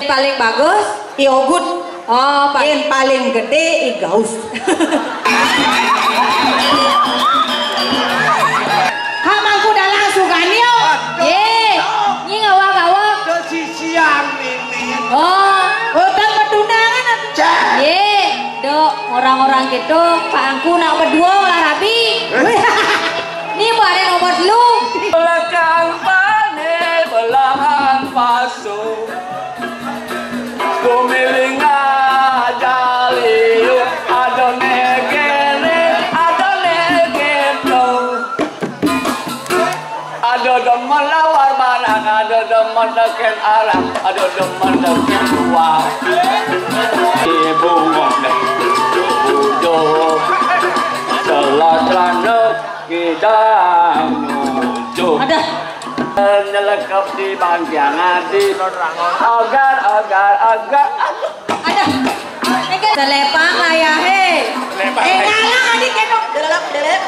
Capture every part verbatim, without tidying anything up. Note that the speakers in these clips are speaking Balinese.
Paling bagus, i ogut. Oh, paling, paling gedé, i gaus. Ha, mangku dalang sugani, oh. Yé, nyi ngawak-ngawak. Dok sisian ini. Oh. Oh, tang petunangan atuh. Cek. Yé, dok orang-orang gitu, pangku nak berdua lah rabi. Ni bareng nomor lu. Belakang pané, belakang pasu. Gumiling aja liu, ada né kéné, ada né kéto. Ada demen lawar banak, ada demen tekén arang, ada demen tekén luar. Ibu ngondek, uduh, selat ranek, kidang nyucup. Ada. Nyelekep di bangkiang adi. Agar, agar, agar. Ada. Selepang ayahé. Selepang. Eh, ngalang adi kéno. Delep, delep.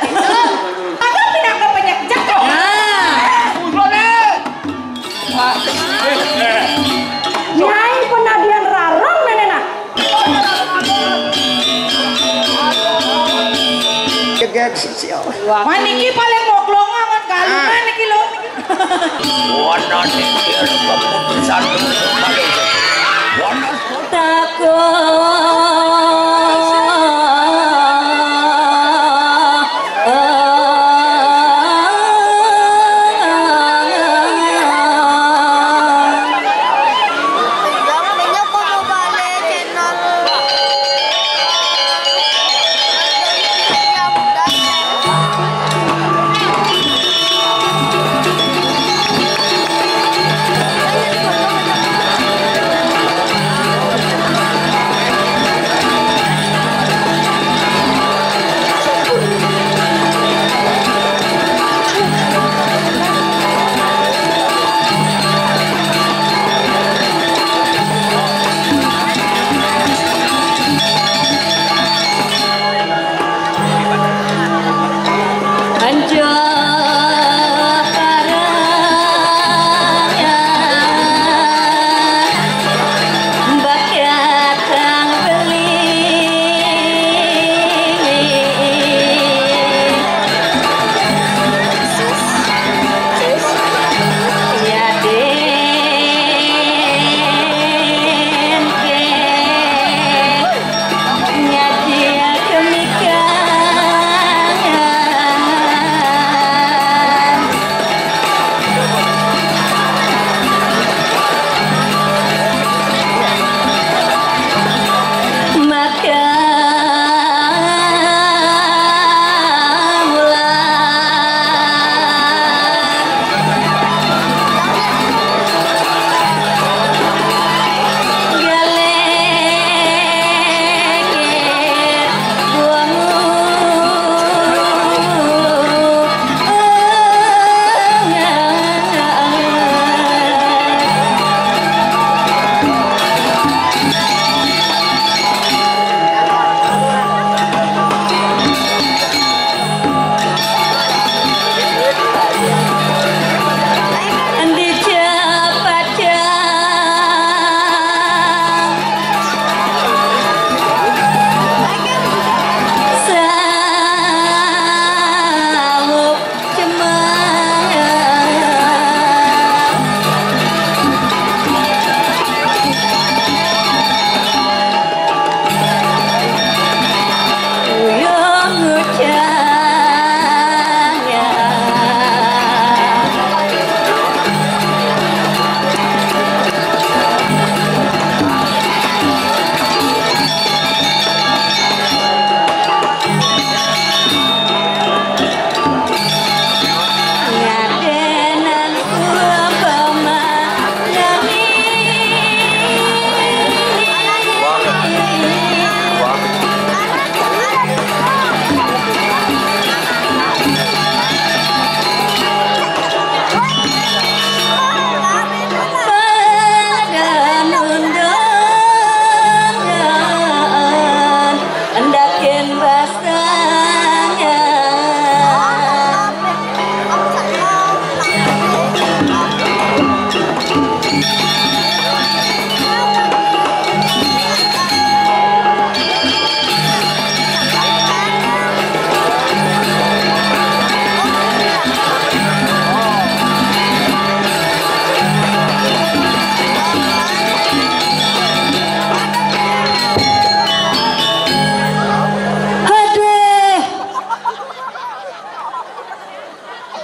Apa pindah ke penyek? Cek. Nah. Nyai penadian rarong nénéna. Gegek sosial. Wah, niki paling moglong amat galungan niki lho. Wana niki keputusan. Wana.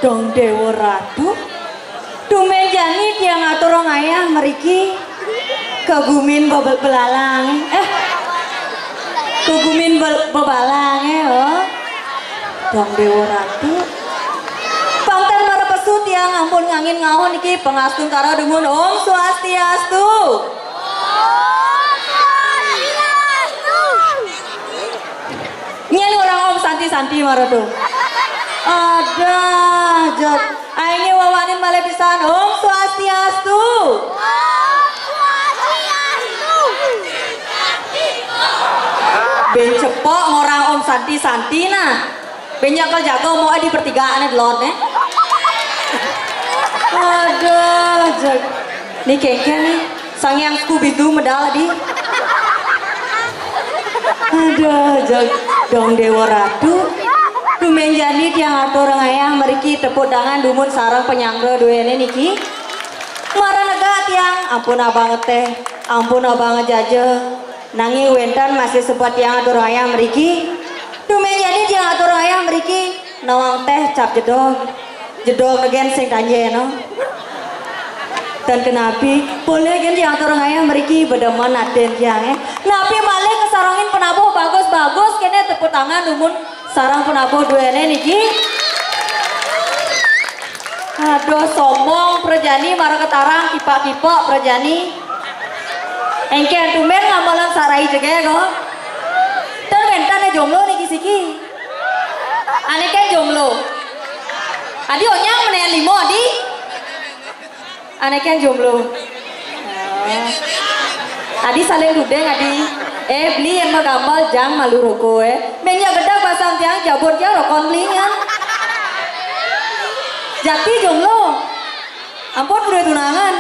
Dong Dewa Ratu, tumben jani tiang atur ngayah mriki kegumin bebel belalang. Eh, kegumin be- bebalang, eh, oh. Dong Dewa Ratu. Pang tan mara pesu tiang ampun ngangin ngaoh niki pangastungkara dumun Om Swastiastu. Nyén orang Om Santi-Santi mara to. Ada jot. Aing wawanin malih pisan. Om Swastiastu. Bén cepok ngorang Om Santi-Santi nah. Bén nyekel jago mau di pertigaan né delon né. Ada jot. Ni kéngkén ni. Sang Hyang Scooby-Doo medal di. Aduh, jog Dong Dewa Ratu. Tumben jani tiang atur ngayah mriki tepuk tangan dumun sareng panyanggra duéné niki. Mara negak tiang, ampun abang ngeteh, ampun abang ngejaja. Nanging wénten masih sempat tiang atur ngayah mriki. Tumben jani tiang atur ngayah mriki nawang téh cap jedog. Jedog gén sing tanjéna. Tan kenapi, polih gén tiang atur ngayah mriki bedemen atin tiangé. Napi malih kasarengin penabuh bagus-bagus kéné tepuk tangan dumun sareng penabuh duéné niki. Aduh, sombong prajani mara ketarang kipak-kipak prajani. Éngkén tumben ngamalan sarai jegé kok. Tan wénten jomblo niki siki. Ané kén jomblo. Adi onyang menéhan lima, Adi. Ané kén jomblo. Adi saling dudeng, Adi. Eh, beli yang magambal jang malu roko, eh. Minyak gedang pasang tiang jabut tiang rokon beli nyan. Jati jomblo. Ampun, udah tunangan.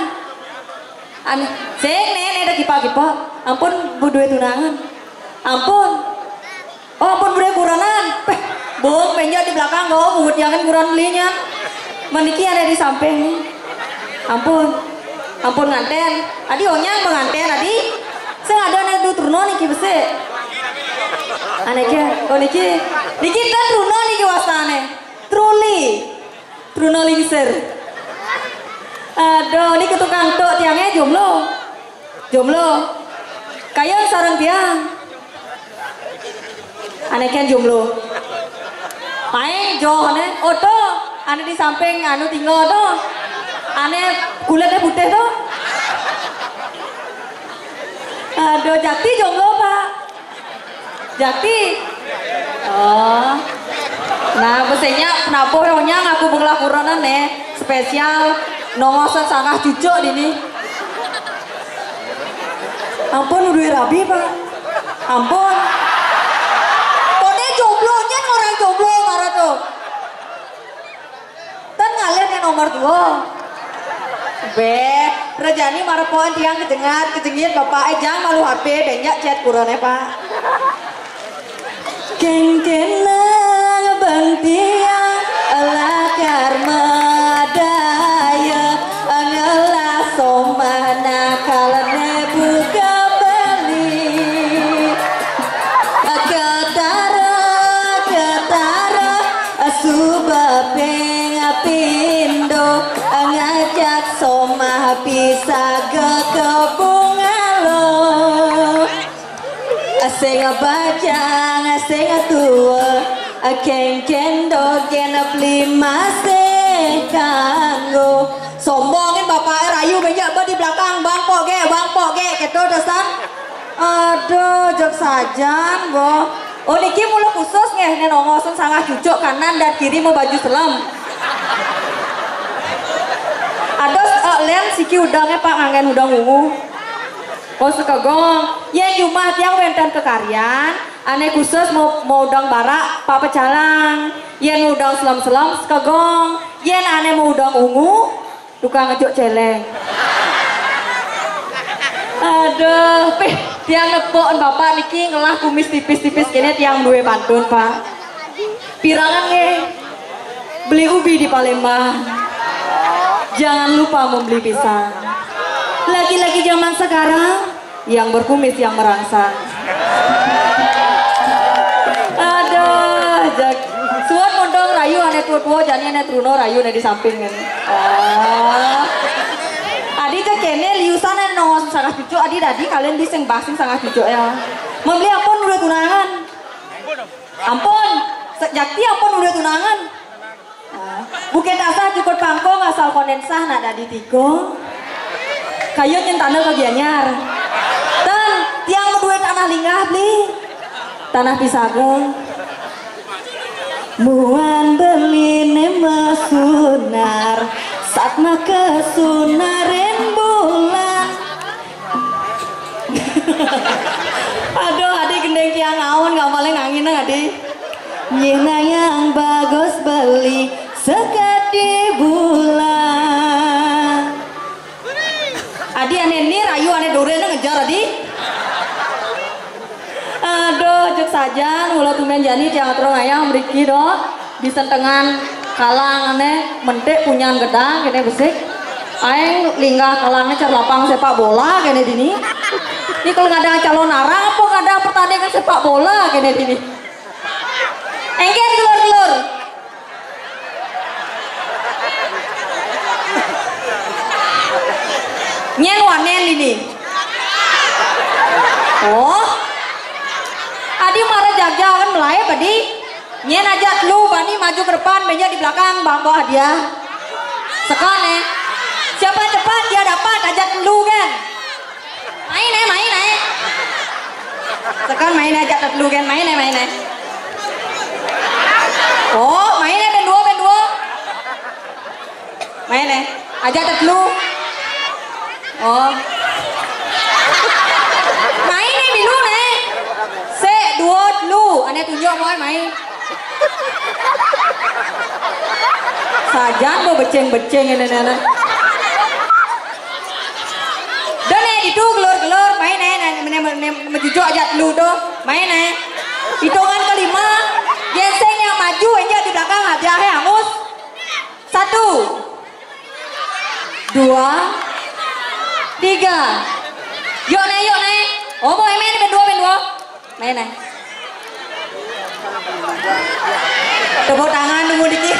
Ané, sing né, né ada kipak-kipak. Ampun, bu duit tunangan. Ampun. Oh, ampun, bu duit kurenan. Péh, bung, penjat di belakang kau, bungut jangan kurenan belinya. Maniki ada di samping. Ampun. Ampun nganten. Adi onyang penganten, Adi. Sing ada né du truno niki besik. Ané ke, oh niki. Niki kan truno niki wastane. Truli. Truna lingsir. Aduh, ini ke tukang tok tiangnya jomblo. Jomblo. Kayang sareng tiang. Ané kén jomblo. Main joh ané. Oto, ané di samping anu tinggal to. Ané kulitnya putih to. Aduh, jati jomblo, Pak. Jakti. Oh. Nah, besenya penabuh rohnya ngaku benglah kurenan né. Spesial nongosan sanggah cucuk dini. Ampun, udah rabi, Pak. Ampun. Kode jomblonya orang jomblo marah tuh. Tan ngalih né nomor dua. Béh, rejani marepoan tiang kejengat, kejengit bapak eh jang malu H P, benjak chat kurené, Pak. Kengkenang bang tiang lakar madaya ngelah somah nakal né buka beli. Ketara, ketara, suba ping pindo ngajak somah pisaga ke bungalo. Sing bajang, sing tua, kengken dogen beli masih kanggo. Sombongin bapak rayu banyak di belakang, bangkok ge, bangkok ge, gitu dosan. Aduh, jok sajan, boh. Oh, niki mula khusus nggih, nen ongosen sanggah cucuk kanan dan kiri mau baju selam. Ados, eh, len siki udangnya Pak nganggen udang ungu. Oh, sekegong. Yen jumah tiang wenten kekaryan, ane khusus mau, mau udang barak, Pak Pecalang. Yen udang selam-selam, sekegong. Yen ane mau udang ungu, tukang ngejuk celeng. Aduh, pih, tiang nepuk bapak niki ngelah kumis tipis-tipis kene tiang duwe pantun, Pak. Pirangan nggih. Beli ubi di Palembang. Jangan lupa membeli pisang. Laki-laki zaman sekarang yang berkumis yang merangsang. Aduh, jak. Suwun mundung rayu Tua-tua jani né truna rayu né di samping né. Oh. Adi cék kéné liusan né nongos sanggah cucuk, adi dadi kalian bisa basing sanggah cucuk ya. Membeli ampun udah tunangan. Ampun, sejati ampun udah tunangan. Ah, Bukit Asah cukup pangkong asal konden sah nak dadi tiga. Kayu nyentana ke Gianyar. Tan, tiang duit tanah linggah beli. Tanah pisaga. Muan beli ne masunar, satma kesunarin bulan. Aduh, adi gendeng tiang awan, nggak paling angin, adi. Nyina yang bagus beli sekadi bulan. Adi ané ni rayu ané durén ngejar adi. Aduh, cék sajan, mula tumben jani tiang atur ngayah mriki do. Disentengan kalang ané mentik punyan gedang kéné besik. Aing linggah kalang ané car lapang sepak bola kéné dini. Ini kalau ngadang calon arang apa ngadang pertandingan sepak bola kéné dini. Engkén gelur-gelur. Nyén wanén ini. Oh. Adi mara jaga kan melai adi. Nyén ajak telu bani maju ke depan, beja di belakang, bang bawah dia. Sekan eh. Siapa cepat dia dapat, ajak telu kan. Main eh, main eh. Sekarang main eh, ajak telu kan, main eh, main eh. Oh, main eh, ben dua, ben dua. Main eh, ajak telu. Oh. Main eh, milu eh. Se, dua, telu. Ané tunjuk mau main. Sajan bo beceng-beceng ini nana. Dah né, itu gelur-gelur, main né, né, né, né, mejujuk ajak telu tu, main né. Hitungan kelima, yén sing yang maju, injak di belakang, hadiahnya hangus. Satu, dua, tiga. Yuk né, yuk né. Oh, mau main, main dua, main dua. Main eh. Tepuk tangan dulu dikit.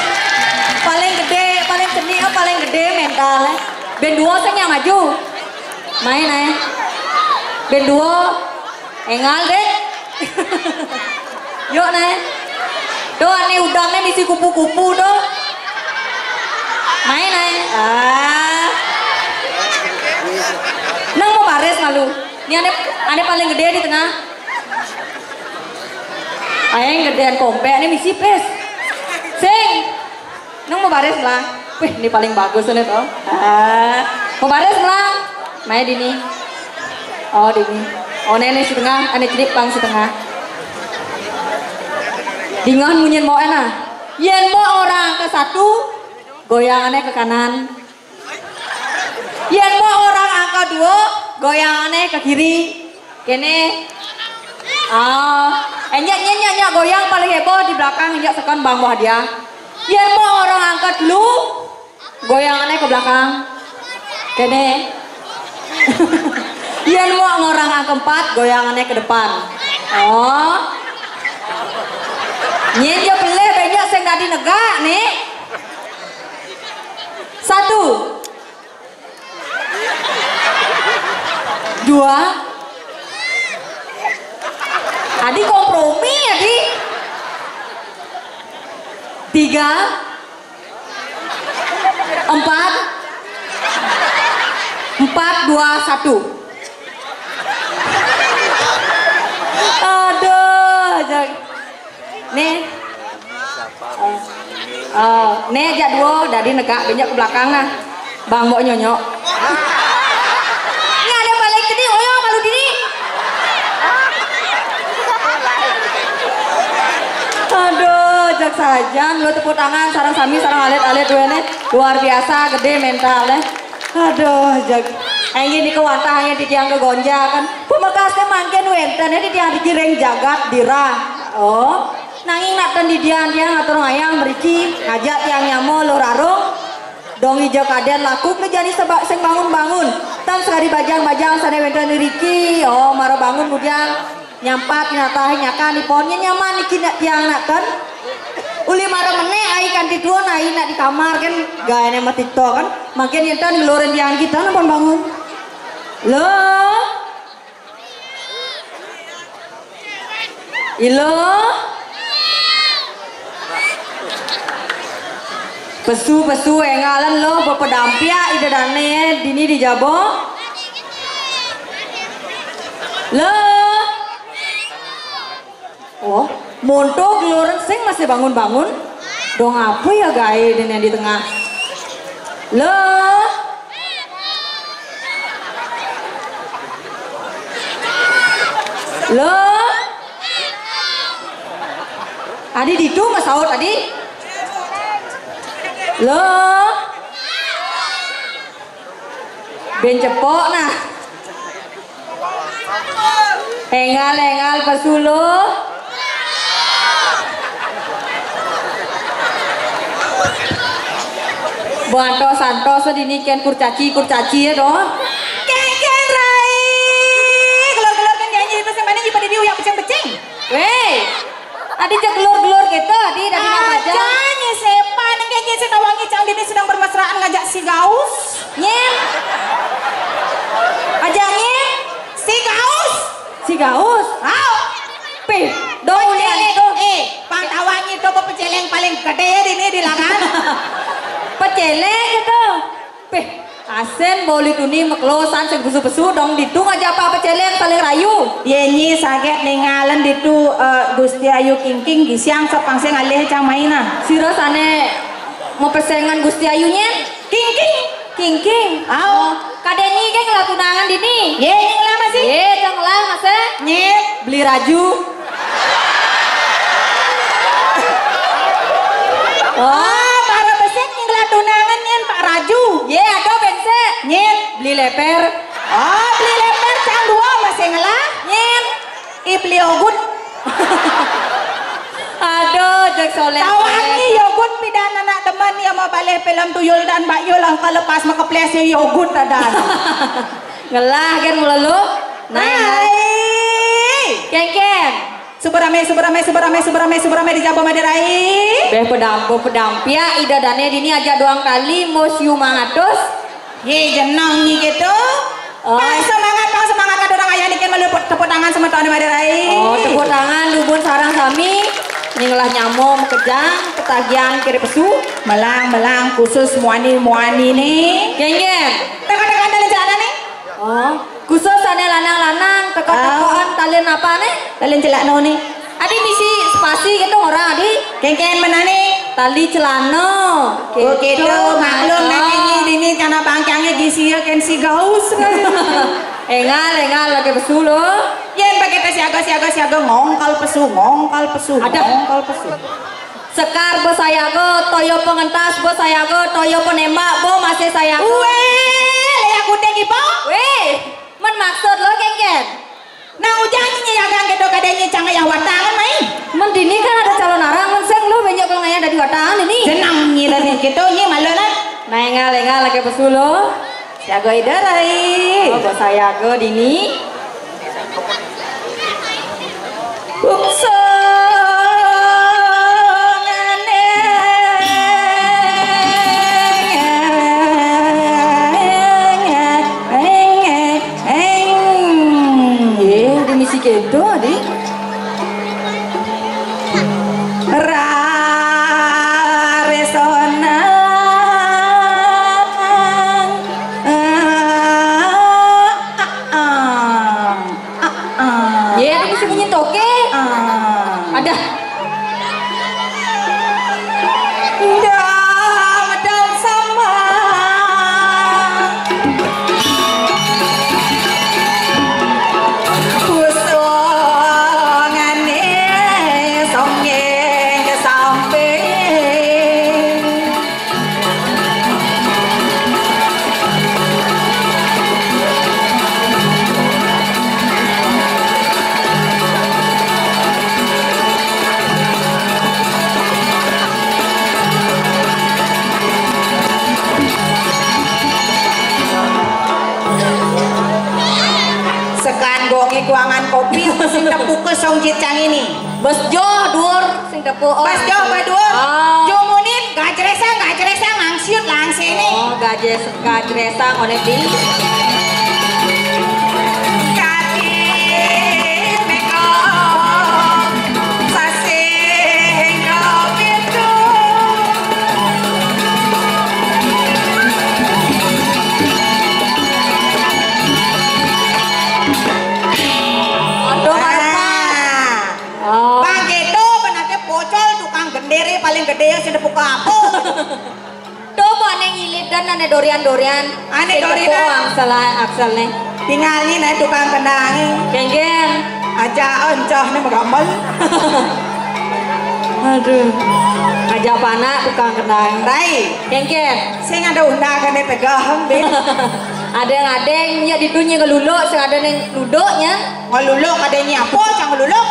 Paling gedé, paling seni, oh, paling gedé mental eh. Ben dua sing yang maju. Main eh. Ben dua. Engal deh. Yuk né. Tuh ané udang né misi kupu-kupu tuh. Main eh. Ah. Nang mau baris malu. Ini ané, ané paling gedé di tengah. Aing gedéan kompék né misi pés. Sing. Nang mau baris lah. Wih, ini paling bagus né tuh. Ah, mau baris lah. Mai dini. Oh, dini. Oh, né, né setengah, ané cedik pang setengah. Dingan munyin mau enak. Yén mau orang ke satu, goyangannya ke kanan. Yén mau orang angka dua, goyangannya ke kiri. Kéné. Ah, enjak, enjak, enjak, enjak, goyang paling heboh di belakang, enjak sekan bang wah dia. Yén mau orang angka telu, goyangannya ke belakang. Kéné. Yén mau orang angka empat, goyangannya ke depan. Oh. Nyén ya pelih, benjak sing dadi negak né. Satu. Dua. Adi kompromi, Adi. Tiga. Empat. Empat, dua, satu. Aduh, jag-, nih. Oh, né ajak dua, dadi negak benjak ke belakang nah. Bang mau nyonyok. Ini ada paling gede, oh ya, malu dini. Aduh, jak sajan, lu tepuk tangan, sarang sami, sarang alit-alit, wéné. Luar biasa, gede mental, eh. Aduh, jag. Aing gini kewantah, aing di tiang kegonjakan. Pemekasnya mangkin wénten, ini tiang dikiring jagat, dirah. Oh. Nanging nak ten didian tiang atur ngayang mriki ngajak tiang nyama luh rarung. Dong ija kadén laku kejani sebak sing bangun-bangun. Tan sekadi bajang-bajang sané wénten iriki, oh mara bangun bujang nyampat natahe nyakan ipon nyaman niki nak tiang nak ten. Uli mara menék ai kanti Dua nai nak di kamar kan, gaya nih mati to kan. Makin intan ngeluarin tiang kita napa bangun. Lo. Ilo. Pesu-pesu engalan lo bepedampiak ida dane dini di jabo. Lo. Oh, monto geluran sing masih bangun-bangun. Dong apa ya gae dan yang di tengah? Lo. Lo. Adi ditu masaut adi. Lo. Ben cepok nah. Engal-engal pesu lo. Buanto santo sedini ken kurcaci kurcaci ya doh. Ken ken rai. Gelor-gelor ken janji itu semane jipa dini uyak peceng-peceng. Weh. Adi jak gelor-gelor gitu, adi dari nak baca. Aja nyi sepan, nengke nyi setawangi cang dini sedang bermesraan ngajak si Gaus. Nyen. Aja nyen. Si Gaus. Si Gaus. Au. Pih, dong ulian Peceleng. Itu. Eh, pang tawangi itu peceleng paling gede dini di lakan. Peceleng itu. Peh, asen boli tuni meklosan sing pesu-pesu dong ditu ngajak apa peceleng saling rayu. Ye nyi saget ningalen ditu, eh, Gusti Ayu Kingking gisiang sepang sing alih cang maina. Sira sane mepesengan Gusti Ayu nyen? Kingking. Kingking. Au. Oh, kade nyi ke ngelah tunangan dini. Ye nyi ngelah masih. Ye cang ngelah masih. Nyet. Beli raju. Oh, para besik ngelah tunangan nyen Pak Raju. Ye, ada bensek. Nyen. Beli leper. Oh, beli leper cang dua masih ngelah. Nyen. Ih, beli yogut. Aduh, jek soleh. Tawangi yogut pidan anak demen ya mau balik film tuyul dan Mbak Yul angka lepas makeples ya yogut adan. Ngelah kan mula lu. Nah, nah. Hai. Ken ken. Subarame, subarame, subarame, subarame, subarame di Jabo Madai. Beh pedampo pedampiak ida dane dini ajak doang kali mo siu mangatus. Ye jenang nyi gitu. Oh. Pang semangat, pang semangat kada orang ayah niken malu tepuk tangan sama tuan Madai. Oh, tepuk tangan lubun sarang sami. Ning lah nyamo makejang ketagihan kiri pesu. Melang, melang khusus muani, muani nih. Geng geng. Tengah-tengah dalam celana nih. Oh, khusus ane lanang-lanang teko-tekoan tali napa ne? Tali celana ne. Adi misi spasi gitu orang adi. Kengken mana ne? Tali celana. Oh gitu, maklum nah ini dini cana bangkangnya gisi ya ken si gaus. Engal engal lagi besulo. Yen pakai tes siaga siaga siaga ngongkal pesu ngongkal pesu ada ngongkal pesu. Sekar besayaga, toyo pengentas besayaga, toyo penembak bo masih sayaga. Uwe, leyak kuting ipo? Weh, men maksud lo kengken. Nah ujang nyi yagang kedo kadanya cang ayah watangan main. Men dini kan ada calon arang men seng lo banyak kalau ngayah dari watangan ini. Jenang nyi lah nih gitu nyi malu nah. Nah engal engal lagi pesulo. Siaga ida rai. Oh, bos sayaga dini. Bungsu ngane. Eng, eng, eng. Ye, udah misi kedo, Dik. Raresonang. Ah, ah, ah. Ah, ah. Ye, ada bisa bunyi toke. Ah. Ada. Ndak medal sama. Kusongane songgeng ke samping. Sekan gonge kuangan kopi, sing tepuke song jit cang ini. Bas joh duur sing tepuk. Bas joh ba duur. Ah. Jumunin gajah. Jessica Dresang oleh di Kaki Meko Sasing Kopitu. Aduh, harus pas. Oh. Bang Gedo, benake pocol tukang gendere paling gede ya sing buka apa? Tuh, kok ane ngilit dan ane dorian-dorian. Ane sing dorian. Tepuk angsel, aksel nih. Tingali nek tukang kendange. Geng-geng. Aja oncoh nih megamel. Aduh. Aja panak tukang kendang. Rai. Geng-geng. Sing ada undang kene tegah, Bin. Ada yang ada yang ya ditunyi ngeluluk, sing ada yang luduknya. Ngeluluk ada yang nyapo, cang ngeluluk.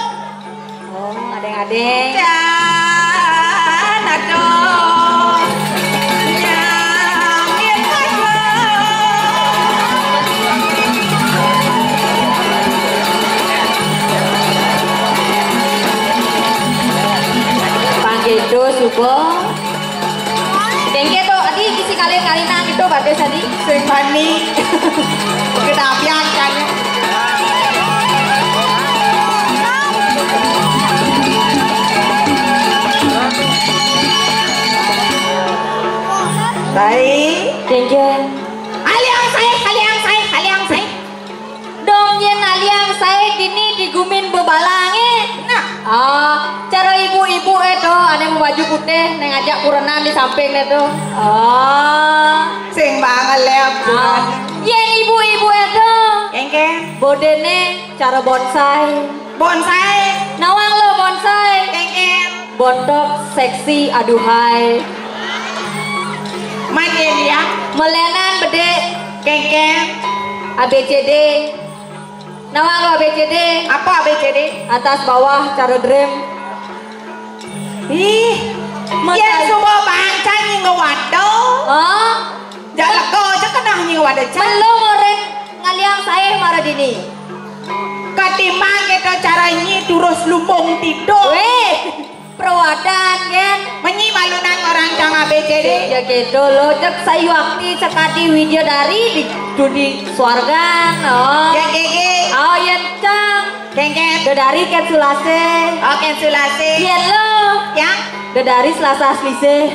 Oh, adeng-adeng. Dan aduh, nyamit aduh. Panggil terus, Ubo. Tengke to, adi isi kalian kali nang itu batis adi. Sing bani. Kedapian kan. Baik. Tengke. Aliang saya, aliang saya, aliang saya. Dong yen aliang sae dini di gumin bebalange. Nah. Ah, cara ibu-ibu e to, ane mau baju putih, neng ajak kurenan di samping e to. Ah. Sing banget lep. Ah. Yen ibu-ibu e to. Kengkeng. Bodene cara bonsai. Bonsai. Nawang lo bonsai. Kengkeng. Botok seksi aduhai. Main ya. Melenan bede. Kengkeng. A B C D. Nawang lo A B C D. Apa A B C D? Atas bawah cara dream. Ih, ya suba bangsa nying waduh. Hah? Jaleko aja kenah nying waduh. Belum orang ngaliang saya marah dini. Katimbang kita cara nyi terus lumbung tidur. Weh. Perwadan, kan? Menyi malunan orang cang A B C D. Ya gitu lo, cek sayuakti sekadi widya dari di duni swargan, oh. Ya gege. Oh, yen cang. Kengket. Dedari ket sulase. Oh, ket sulase. Yen lo. Ya. Dedari selasa selise.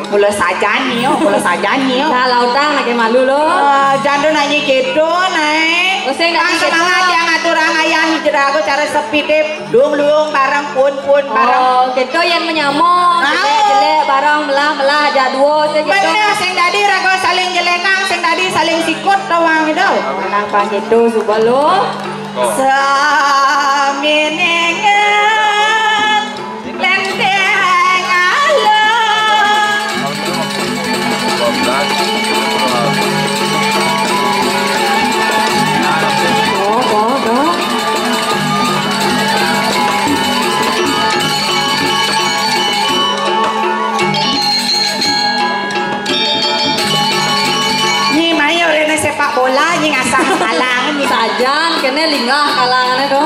Mula sajan nih yo, mula sajan nih yo. Nah, lautang lagi malu lo. Ah, jando nanyi gitu, naik. Useng nanyi gitu. Semangat yang aturang ayah hijrah aku cara sepi deh. Luung-luung bareng, pun-pun bareng. Oh, gitu yang menyamo. Jelek-jelek bareng, melah-melah aja duo aja gitu. Bener, sing dadi raga saling jelekang, sing dadi saling sikut doang gitu. Menang pas itu suba lo. Saminingan lenteng alam. Oh, oh, oh. Nyi mayo rene sepak bola, nyi ngasah kalang, nyi. Sajan, kene lingah kalangane to.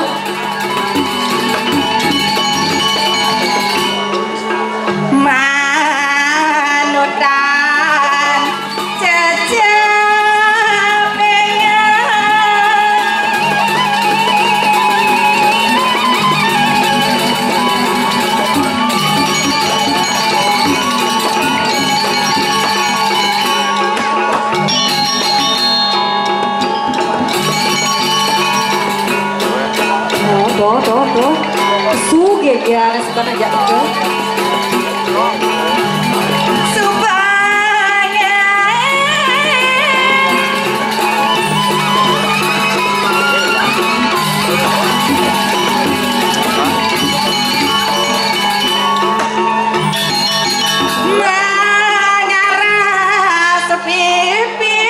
Manutan cecapengan. Oh, tuh, tuh, tuh. Suge ya, ada suka aja tuh. Supaya Mangarah sepipi.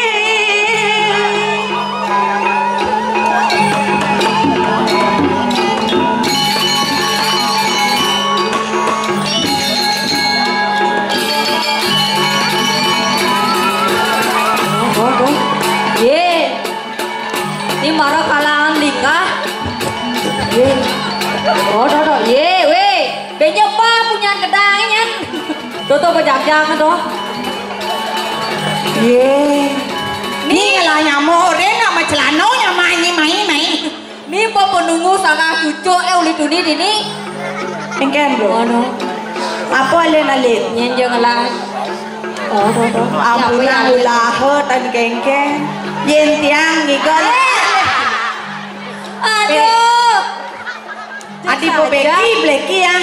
Waduh. Ye. Ini marah kalangan lingkah. Ye. Oh, doh, doh. Ye, weh. Benye pa punyan kedang nyan. Tuh, tuh, bejak-jak tuh. Yé. Ni ngelah nyamuk, deh nak macelano nyamuk ni main-main. Ni apa penunggu sangat cucuk, eh, uli tuni dini. Engken, Bro. Ngono. Apa alin-alin? Nyén jeng lah. Oh, oh, oh. Ampun, ya, ya. Ulah tan kengkeng. Yén tiang ngigal. Eh. Aduh. Adi po beki, bleki ya.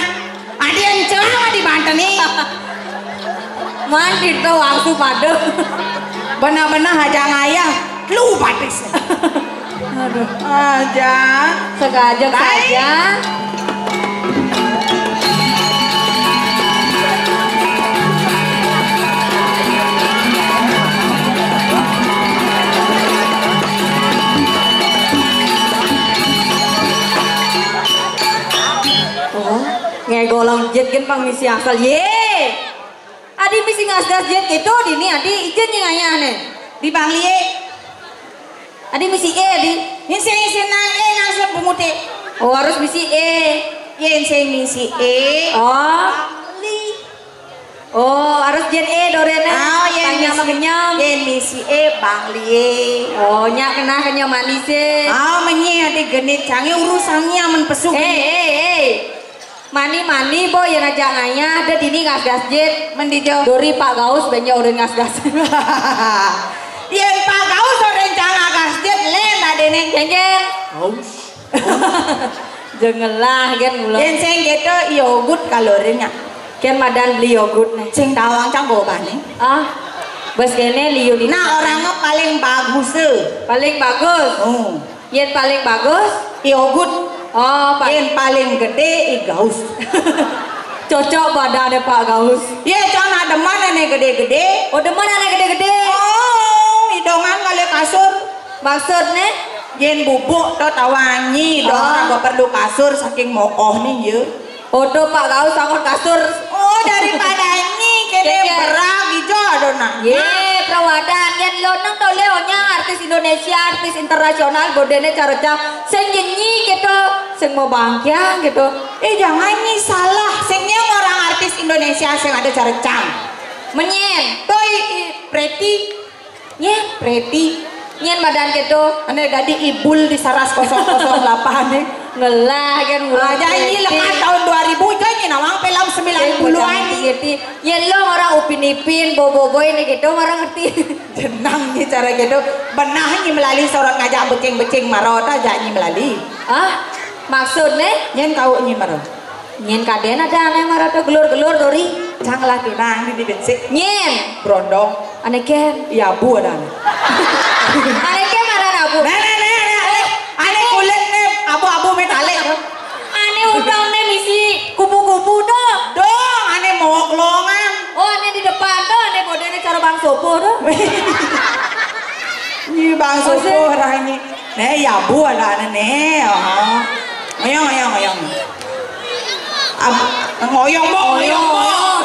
Adi encang, adi banten ni. Man, kita waktu pada. Benar-benar aja ngayah. Lu batis. Aduh. Aja. Sengaja saja. Oh, ngegolong jet gen pang misi asal. Yé. Adi misi ngasgas jet gitu, dini adi ijen nying ayah nih. Di Bang Lie. Adi misi E, di. Ini sing, sing nang E langsung bungut E. Oh, harus misi E. Yén sing misi E. Oh. Bang Li. Oh, harus jen E dorena. Oh, yén tanya misi, makenyam. Yén misi E, Bang Lie. Oh, nyak kena kenyam manis e. Oh, menyi adi genit canggih urusannya men pesu. Eh, eh, eh. Mani-mani, bo, yén ajak ngayah, deh dini ngasgas jet. Mendi jo. Dori Pak Gaus, benjo udah ngasgas. Yén Pak Gaus udah jangan ngasgas jet, lén adene. Jeng, jeng. Gaus. Jengelah, gen mula. Yén sing gitu, yogut kalorinya. Ken madan beli yogut nih. Sing tawang cang gobane. Ah, bos kene liu di. Nah, orangnya paling bagus tuh. Paling bagus. Oh. Yén paling bagus? Yogut. Oh, pa- Yén paling gede, i Gaus. Cocok badannya Pak Gaus. Yé, cang nak demen ane gede-gede. Oh, demen ane gede-gede. Oh, idongan kali kasur. Maksudnya? Yén bubuk to tawanyi, dong. Oh. Aku perlu kasur saking mokoh nih, yé. Odo Pak Gaus sangon kasur. Oh, daripada ini kene. Kene. Berang ijo ado nak. Ye, perawadan. Yén lo nang tole onya artis Indonesia, artis internasional, bodene carecah. Sing nyanyi gitu, sing mau bangkiang gitu. Eh, jangan nyi salah. Sing nyeng orang artis Indonesia sing ada carecah. Menyen. Toi, i, Preti. Nyeh, Preti. Nyen madan keto. Ane dadi ibul di Saras kosong kosong delapan nih. Ngelah kan. Ah, janji lekat tahun dua ribu, janji nawang film sembilan puluhan nih. Ngerti. Yen lo orang Upin Ipin, Bobo Boy nih gitu, orang ngerti. Jenang nih cara gitu. Benah nih melalui sorot ngajak becing-becing maro ta janji melalui. Ah, maksudnya? Nyen kau nyi maro. Nyen kaden ada ane mara to gelur-gelur dori. Cang lah tunang di bensik. Nyen. Brondong. Ane ken. Iya, abu ada ane. Ane ken mara abu. Nah, nah, nah, nah, ane, ane kulit ne abu-abu metalik. Ane udang ne misi kupu-kupu to. Dong, ane mawok longan. Oh, ane di depan to, ane bodene cara Bang Sopo to. Ini Bang Sopo rangi. Ne, iya, abu ada ane ne. Oh. Ngoyong, ngoyong, ngoyong. Ab-, ngoyong, Mbok, ngoyong, Mbok.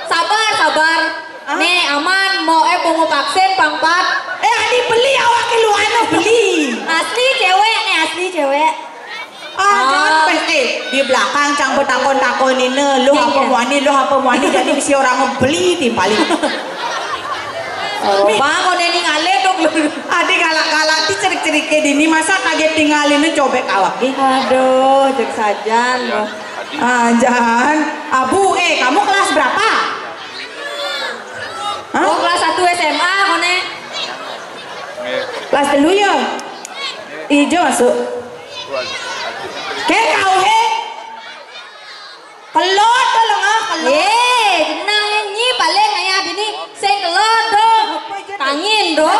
Sabar, sabar. Ah? Nih, aman, mau eh mau vaksin pangpat. Eh, adi beli awak ke luar no beli. Asli cewek nih, asli cewek. Ah, jangan pes, eh, di belakang cang betakon-takonin, lo apa muani, lo apa muani, jadi misi orang beli timpali. Oh, Bang, udah nih ngalih tuh. Adi galak-galak ti cerik-cerik ke dini, masa kaget tinggalin cobek awak nih. Aduh, cek sajan loh. Ah, jangan. Abu, eh, kamu kelas berapa? Hah? Oh, kelas satu S M A, kone. Kelas telu ya? Ijo masuk. Ken kau he. Kelot to lengah, kelot. Ye, jenang nyi paling ayah dini sing kelot do. Tangin do.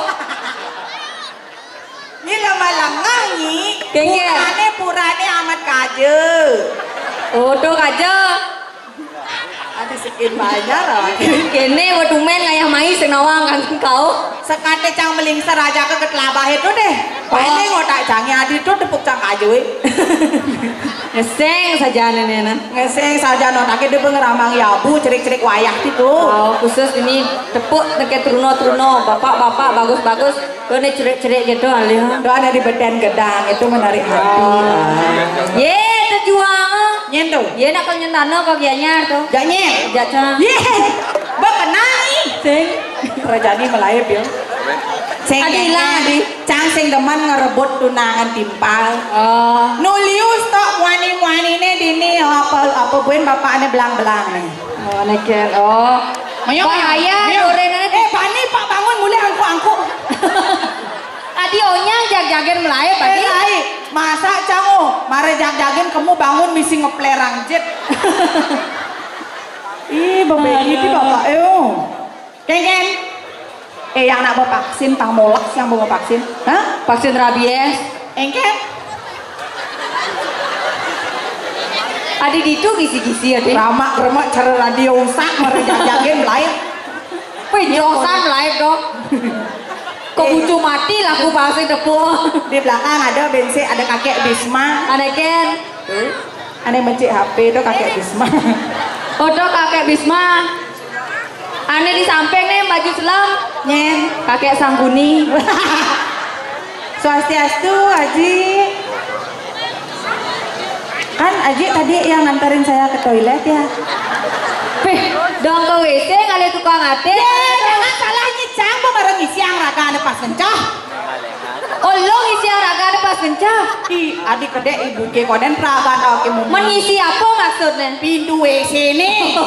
Ni lemah lengah nyi. Kengke. Purane, purane amat kaje. Oh, do kaje. Adi sekin banyak lah. Kene wa tumen ngayah mai sing nawang kan kau. Sekate cang melingser aja ke ketelabah itu deh. Paling otak cangi adi tu tepuk cang kaje we. Ngeseng saja nene na. Ngeseng saja no, tapi dia pengeramang ya bu, cerik-cerik wayah gitu. Oh, khusus ini tepuk neke truno-truno, bapak-bapak bagus-bagus. Kone cerik-cerik gitu alih. Doa dari beten gedang itu menarik hati. Ye, terjuang. Nyen tu. Ye nak kau nyentano kau gianyar tu. Janyen. Jaca. Ye. Ba kenal ni. Sing. Rajani malaib ya. Sing Adi ilang, Adi. Cang sing demen ngerebut tunangan timpal. Oh. Nu liu tok muani-muanine dini apa, apa buin bapakne belang-belang nih. Oh, neken. Oh. Mayong, bahaya, mayong. Gorengan. Eh, bani Pak bangun mulai angkuk-angkuk. Adi onyang jag-jagen malaib, Adi. Eh, lai. Masa cang, oh, mare jag-jagen kemu bangun misi ngeplerang jet. Ih, bebek ini bapak, eh, oh. Kengken. Eh, yang nak mau vaksin, tang molak yang mau vaksin. Hah? Vaksin rabies. Engken. Adi ditu gisi-gisi ya, Adi. Ramak-remak cara radio usak, mereka jagain lain. Wih, josan lain dong. Kok bucu mati laku vaksin tepuk. Di belakang ada bensin, ada kakek Bisma. Ada Ken. Ane mencik H P itu kakek Bisma. Foto kakek Bisma. Ane di samping nih baju selam. Nyen. Kakek Sangguni. Swastiastu, Aji. Kan Aji tadi yang nganterin saya ke toilet ya. Pih, dong ke W C ngalih tukang ate. Ya, jangan salah nyicang, bareng isiang raga ane pas kencah. Oh, lo ngisi raga ada pas kencah. Ih, adik kedek ibu ke konen peragan oke mu. Mengisi apa maksudnya? Pintu W C nih.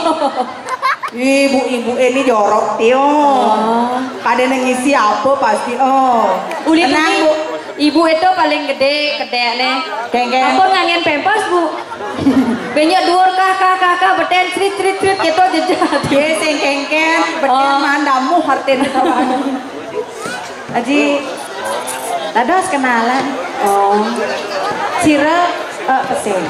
Ibu-ibu ini jorok tio. Oh. Pada ngisi apa pasti, oh. Uli tenang, Bu. Ibu itu paling gede kedek nih. Kengken. Ampun ngangen pempers, Bu. Banyak duur kah, kah, kah, kah, beten, crit, crit, crit, gitu jejak. Ye, sing kengken, beten. Oh. Mandamu hartin. Aji, dados kenalan. Oh. Sira, eh, pesin.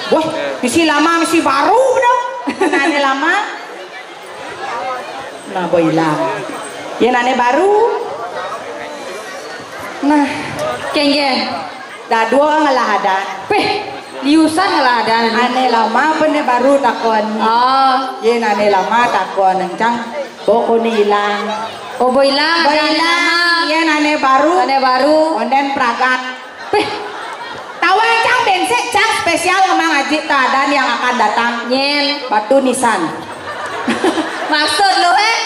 Wah, misi lama, misi baru dong. Nane lama. Nah, boilang. Ya, nane baru. Nah, kengken. Dadua ngelahadan. Peh, liusan ngelahadan. Ane lama apa ne baru takon. Oh. Yen ane lama takon encang. Boko ni ilang. Oh, bo ilang. Bo ilang. Yen ane baru. Ane baru. Onden pragat. Peh. Tawa encang bensek cang spesial ngemang ajik tadan yang akan datang. Nyen. Batu nisan. Maksud lo, eh?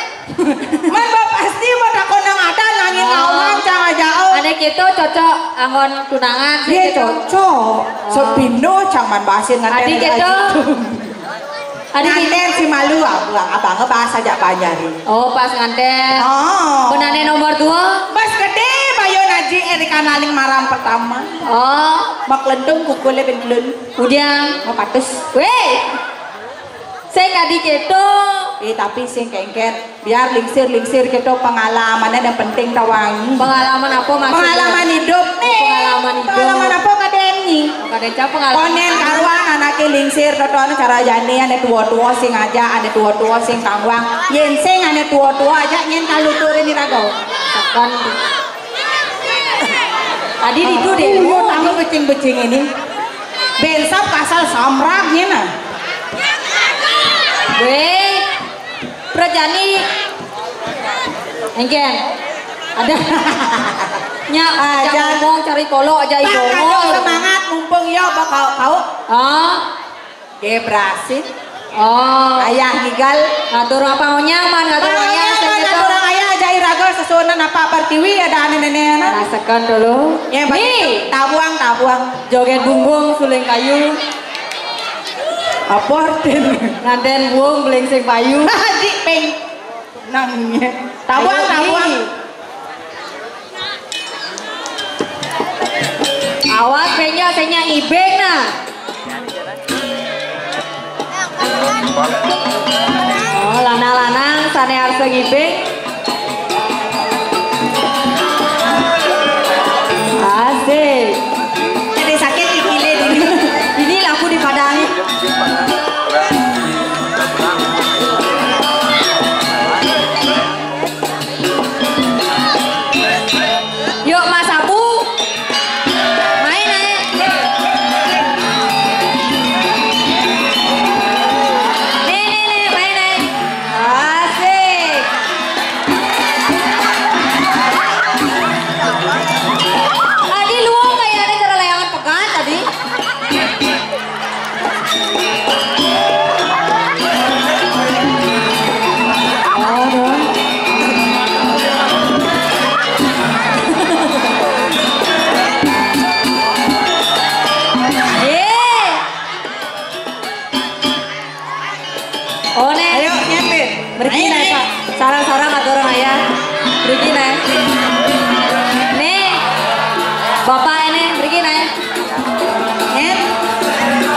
Man, ba pasti mau takon nang ada nanging. Oh. Awan cang aja, oh. Ane kito cocok anggon tunangan. Iya, cocok. Oh. Sepino cang man bahasin nganten. Adi kito. Adi kito. Nganten si malu, abang, abang bahas aja Banjar. Oh, pas nganten. Oh. Benane nomor dua. Mas gede, bayo naji Erika naling maram pertama. Oh. Mak lentung kukulnya ben kelun. Udiang. Mau patus. Weh. Sing adi keto. Eh, tapi sing kengken. Biar lingsir-lingsir keto pengalamannya yang penting tawang. Pengalaman apa maksudnya? Pengalaman hidup nih. Pengalaman hidup. Pengalaman apa kadeni? Kadeni pengalaman. Konen karuan anake lingsir, totoan cara jani ane tua-tua sing aja, ane tua-tua sing kangwang. Yen sing ane tua-tua aja nyen kaluturin irago. Tekan. Adi itu deh. Iya, tamu becing-becing ini. Bensap kasal samrak nyen ah. Weh, prajani. Engken. Ada. Nya, ah, jangan ngomong cari kolok aja. Bang, ibu. Kalau semangat mumpung yo bakal kau. Ah. Ge berhasil. Oh. Ayah ngigal. Ngatur apa nyaman, ngatur. Kalau ayah nyaman, ngatur ayah aja irago sesuunan apa pertiwi ada ane nenek anak. Rasakan dulu. Ya, nih. Tabuang, tabuang. Joget bumbung suling kayu. Apa artin? Nganten buung belingsing payu. Di peng. Nangnya. Tabuang, ayo, tabuang. Awas, penyo, senya ibing, nah. Oh, lanang-lanang, sane arsa ngibing. Asik. Ada sakit di kile dulu. Ini laku di Padang. Yuk, Mas Abu. Main, ae. Nih, nih, nih, main, ae. Asik. Tadi luang kayak ada cara layangan pegat tadi. Oh, né. Ayo, nyepit. Mriki, ayo, né, ayo. Pak. Sareng-sareng atur, ya. Mriki, né. Né. Bapak ini, mriki, né. Nyet.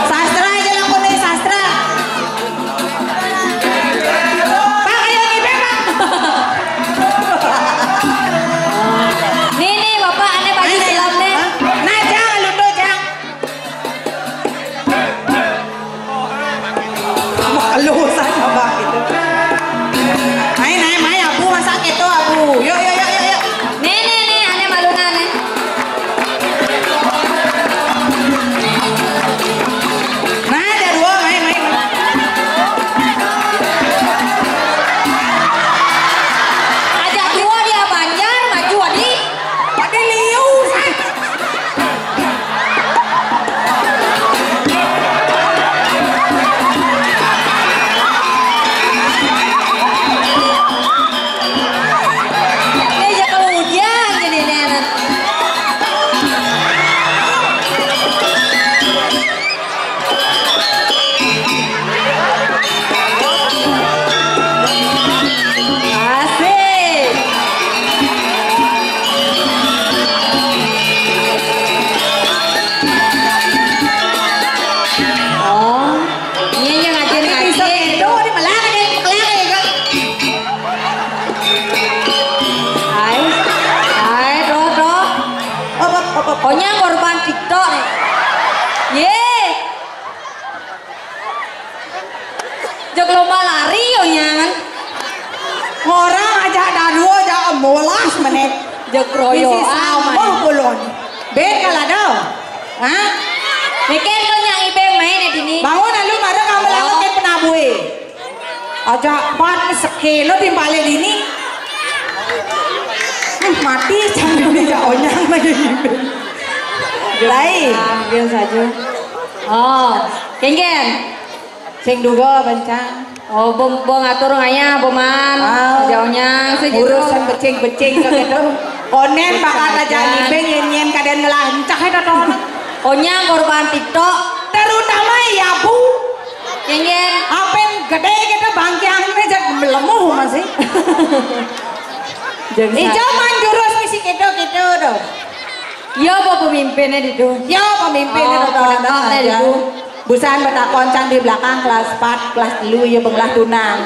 Sastra aja lah, koné, sastra. Pak, ayo ngibing, Pak. Né, né, Bapak, ané baju, ayo, silam, né. Hah? Nah, Jang, luntur, Jang. Keluh saya, Bang, gitu. Mai, mai, mai, Abu, masa gitu, Abu. Yuk, yuk, yuk, yuk, yuk. Né, né, né, ané malunan, né. Nah, ada dua, mai, mai, mai. Ajak dua dia Banjar, maju, Adi. Adi liu, say. Ini aja kalau hujan gini, nih, anak. Asik. Oh, ini yang ngaji, bisa ngaji. Itu di Melaka, di Melaka, ya, Kak? Hai. Hai, doh, doh. Apa, apa, apa? Pokoknya korban TikTok nih. Ye. Jek lomba lari yo nyan. Orang ajak dadua, ajak molas menit. Jek royo. Isi ah, sampah main. Pulon. Ben kalau ada. Hah? Mikin lo nyang ibeng main di sini. Bangun lalu marah kamu lakukan penabui. Aja empat sekilo di balik ini. Hmm, mati sambil dia onyang lagi. Lain. Ambil saja. Oh, Kengken. Sing duga bencang. Oh, bom, bom atur ngaya, boman. Ah, jauhnya, sing gitu. Urusan becing-becing ke gitu. Konen bakal aja ngibeng, yen, yen kadén ngelancah itu, toh. Onyang korban TikTok. Terutama ya, Bu. Kengken. Apen gedé gitu, bangkiangnya jadi melemuh masih. Ijo man jurus misi gitu-gitu tuh. Iya, apa pemimpinnya itu? Iya, pemimpinnya. Oh, tuh, penontonnya aja. Itu. Busan betakon cang di belakang kelas empat, kelas telu, iya, bengelah tunang.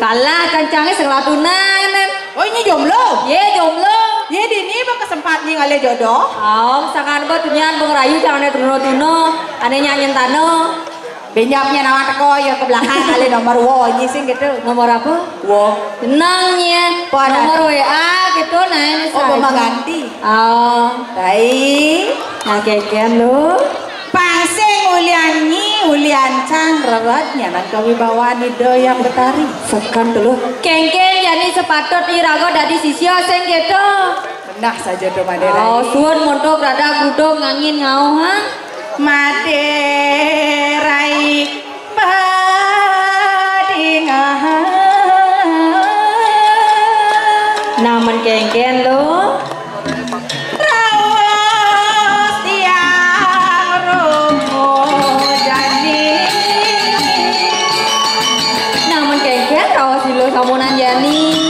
Kalah kancangnya sekolah tunang, nen. Oh, ini jomblo? Iya, jomblo. Iya, di ini apa kesempatan ngalih jodoh? Oh, misalkan apa tunyan bengerayu jangan ada tuno-tuno, anehnya nyen tano. Benjapnya nama teko ya ke belakang kali nomor wo ini sing gitu. Nomor apa? Wo. Tenangnya. Nomor W A gitu nah ini. Oh, saya ganti. Oh. Baik. Nah, kengken lo. Pangsing ulian nyi, ulian cang rerat nyanan kewibawaan Ida yang betari. Sekan dulu. Kengken yani sepatut iraga dadi sisya sing gitu. Benah saja tu Madé Rai. Oh, suwun montok rada grudung ngangin ngauh, ha? Madé Rai badingahan. Namen kengken lo. Raos tiang rungu jani. Namen kengken raos ilo samunan jani.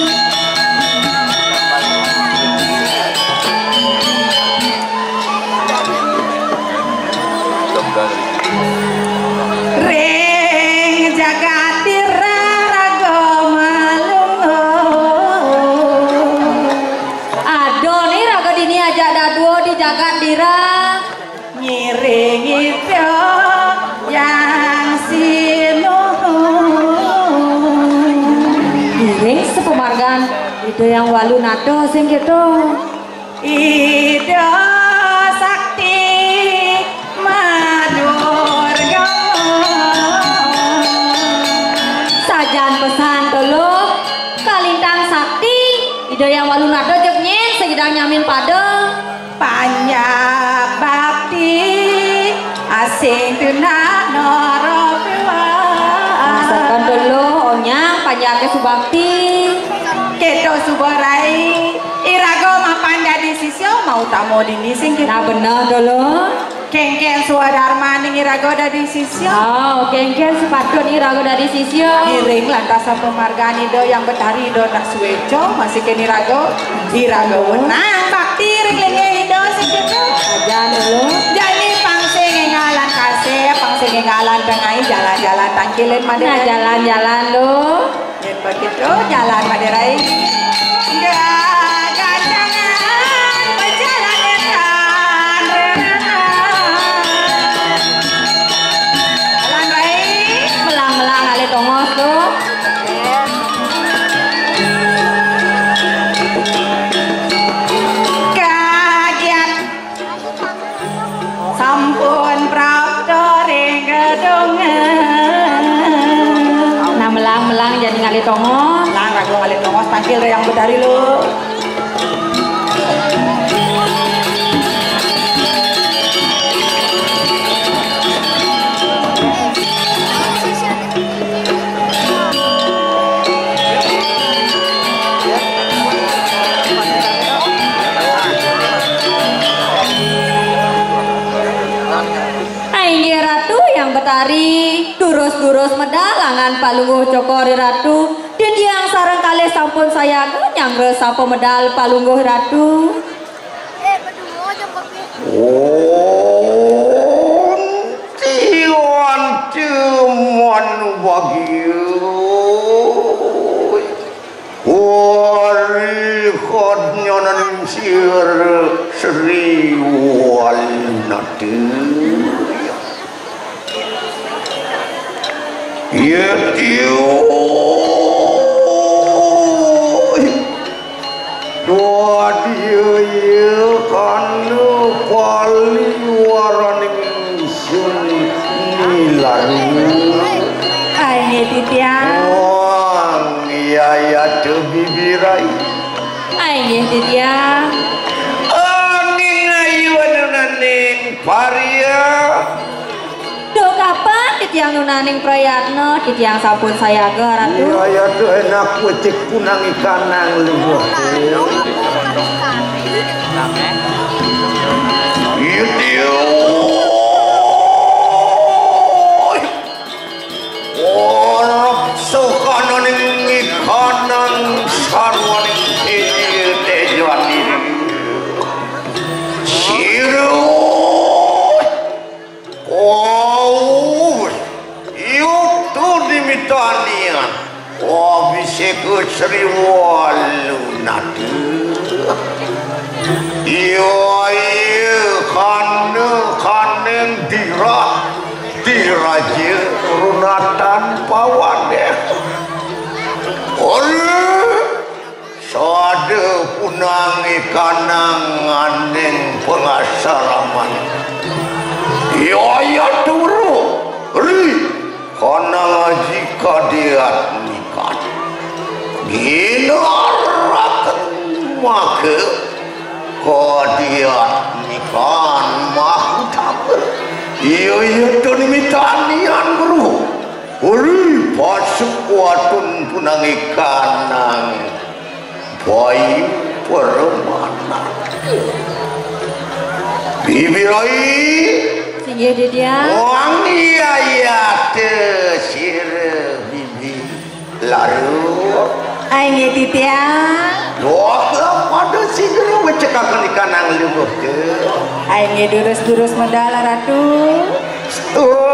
Ring jagat dira raga malunga. Ada ni raga dini ajak dadua di jagat dira. Ngiring ida yang sinuhun. Ngiring sepemargan ida yang walu nata sing kita. Ida Sakti Madurga. Sajan pesan tuluh kalintang sakti, Ida yang walu nata jeg nyen segidang nyamin pada. Panjak bakti asing tunak nara keluar. Masakan dulu, onyang panjake subakti. Keto suba rai, iraga mapan dadi sisya mau tamo dini sing keto. Nah, bener dulu. Kéngkén swadarmaning iraga dadi sisya. Oh, kéngkén sepatut iraga dadi sisya. Ngiring lantas sapamargan Ida Hyang Betari Ida Nak Suéca, masih kén iraga, iraga wenang bakti ring linggih Ida sing kéto. Ajan dulu. Jani pang sing énggalan kasép, pang sing énggalan tengai, jalan-jalan tangkilin Madé. Nah, jalan-jalan lu. Yén begitu, jalan Madé Rai. Enggak, gancangan, berjalan, jalan. Jalan Rai. Melang-melang, alih tongos tuh. Kagiat. Sampun prapta ring gedungan. Nah, melang-melang jani ngalih tongos. Melang raga ngalih tongos, tangkil Ida Hyang Betari lu. Inggih Ratu Hyang Betari, durus-durus medal angan Palungguh Cokor Ratu, titiang sareng kalih sampun sayaga nyanggra sapa medal Palungguh Ratu. Om Tiwan Timan Wagyu. Wari kodnyonan sir Sri Walinata. Yétiyo. Dwadyaya kana paliwaraning ingsun nilaru. Ai, nggih, titiang. Wang yayata bibirai. Ai, nggih, titiang. Anging ayu anunaning paria. Duh kapan titiang nunaning prayatna, titiang sampun sayaga, Ratu. Iya, ya, duh, enak wecik punang ikanang luweh. Iya, iya. Orok sokananing ikanang sarwaning tejo tejo ati. Siruh. Kawus, yuktu dimitanian, abhiseka Sri Walunata. Iya, iya, kana, kaneng dirah, diraja runatan pawane. Ol. Sada punangi kananganing pangasaraman. Yaya turu ri kanang aji kadiat nikan. Ginaraken maka kadiat nikan mahutama. Iya, iya, tun mitanian guru. Uri pasuk watun punangi kanang. Bayu permana. Bibi Rai. Singgih, Didia. Wangi ayate sira Bibi. Laru. Ai, nggih, Didia. Doa pada sira ngecekaken ikanang liwuh ke. Ai, nggih, durus-durus medal, Ratu. Stop.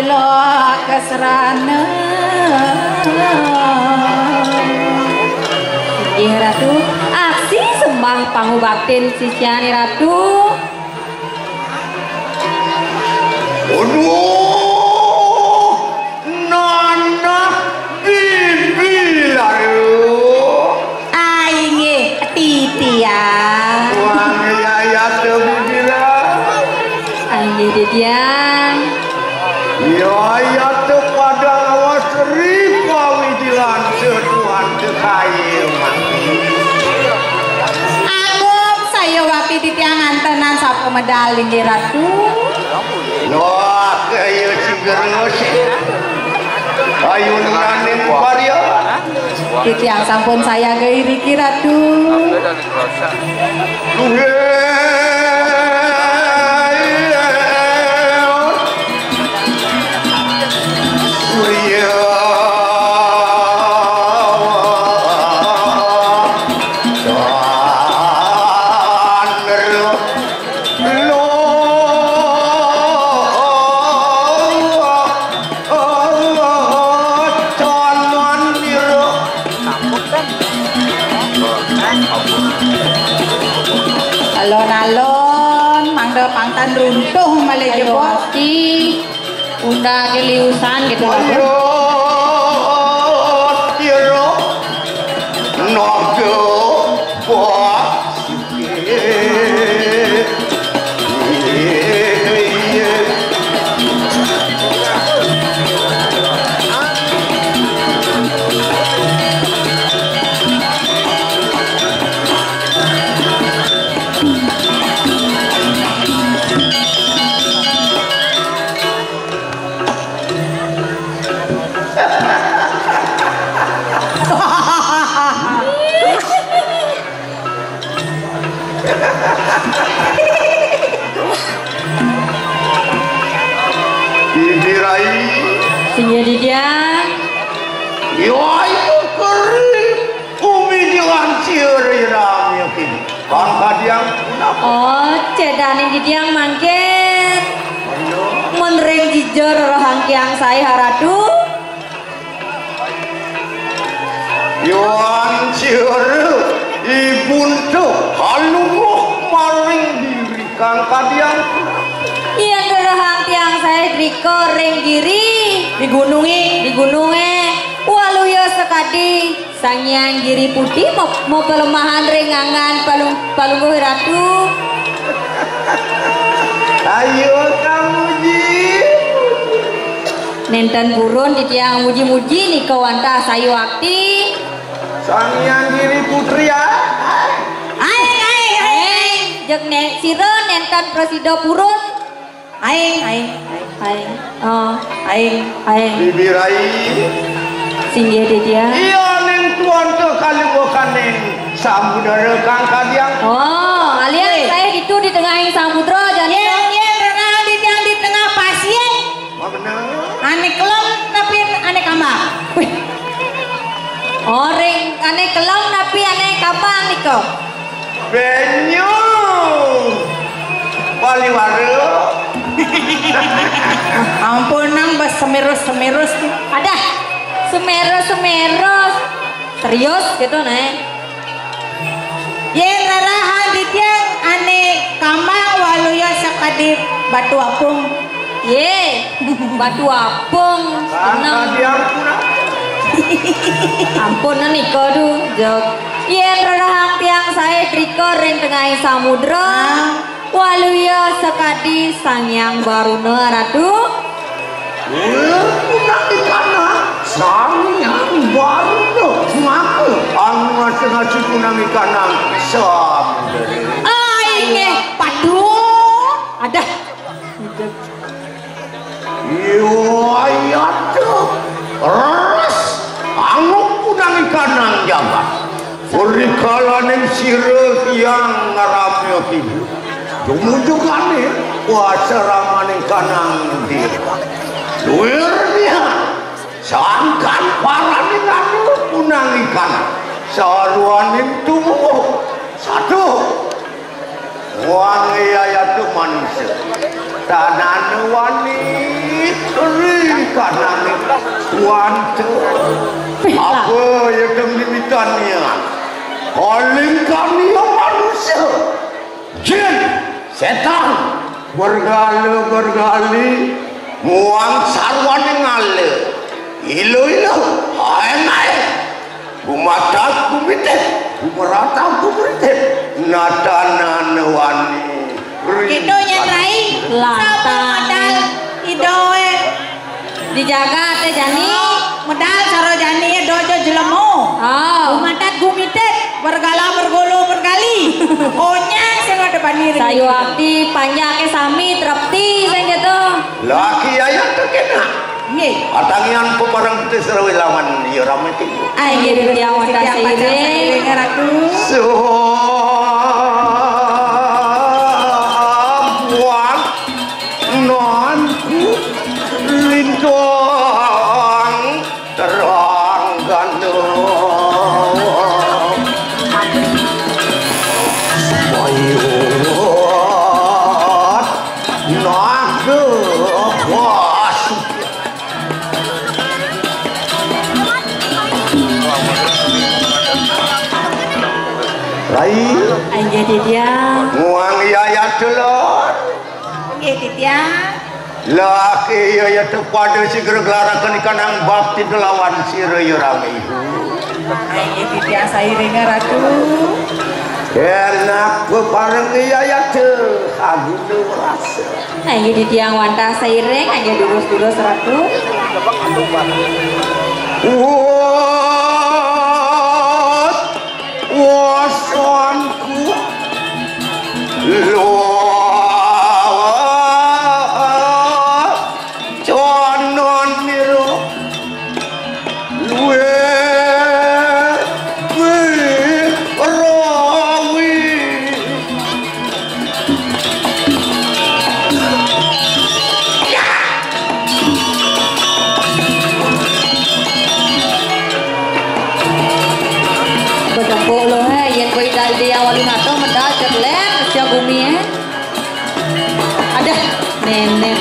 Lo kasrana. Inggih Ratu, aksi sembah pangubaktin sisiane Ratu. Aduh, nanah bibi lalu. Ai nggih, titiang. Wah, iya, iya, bibi lalu. Ai nggih, titiang. Iya, iya, teu pada ngawas ripa wijilan setuan teu kayu mati. Angup, saya wakti titiang ngantenan sapa medal inggih Ratu. Wah, kaya cigerus. Ayo nani paria. Titiang sampun saya gairiki Ratu. Luhur. Surya. Candra. Lo. Calon nira. Alon-alon, mangda pangtan runtuh malih jebos. Pasti undake liusan gitu. Mangda tira. Naga. Wah. Bibi Rai. Singgih titiang. Yo, ayo keri. Umi dilancir irami kini. Bang kadiang punapa? Oh, cedaning titiang mangkin. Mun ring jijur rohang tiang sae haratu. Yuan cira ibun tu kalungguh maring diri kang kadiang. Yen rerehang tiang sae drika ring giri, di gununge, di gununge, waluya sakadi Sang Hyang Giri Putih mep-, mapalemahan ring angan palung-, palungguh ratu. Ayo kamuji. Nenten purun titiang muji-muji nika wantah sayuakti. Sang Hyang Giri Putri, ah. Aing, aing, aing. Jeg ne-, sira nenten prasida purun. Aing, aing, aing. Oh, aing, aing. Bibi Rai. Singgih titiang. Iya, ning tuan ke kaliwekaning samudra kang kadiang. Oh, alian saya itu di tengahing samudra, jani. Yen, yen rerang titiang di tengah pasir. Ane kelem napi ane kambang? Wih. Oh, ring ane kelem napi ane kambang nika? Benyu. Paliwara. Ampun, nang bas semerus-semerus. Adah, semerus-semerus. Serius gitu, Nek. Yen rerehang titiang ane kambang waluya sakadi batu apung. Ye, batu apung. Seneng. Ampun nika, duh, jeg. Yen rerehang tiang sae drika ring tengahing samudra. Ah. Waluya sakadi Sang Hyang Baruna, Ratu. Lir punang di tanah, Sang Hyang Baruna maka anu ngasi-ngasi punang di tanah samudra. Ah, inggih, paduh. Adah. Iwayat res angup punang di tanah jagat. Rikalaning sira Hyang ngaramya ibu, tumujugane kuasa ramaning kanang dira. Duirnya sangkan paraning anu punang ikan saruaning tubuh satu. Wang iya yatu manusia. Tanah wani. Ri kanane wante. Apa ya demi mitania? Paling kami manusia. Jin, setan, bergala-bergali, muang sarwane ngale. Ilo-ilo, ae-ae. Gumatak gumitip, gumeratap gumeritip. Natanane wani. Gitu, Nyen Rai. Lantas. Sapa modal idoe? Dijaga te jani. Medal cara jani ya dojo jelemo. Oh. Gumatat gumitit, bergala bergolo bergali. Onyang sing ada bani. Sayu abdi panjake sami trepti sing gitu. Laki ayah terkena. Nggih. Atangian pepareng putih serawi lawan ya rame tiku. Ah, inggih, titiang wantah seiring. Ratu. Sabuan nanku lintang terang gandum. Mayurat naga basuki. Rai. Inggih, titiang. Muang yayat dulur. Nggih, titiang. Lah, iya ya tepada sigra gelaraken ikanang bakti kelawan sira ya rame ibu. Inggih, titiang sairinga Ratu. Enak bebareng yayat aguna rasa. Inggih, titiang wantah sairing, inggih durus-durus Ratu. Wah, wasanku. Loh, canan nira. Luwih rawi. Bedempuk lo, he, yen kowe idal dia walu nato medal ceklek sia bumi, he. Aduh, nenek.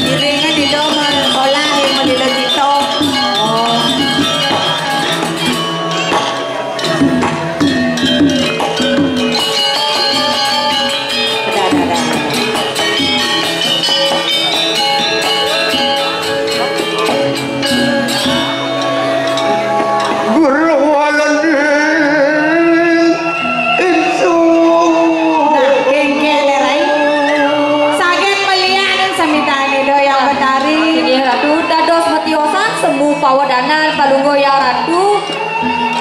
Iringe di do sekolah, yang mau di do cito. Oh. Guru walending ingsun. Nah, kengkeng, Rai. Saget melianan samitane do yang betari. Inggih Ratu, dados metiosan semu pawedanan palungguh yang Ratu.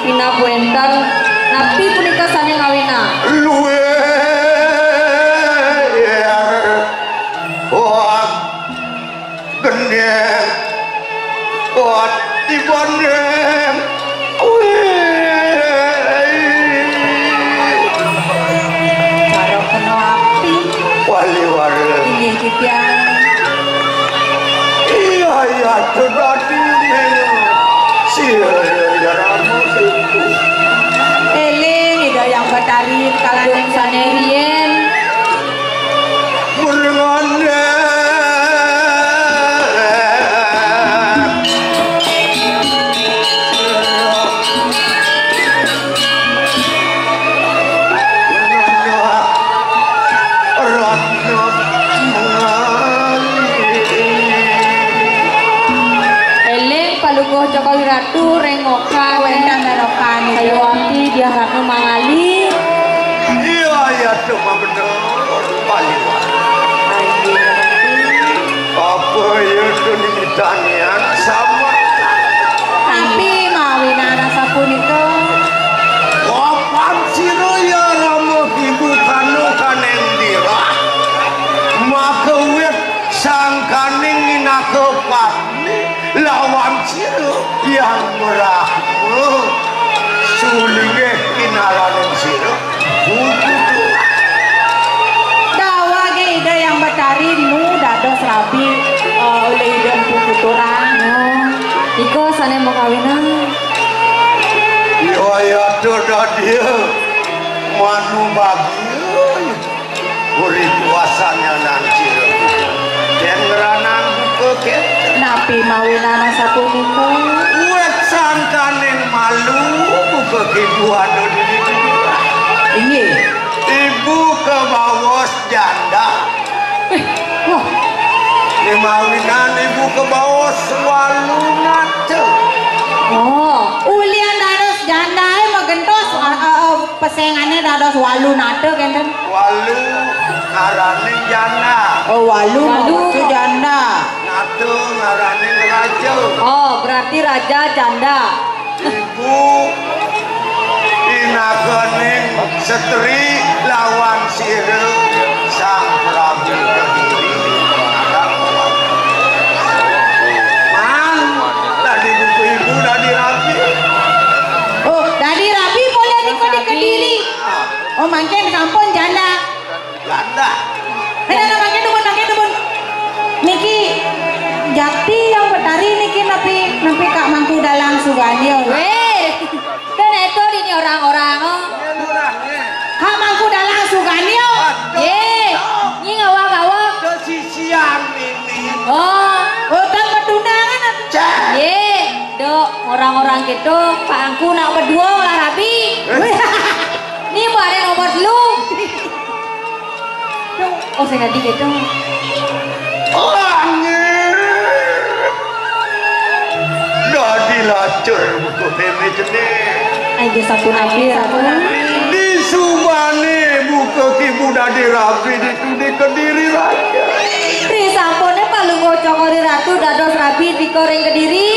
Minab wenten napi punika sane ngawinang? Luwih gendeng ati bandeng. Wih. Karo kena api. Wali wara. Inggih, titiang. Iya, iya, to dadi melu. Sira ya rama siku. Eling Ida Yang Batari kalaning sane riyen. Murengane. Eling palungguh Cokor Wiratu ring Mokan. Wénten Mokan, Sayuwakti Diah Ratna mangali. Iya, iya, cuma bener. Paliwat. Apa ya, Doni? Tanian sama. Tapi mawinan sapunika. Wapan sira ya Rama Ibu kano kaneng dirah. Maka wit sangkaning minaka patni lawan sira yang Brahma. Sulinggih pinaraning sira. Buku Dawage Ida Yang Batari nu dados rabi, eh, oleh Ida Empu Kuturang. Oh, ika sane makawinan. Iya, iya, to dadia manu bagia. Uri kuasanya nan sira. Den ngranang buka Napi mawinan sapunika? Wit sangkaning malu, buka ibu ada dini. Inggih. Ibu kabaos janda. Eh, wah. Mawinan ibu kabaos walu nata. Oh, ulian dados janda, eh, magentos, ah, ah, ah, pesengané dados walu nata, kénten. Walu ngarané janda. Oh, walu. Walu. Maksud janda. Nata ngarané raja. Oh, berarti raja janda. Ibu, pinakaning setri lawan sira Sang Prabu Kediri. Man, dadi buka ibu dadi rabi. Oh, dadi rabi polih nika di Kediri. Oh, mangkin sampun janda. Janda. Eh, janda, mangkin dumun, mangkin dumun. Niki jakti Hyang Betari niki napi, napi Kak Mangku Dalang Suganyo. Wéh, kan itu dini orang-orang, oh. Kak Mangku Dalang Suganyo. Yé, nyi ngawak-ngawak. Kesisian ini. Oh. Oh, kan petunangan atuh. Cah. Yé, dok, orang-orang gitu, Pak Angku nak berdua lah rabi. Eh. Ni bareng nomor telu. Oh, sing dadi gitu. Langit. Dadi lacur buka mémé jené. Ayo, sampun, ayo, sampun. Di subané buka ibu dadi rabi ditu di Kediri Raja. Ri sampuné Palungguh Cokor I Ratu dados rabi di ring Kediri.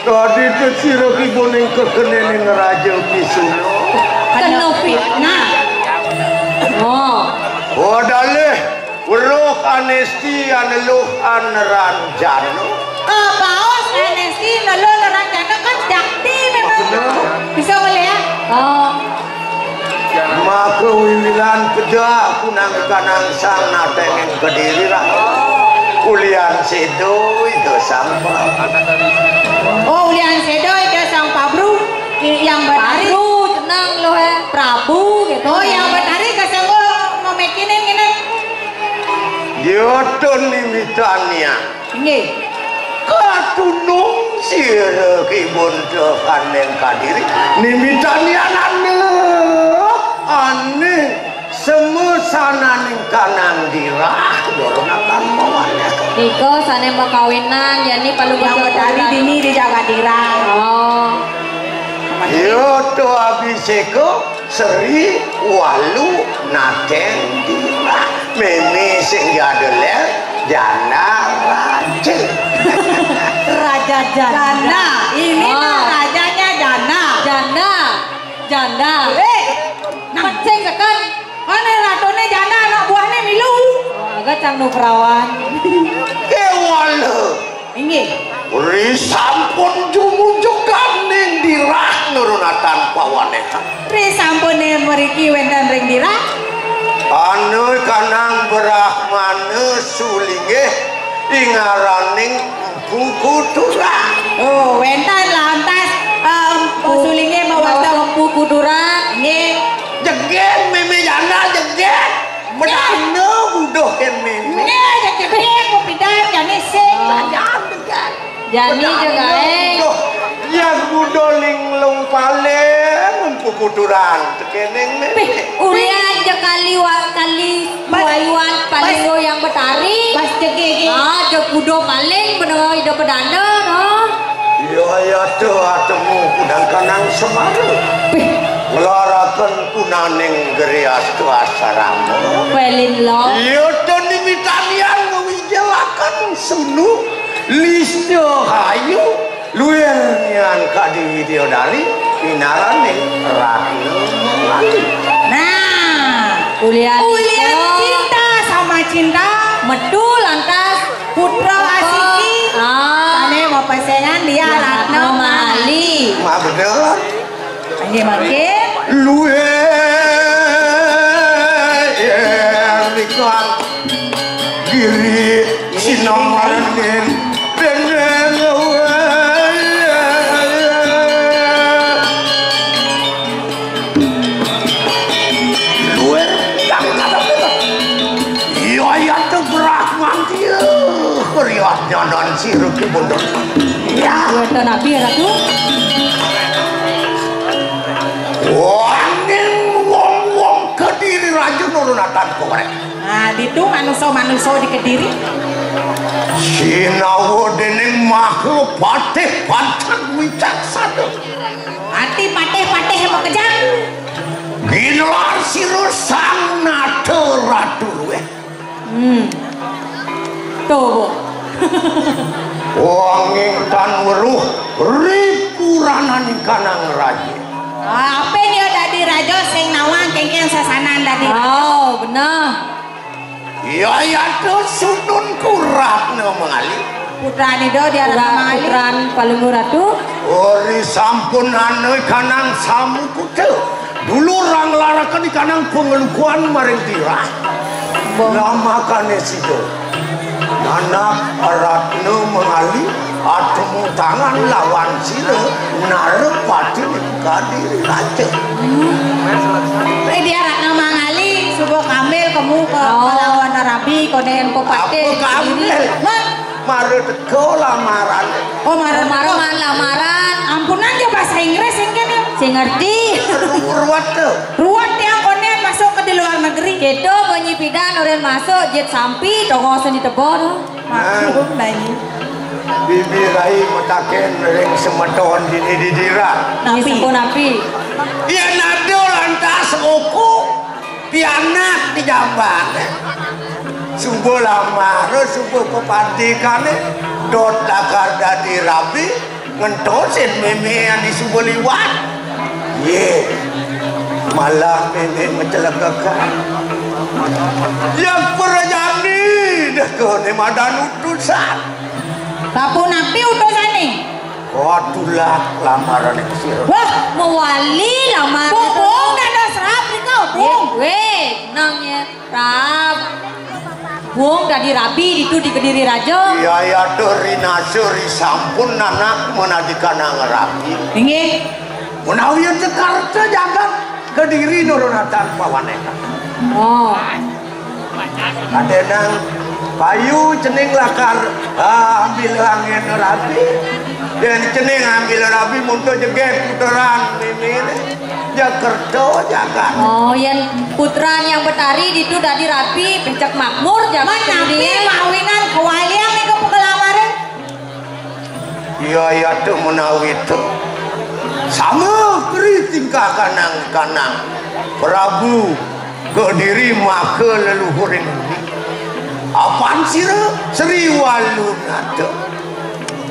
Dadi sira ibu ning kekenéning Raja Pisuna. Kena fitnah. Oh. Oh, dalih. Weruh anesti aneluh aneranjana. Kabaos anesti aneluh aneranjana kan jakti memang. Bener. Bisa boleh ya? Oh. Maka wiwilan pedak kunang kanang sang natengin kediri lah. Ulian sedo itu sang pa-. Oh, ulian sedo itu sang pabru. I-, yang Betari. Pabru, tenang lo, eh. Prabu gitu. Oh, yang Betari kesenggo memekinin ini. Dia tuh nih mitanya. Nggih. Katunung sira kibun tepaning kadiri. Nimitani anane. Ane semesananing kanang dirah, dorong akan mawane. Nika sane makawinan, yani palu. Yang Betari dini di Jagadira. Oh. Iya, to abiseka. Sri walu nateng dirah. Meme sing jada ler janda raja. Raja janda. Janda. Ini mah rajanya janda. Janda. Janda. Eh, nah. Pecing seken. Ane ratone janda anak buahne milu. Agak cang nu perawan. Kewala. Inggih. Ri sampun jumujuganing dirah nurunatan pawanehan. Ri sampune mriki wenten ring dirah. Anu kanang Brahmana sulinggih ingaraning Empu Kuturan. Oh, wenten lantas, eh, Empu Sulinggih mawasta Empu Kuturan. Nggih. Jegég, meme janda jegég. Medana buduh kén mémé. Nggih, jegég, mau pindah, jani sing. Jani jegég. Buduh. Yang buduh linglung paling, empu kuturan. Tekening mémé. Pih, ulian jekali wa-, kali wayuan paling goyang betari. Pas jegég. Ah, jeg buduh paling, bener ida pedana, no. Iya, iya, tuh, atemu kudang kanang semara. Pih. Ngelaraken punaning gerias asrama. Pelin lo. Iya, to nimitanian ngewijelaken sunu, lista hayu, luir nyan kadi Widyadari, pinarane Ratna Mali. Nah, ulian ulian cinta sama cinta. Metu lantas putra asiki. Ah. Sane mapesengan dia Ratna Mali. Mah bener. Inggih mangke. Luwih nika giri sinamarenin dene luwih. Luwih kang kadang. Iya, iya, tuh Brahman dia. Iya, Nyanan sira ki bener. Ya. Wonten napi, Ratu? Wanging wong-wong Kediri Raja nurunatan korek. Nah, ditu manusa-manusa di Kediri. Sinawa dening Maha Patih Panten Wicaksana. Ati patih-patih makejang. Ginelar sira Sang Nata Ratu luwih. Hmm. Tuh, Bu. Wanging tan weruh ripurananing kanang raja. Apa dia dadi raja sing nawang kengkeng sasanan dadi raja? Oh, bener. Iya, ya tuh sunun kuratna mengali. Putrane do dia Putran, Ratu Mangali. Putran Palungguh Ratu. Ori sampun anu kanang samukuta. Dulu rang laraken ikanang pengelukuan maring tirah. Bo. Lamakane sida. Nanak Ratna Mangali atemu tangan lawan sira narepati Kadiri Raja. Eh, dia Ratna Mangali, suba kambil kemu ke Oh. Kelawan Rabi, konen ko Apa pate. Kambil? Wah, Mara teka lamaran. Oh, mara Oh, mara teka. Man lamaran. Ampunan ya bahasa Inggris sing kene. Sing ngerti. Ruwet to. Ruwet yang konen masuk ke di luar negeri. Gitu, bunyi pidan orang masuk, jet sampi, tongos ni tebor. Maklum, nah, ini. Bibi Rai metaken ring semeton dini didira. Napi? Sampun napi? Yen ada lantas oko pianak di jambang. Suba lamar, suba pepandikane, dot takar dadi rabi, ngentosin meme ane suba liwat. Ye, malah meme mencelekekan. Yang perjani, dekone madan utusan. Sapunapi utusane? Kotulah lamaran sira. Wah, mewali lamaran. Bung, bung, dados rap nika, bung. Weh, weh, nang ya, rap. Wong dadi rabi ditu di Kediri Raja. Iya, iya, tuh rinasa risampun anak menadikan nang rabi. Inggih. Menawi Jakarta jagat Kediri nurunatan pawaneka. Oh. Kadenang payu cening lakar, ah, ambil angin rabi. Dan cening ambil rabi muntuk jeget puteran mimine. Jakarta jagat. Oh, yen putran yang betari ditu dadi rabi, becek makmur jagat. Menapi mawinan kewalian niku pengalaman. Iya, iya, tuh menawi tuh. Sama keri tingkah kanang-kanang. Prabu Kediri maka leluhuring budi. Apan sira Sri Walunata.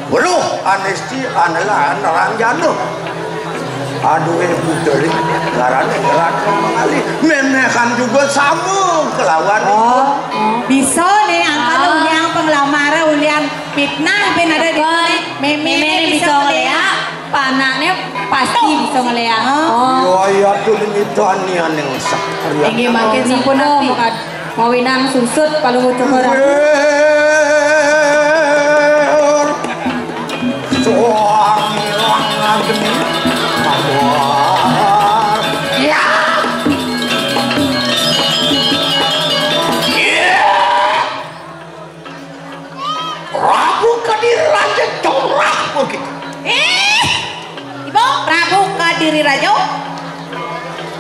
Weruh anesti anelan ranjana. Aduh, eh, putri, ngarane ngerane mengali. Menehan juga sama kelawan. Oh, bisa nih, angkal Ah. Ulian penglamar, ulian fitnah, ben ada di Kon, sini. Meme meme ini bisa bisa ngeliat. Ngeliat. Panaknya pasti Tuh. Bisa ngeliat. Ah. Oh. Iya, iya, tuh ini tanian yang sak. Inggih, makin sampun nanti. Mawinan susut kalau ngucap orang. Soang ilang agni. Ya. Ya. Prabu Kediri Raja corah begitu. Eh, Ibu, Prabu Kediri Raja.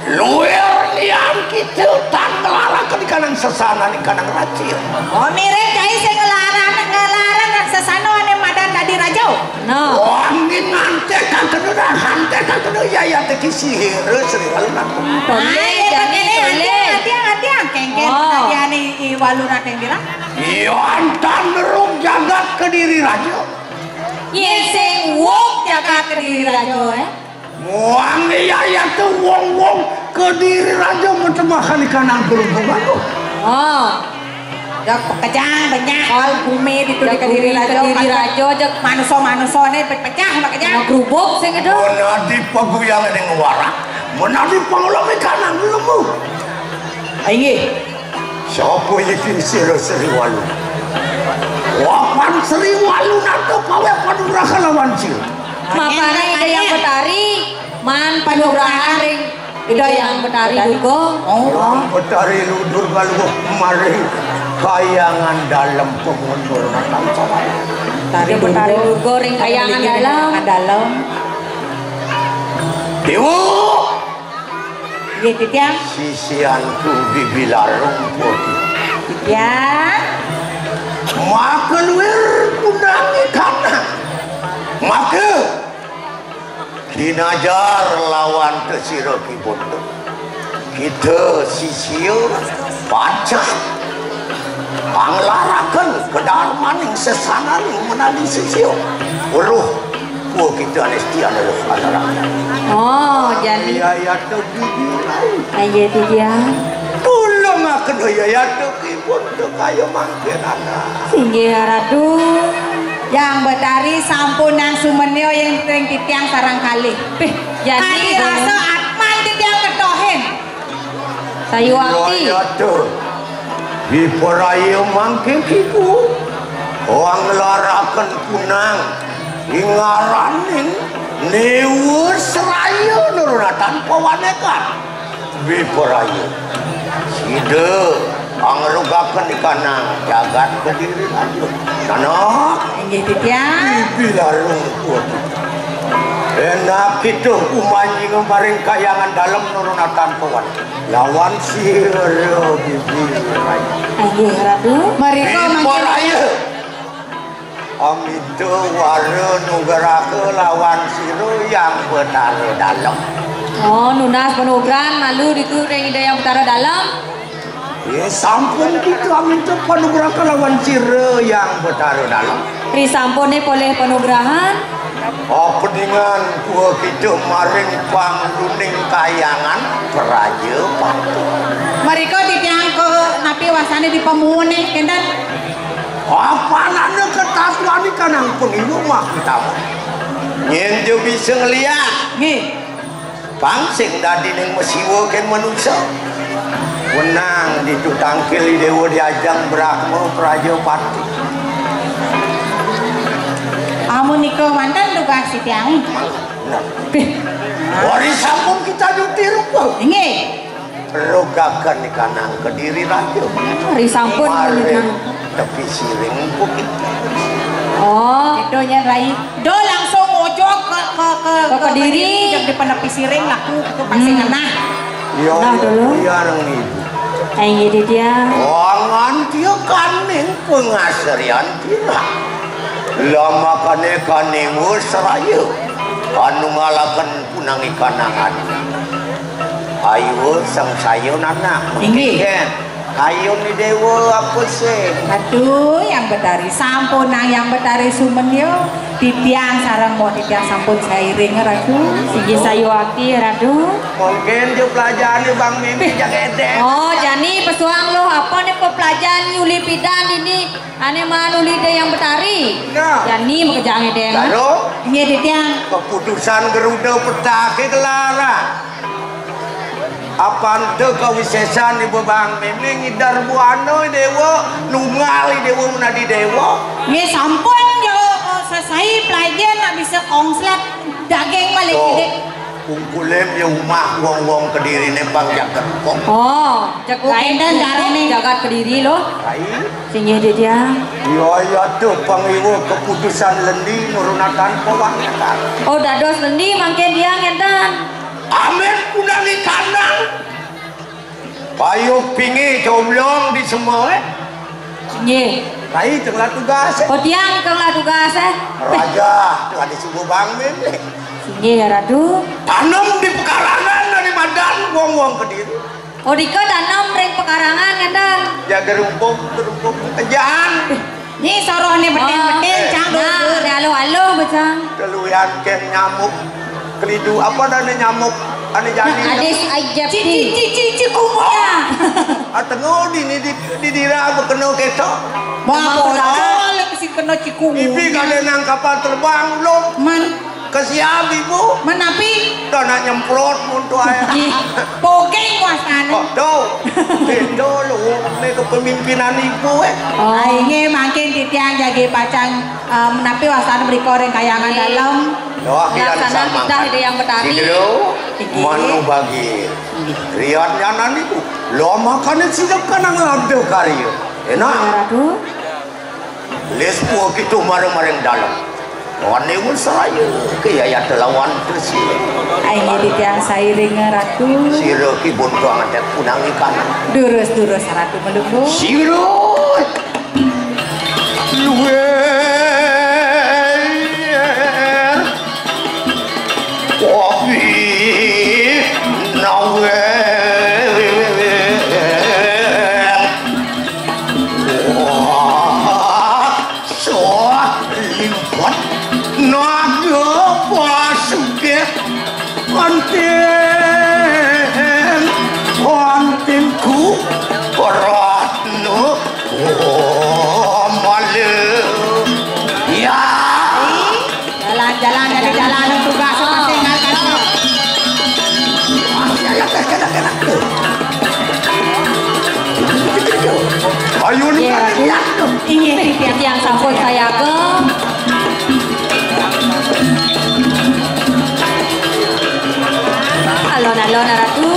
Luir lian kita tan ngelaraken ikanang sesanan ikanang racil. Oh, mirip cai sing ngelaran, ngelaran sesana ane madan dadi raja. No. Wah, ini ngantek kan kena dah, ngantek kan kena ya, ya, teki sihir, Sri Walunata. Tole, ah, iya, jani, tole. Hati-hati, hati-hati, kengken, oh. Hati-hati, i, i Walunata yang bilang. Iya, antan neruk jagat Kediri Raja. Yen sing wong jagat Kediri Raja, eh. Wong iya ya tuh wong-wong Kediri Raja metemahan ikanang berhubungan tuh. Oh. Dak pekejang banyak. Soal bumi di Dak Kediri bumi Raja, Kediri kan Raja, jak manusa-manusane pecah makejang. Sama kerubuk sing itu. Menadi paguyang ning warak, menadi pangulam ikanang lemu. Ah, inggih. Sapa iki sira Sri Walu? Wapan Sri Walu nata paweh panugraha lawan sira. Mapane Ida Yang Betari, man panugrahan ring Ida Yang Betari Duga. Oh. Yang Betari ludur kaluh maring kayangan dalem pemundur nata ucapan. Tari Betari Durga. Durga ring kayangan dalem. Kayangan dalem. Déwa! Nggih, Titiang. Sisianku bibilarung putih. Titiang. Maka luir punangi kanang. Maka ginajar lawan tesira kibunda. Kita sisia pacah panglaraken kedarmaning sesananing menadi sisia. Weruh, pua kita ane setia ane weruh panglaraken. Oh, jani. Iya, iya, to gigi. Ayo, Titiang. Tulung aku, iya, iya, to Pun kaya mangkin anak. Singgih Ratu. Yang Betari sampun nang sumenyo yang ring titiang sareng kalih. Pih, jani. Ari rasa atman titiang ketohin. Sayuwakti. Iya, iya, tuh. Diperaya mangkin kiku. Wanglaraken punang. Ingaraning Newa Seraya nurunatan pawanekan. Wipraya. Sida angrugaken ikanang jagat Kediri Raja. Sanak. Inggih titiang. Bibi larung kuat. Enak kita umanjing maring kayangan dalam nurunatan kawan. Lawan sira bibi. Inggih Ratu. Mereka mangkin. Wipraya. Amita wara nugraha lawan sira Yang Betara Dalem. Oh, nunas panugrahan malu ditu ring Ida Yang Betara Dalem. Ya, sampun kita amita panugraha lawan sira Yang Betara Dalem. Ri sampune polih panugrahan. Oh, peningan tua kita maring pangluning kayangan Praja Pati. Mereka titiang ke napi wasane di pamune, kenten? Apanane ketatuan ikanang pengilu mah utama. Nyen jo bisa ngeliat. Nggih. Pang sing dadi ning mesiwa ken manusa. Wenang ditu tangkil Dewa Diajang Brahma Prajapati. Amun nika manten tugas titiang. Nah. Pih. Wari sampun kita nyuti rupa. Inggih. Rogakan ikanang Kediri Raja. Ri sampun. Maring menika. Tepi siring bukit. Oh. Itu nya, Rai. Do langsung ojo ke, ke, ke, ke Kediri. Kediri, jam depan tepi siring laku, itu pasti. Hmm. Ngenah. Ya, nah, dulu. Iya, nang ibu. Ayo, dia. Wangan dia kaning pengasrian dia. Lamakane kaning Seraya. Anu ngalaken punang ikanangan. Ayo, sang sayun anak. Inggih. Mungkin, kayun ni dewa apa sih? Aduh, Yang Betari, sampun nang Yang Betari sumenyo. Titiang sareng mo titiang sampun sairing, Ratu. Sigi sayuwakti, Ratu. Mungkin jo pelajane Bang Mimi. Pih. Jang edek. Oh, jani pesuang lo, apa nih pepelajaran Yuli Pidan ini? Ane manuli de Yang Betari. Nah. Jani makejang edeng. Lalu? Nggih, titiang. Keputusan Garuda petake kelara. Apante kawisesan ibu Bang Mimi ngidar buana dewa, nunggal dewa menadi dewa. Nggih, sampun jo, eh, sesai pelajen nak bisa kongslet daging balik. Tuh. Gede. Ungkulem ya umah wong-wong Kedirine pang jaket kok. Oh, jaket. Lain dan carane. Jagat Kediri loh. Lain. Singgih dia. Iya, iya, tuh, pangiwa keputusan lendi nurunakan pawangetan. Oh, dados lendi mangkin dia ngenten. Amin punani kandang. Payu pingi coblong di semua, eh. Nggih. Kai tengah tugas, eh. Oh, tiang tengah tugas, eh. Raja, tengah disuruh bangun, eh. Nggih, Ratu. Tanam di pekarangan dari madan wong-wong Kediri. Oh, dika tanam ring pekarangan, ngenten. Ya, gerumpung, gerumpung. Kejan. Ni sorohne betin-betin, ah, cang, nah, dulu. Ane aluh-aluh, becang. Keluyan ken nyamuk. Kelidu, apa dane nyamuk? Ane jani. Nah, adis aja. Ci, ci, ci, ci, ci, kumuya. Ah, tengok di, ni, di, di dira bekeno ketok. Wah, emang bocah, lek sing kena cikungunya. Bibi kade nang kapal terbang, belum? Man. Kesian ibu. Menapi? Dah nak nyemprot muntah ya. Ih, pogeng wasane. Oh, do. Beda lo, ini kepemimpinan ibu, eh. Oh. Aine mangkin titiang jagi pacang, eh, menapi wasane mriko ring kayangan. Nggih. Dalem. Doa kita. Laksana disamakan. Titah Ida Yang Betari. Sini dulu. Nggih. Manu bagi. Nggih. Rian nyanan ibu. Lo makane siap kanang lada karya. Enak. Ya, Ratu. Lis puo kitu mareng-mareng dalem. Wane ngun seraya ke yayat lawan Resi. Inggih titiang sairing, Ratu. Sira ki buntuang antek punang ikan. Durus, durus, Ratu Melunggu. Sira luwer kopi nawer. Wah, soh limpet naga pasugih anting, antingku ratna. Oh, malu. Ya. Jalan-jalan dari jalan tugas masing-masing. Ayo, iya, lihat. Inggih, titiang sampun sayaga. Alon-alon, Ratu.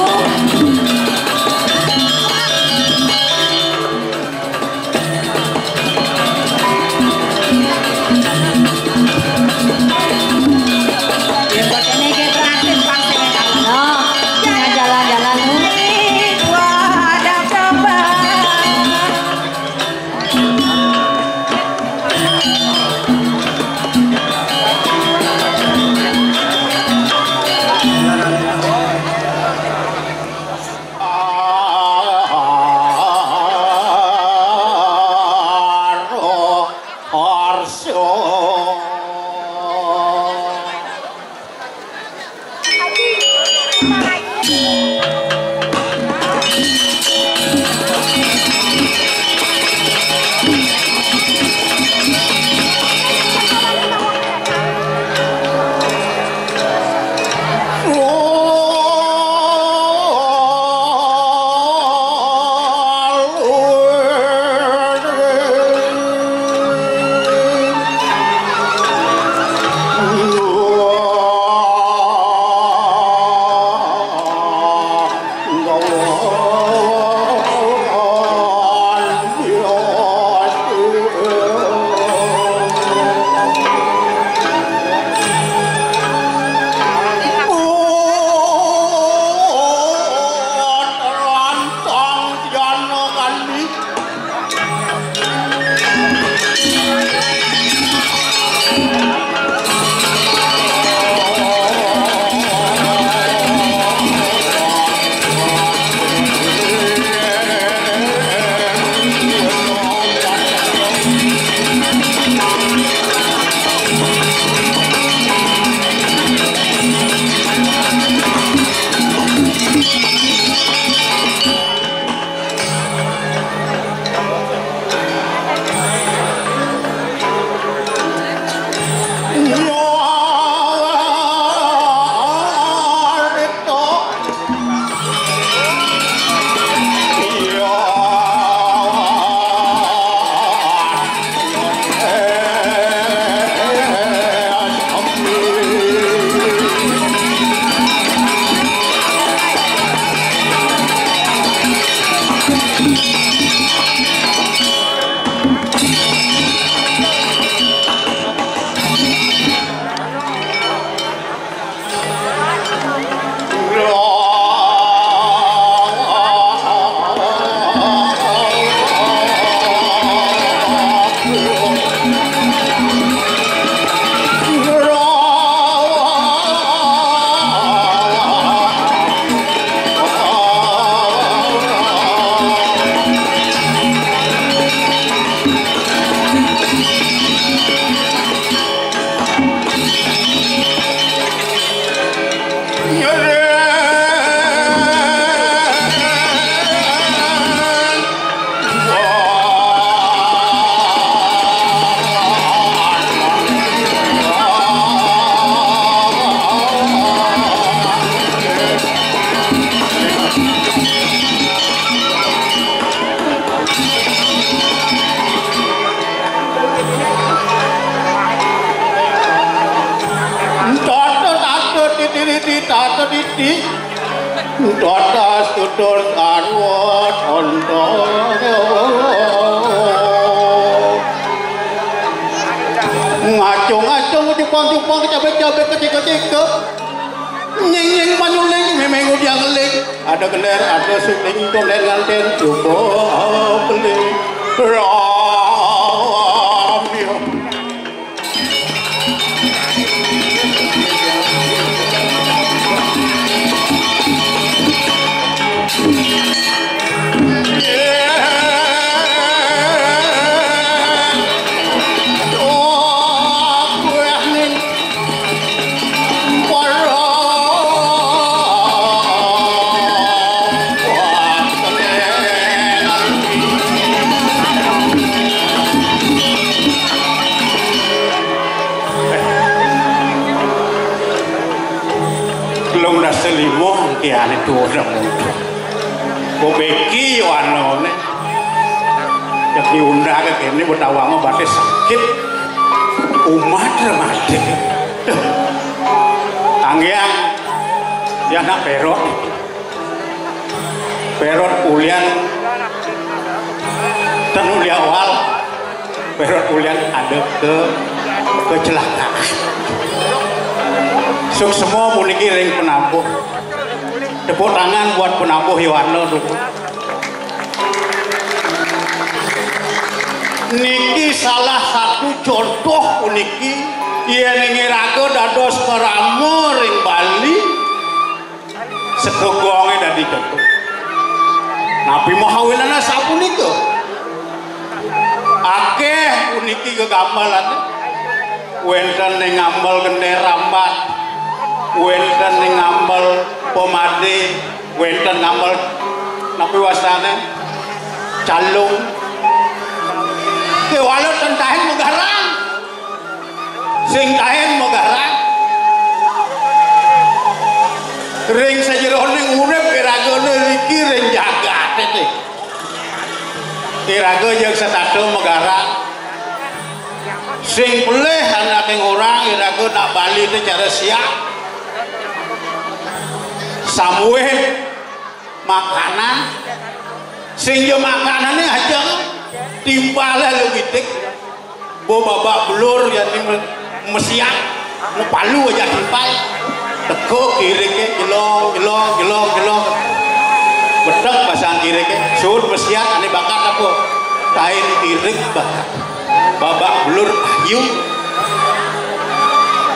Tata tata titi titi tata titi. Tata tutur sarwa tata. Ngacung-ngacung, cupang-cupang, kecabek-cabek, kecika-cika. Nying-nying manyuling, miming udiang eling. Ada geler, ada suling, tonden nganten, cuba beli. Ram, ya. Telung dasa lima angkiane tuwa. Kok beki yo anone. Yen diundhake kene Betawange bate sakit. Umat remate. Duh. Anggiang ya nak perot. Perot ulian tenu di awal. Perot ulian ada ke kecelakaan. Suksema puniki ring penabuh. Tepuk tangan buat penabuh Yohana dulu. Niki salah satu contoh puniki, yen iraga dados krama ring Bali, segegonge dadi contoh. Napi mahawinane sapunika? Akeh puniki gegamelane. Wenten ning ngambel gender rambat, wenten ning ngambel pemade, wenten ngambel napi wastane calung. Kewala tentahin megarang. Sing tahin megarang. Ring sajeroning urip iragane riki ring jagate. Iraga jeg setata megarang. Sing pelih anaking orang iraga nak Bali te cara siap. Samuin makanan. Sing ya makanane aja timpale lu gitik. Bo babak belur ya ni me- mesiak. Nepalu aja timpal. Teko kirike, gelo, gelo, gelo, gelo. Betek pasang kirike, sud mesiat ane bakat apa? Kain kirik bakat. Babak belur ayu.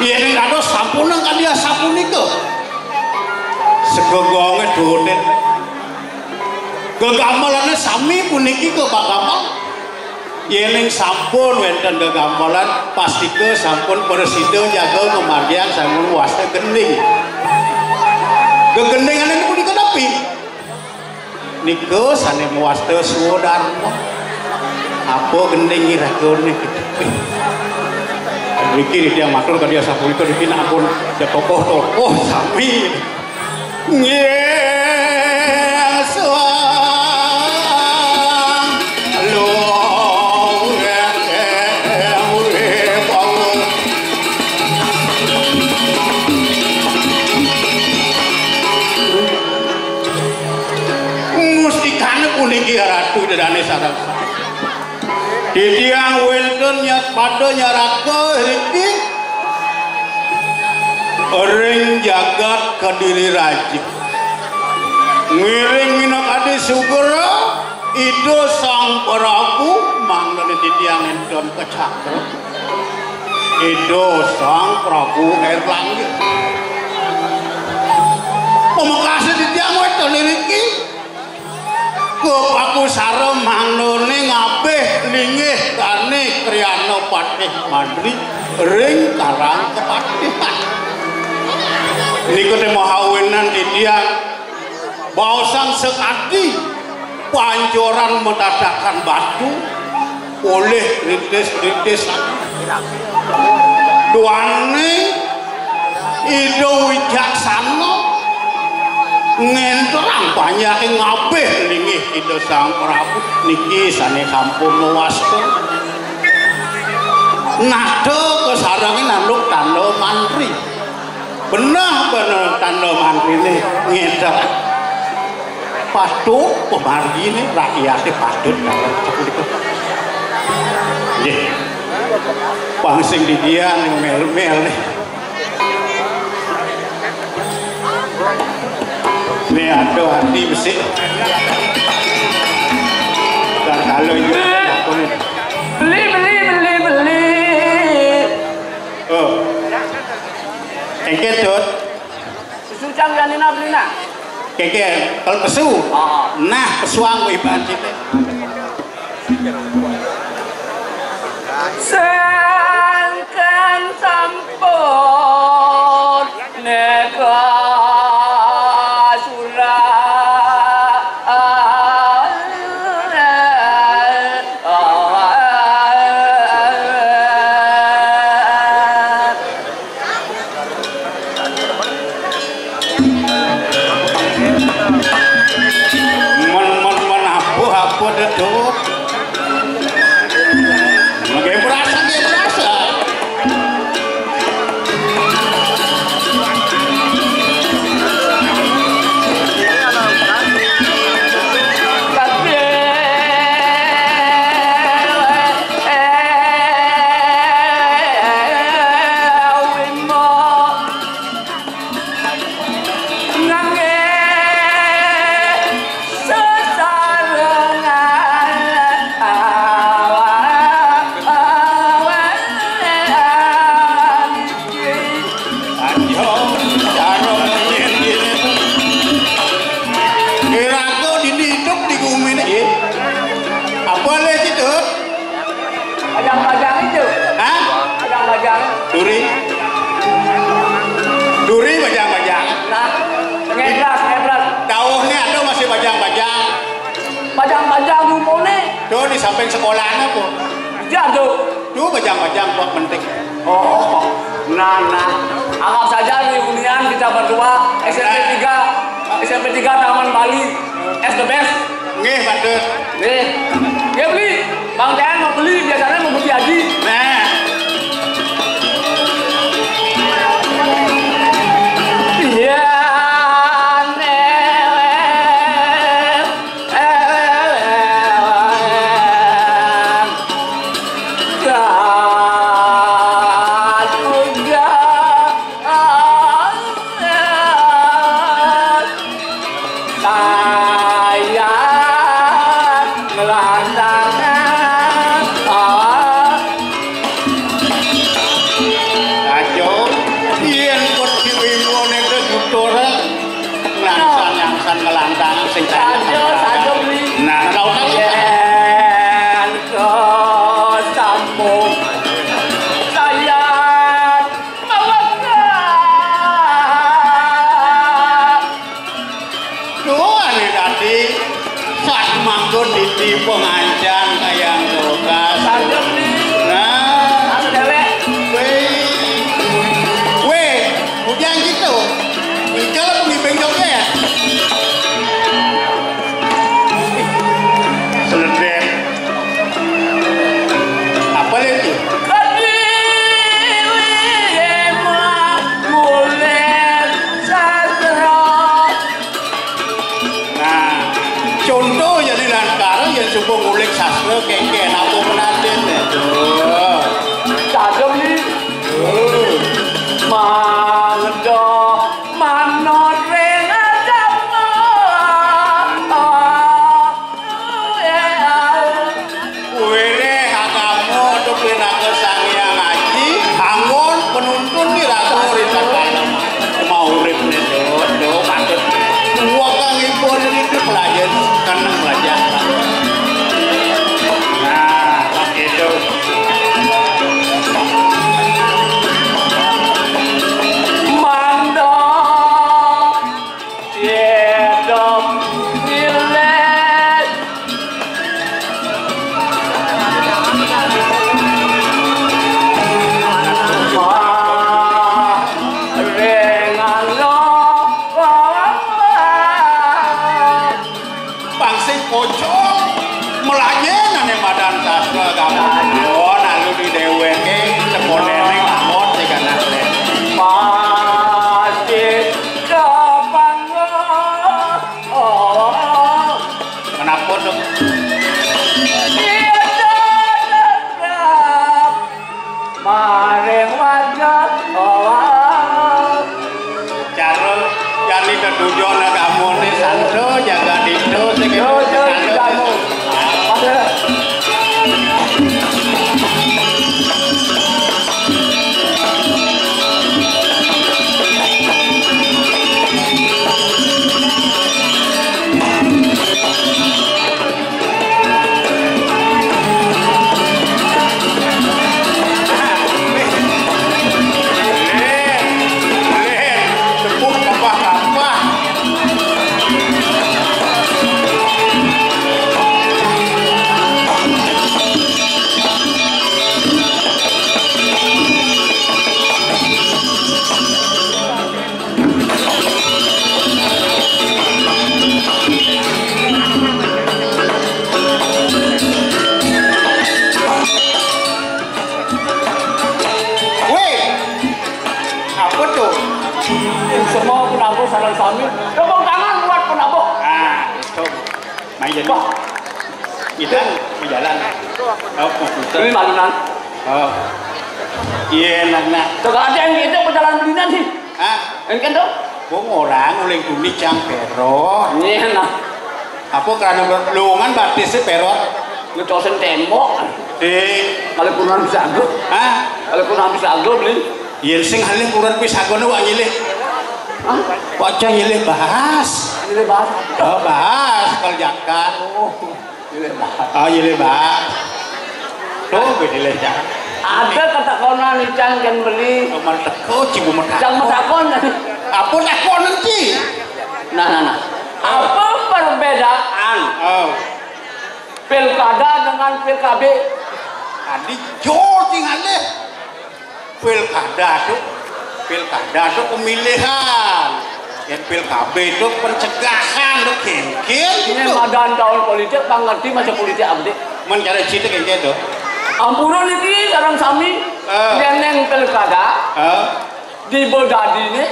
Iya ning kados sampun nang kadi sapunika. Segegonge doten. Gegamelane sami puniki ke Pak Gamal. Yening sampun wenten gegamelan, pastika sampun prasida jaga ngamargiang sampun wasta gending. Gegendingane punika napi? Nika sane mawasta swadarma. Apa gending iragane? Niki titiang matur kadi asapunika niki ampun ya tokoh-tokoh sami. Nggih, suwang. Luwih wau. Mustikane puniki Ratu Ida Dane sareng sami. Titiang wenten nyat pada nyaraka riki ring jagat Kediri Raja. Ngiring minakadi sugra Ida Sang Prabu mangdane titiang enten kacakra. Ida Sang Prabu Erlangga. Pamekase titiang wenten riki. Kepakusara mangdane ngabih linggih dane Kriyana Patih Mandri ring Karang Kepatihan. Nika te mahawinan titiang baosang sekadi pancoran matatakan batu olih rintis-rintis duane Ida wicaksana ngenterang panjake ngabih linggih Ida Sang Prabu niki sane sampun mawasta. Nada kasarengin anuk tanda mantri. Benah-benah tanda mantrine ngenterang. Patut pamargine rakyate patut. Nggih. Pang sing didian yang mel-mel nih. Nih, aduh, hati besi. Dan kalau juga aku nih. Beli, beli, beli, beli. Oh. Engke, Tut. Susu cang ganina belina. Keke, kalau pesu. Oh. Nah, pesuang ibarat kita. Sangkan sampun neka surah. Men, men, men, apuh, apuh, Dut. Lagi berasa, lagi berasa. Ngangge sesarengan awak awean. Ayo, karo ngene. Iraku didituk di gumine, nggih. Apa le situ? Bajang-bajang itu. Hah? Bajang-bajang. Duri. Duri bajang-bajang. Nah, ngedras, ngedras. Dauhnya ada masih bajang-bajang. Bajang-bajang di umurnya. Tuh, di samping sekolahnya tuh. Iya, tuh. Tuh, bajang-bajang buat mentik. Oh, nah, nah. Anggap saja reunian kita berdua, S M P tiga, S M P tiga Taman Bali, as the best. Nggih, Pak Dut. Nggih. Nggih, beli. Bang Tean mau beli, biasanya mau beli Haji. Nah. Iya, nih. Ajo, yen pun diwiwone ke jutur, nangsan-nangsan ngelantang sing kaya Sajo, sajo, beli. Nah, ora usah. Yen ke sambung, saya mawaka. Duh, ane dadi sat manggon dadi pengancan kayang kulkas. Sandem nih. Nah. Anu dewek. Weh. Weh, udah gitu. Ical apa ngimbing joget? Areng warga, oh, cara yani tetujon kamu ni santo jaga dito. Yo, yo, kamu. Weh, apa tuh? Semua penabuh sareng sami. Tepuk tangan buat penabuh. Nah, itu. Main jadi. Wah. Kita berjalan. Oh, komputer. Ini malunan. Oh. Iya, enak, nak. Coba ada yang kita berjalan belinan sih. Hah? Ini kan tuh. Wong orang uling tuni cang perot. Iya, nah. Apa karena ber-, lowongan batisnya perot? Ngetosen tembok. Eh. Kalau kurang bisa agak. Hah? Kalau kurang bisa agak, beli. Iya, sing halih kurang bisa agak, wak nyilih. Hah? Wak cang nyilih bahas. Nyilih bahas. Oh, bahas kalau jakan. Oh, nyilih bahas. Oh, nyilih bahas. Tuh, beda lah, Cang. Ada kata konan nih, Cang, kan beli. Nomor teko, cibu metakon. Cang metakon. Apa takon nanti? Nah, nah, nah. Apa perbedaan, oh, pilkada dengan pilkabe? Tadi jol tinggalnya. Pilkada tuh, pilkada tuh pemilihan. Ya, pilkabe itu pencegahan tuh, kengkeng. Ini gitu. Madan tahun politik, bang ngerti masa politik abdi. Men cara cerita kayak gitu. Ampura niki sareng sami, eh, yen neng pilkada, eh, di Bedadi ini,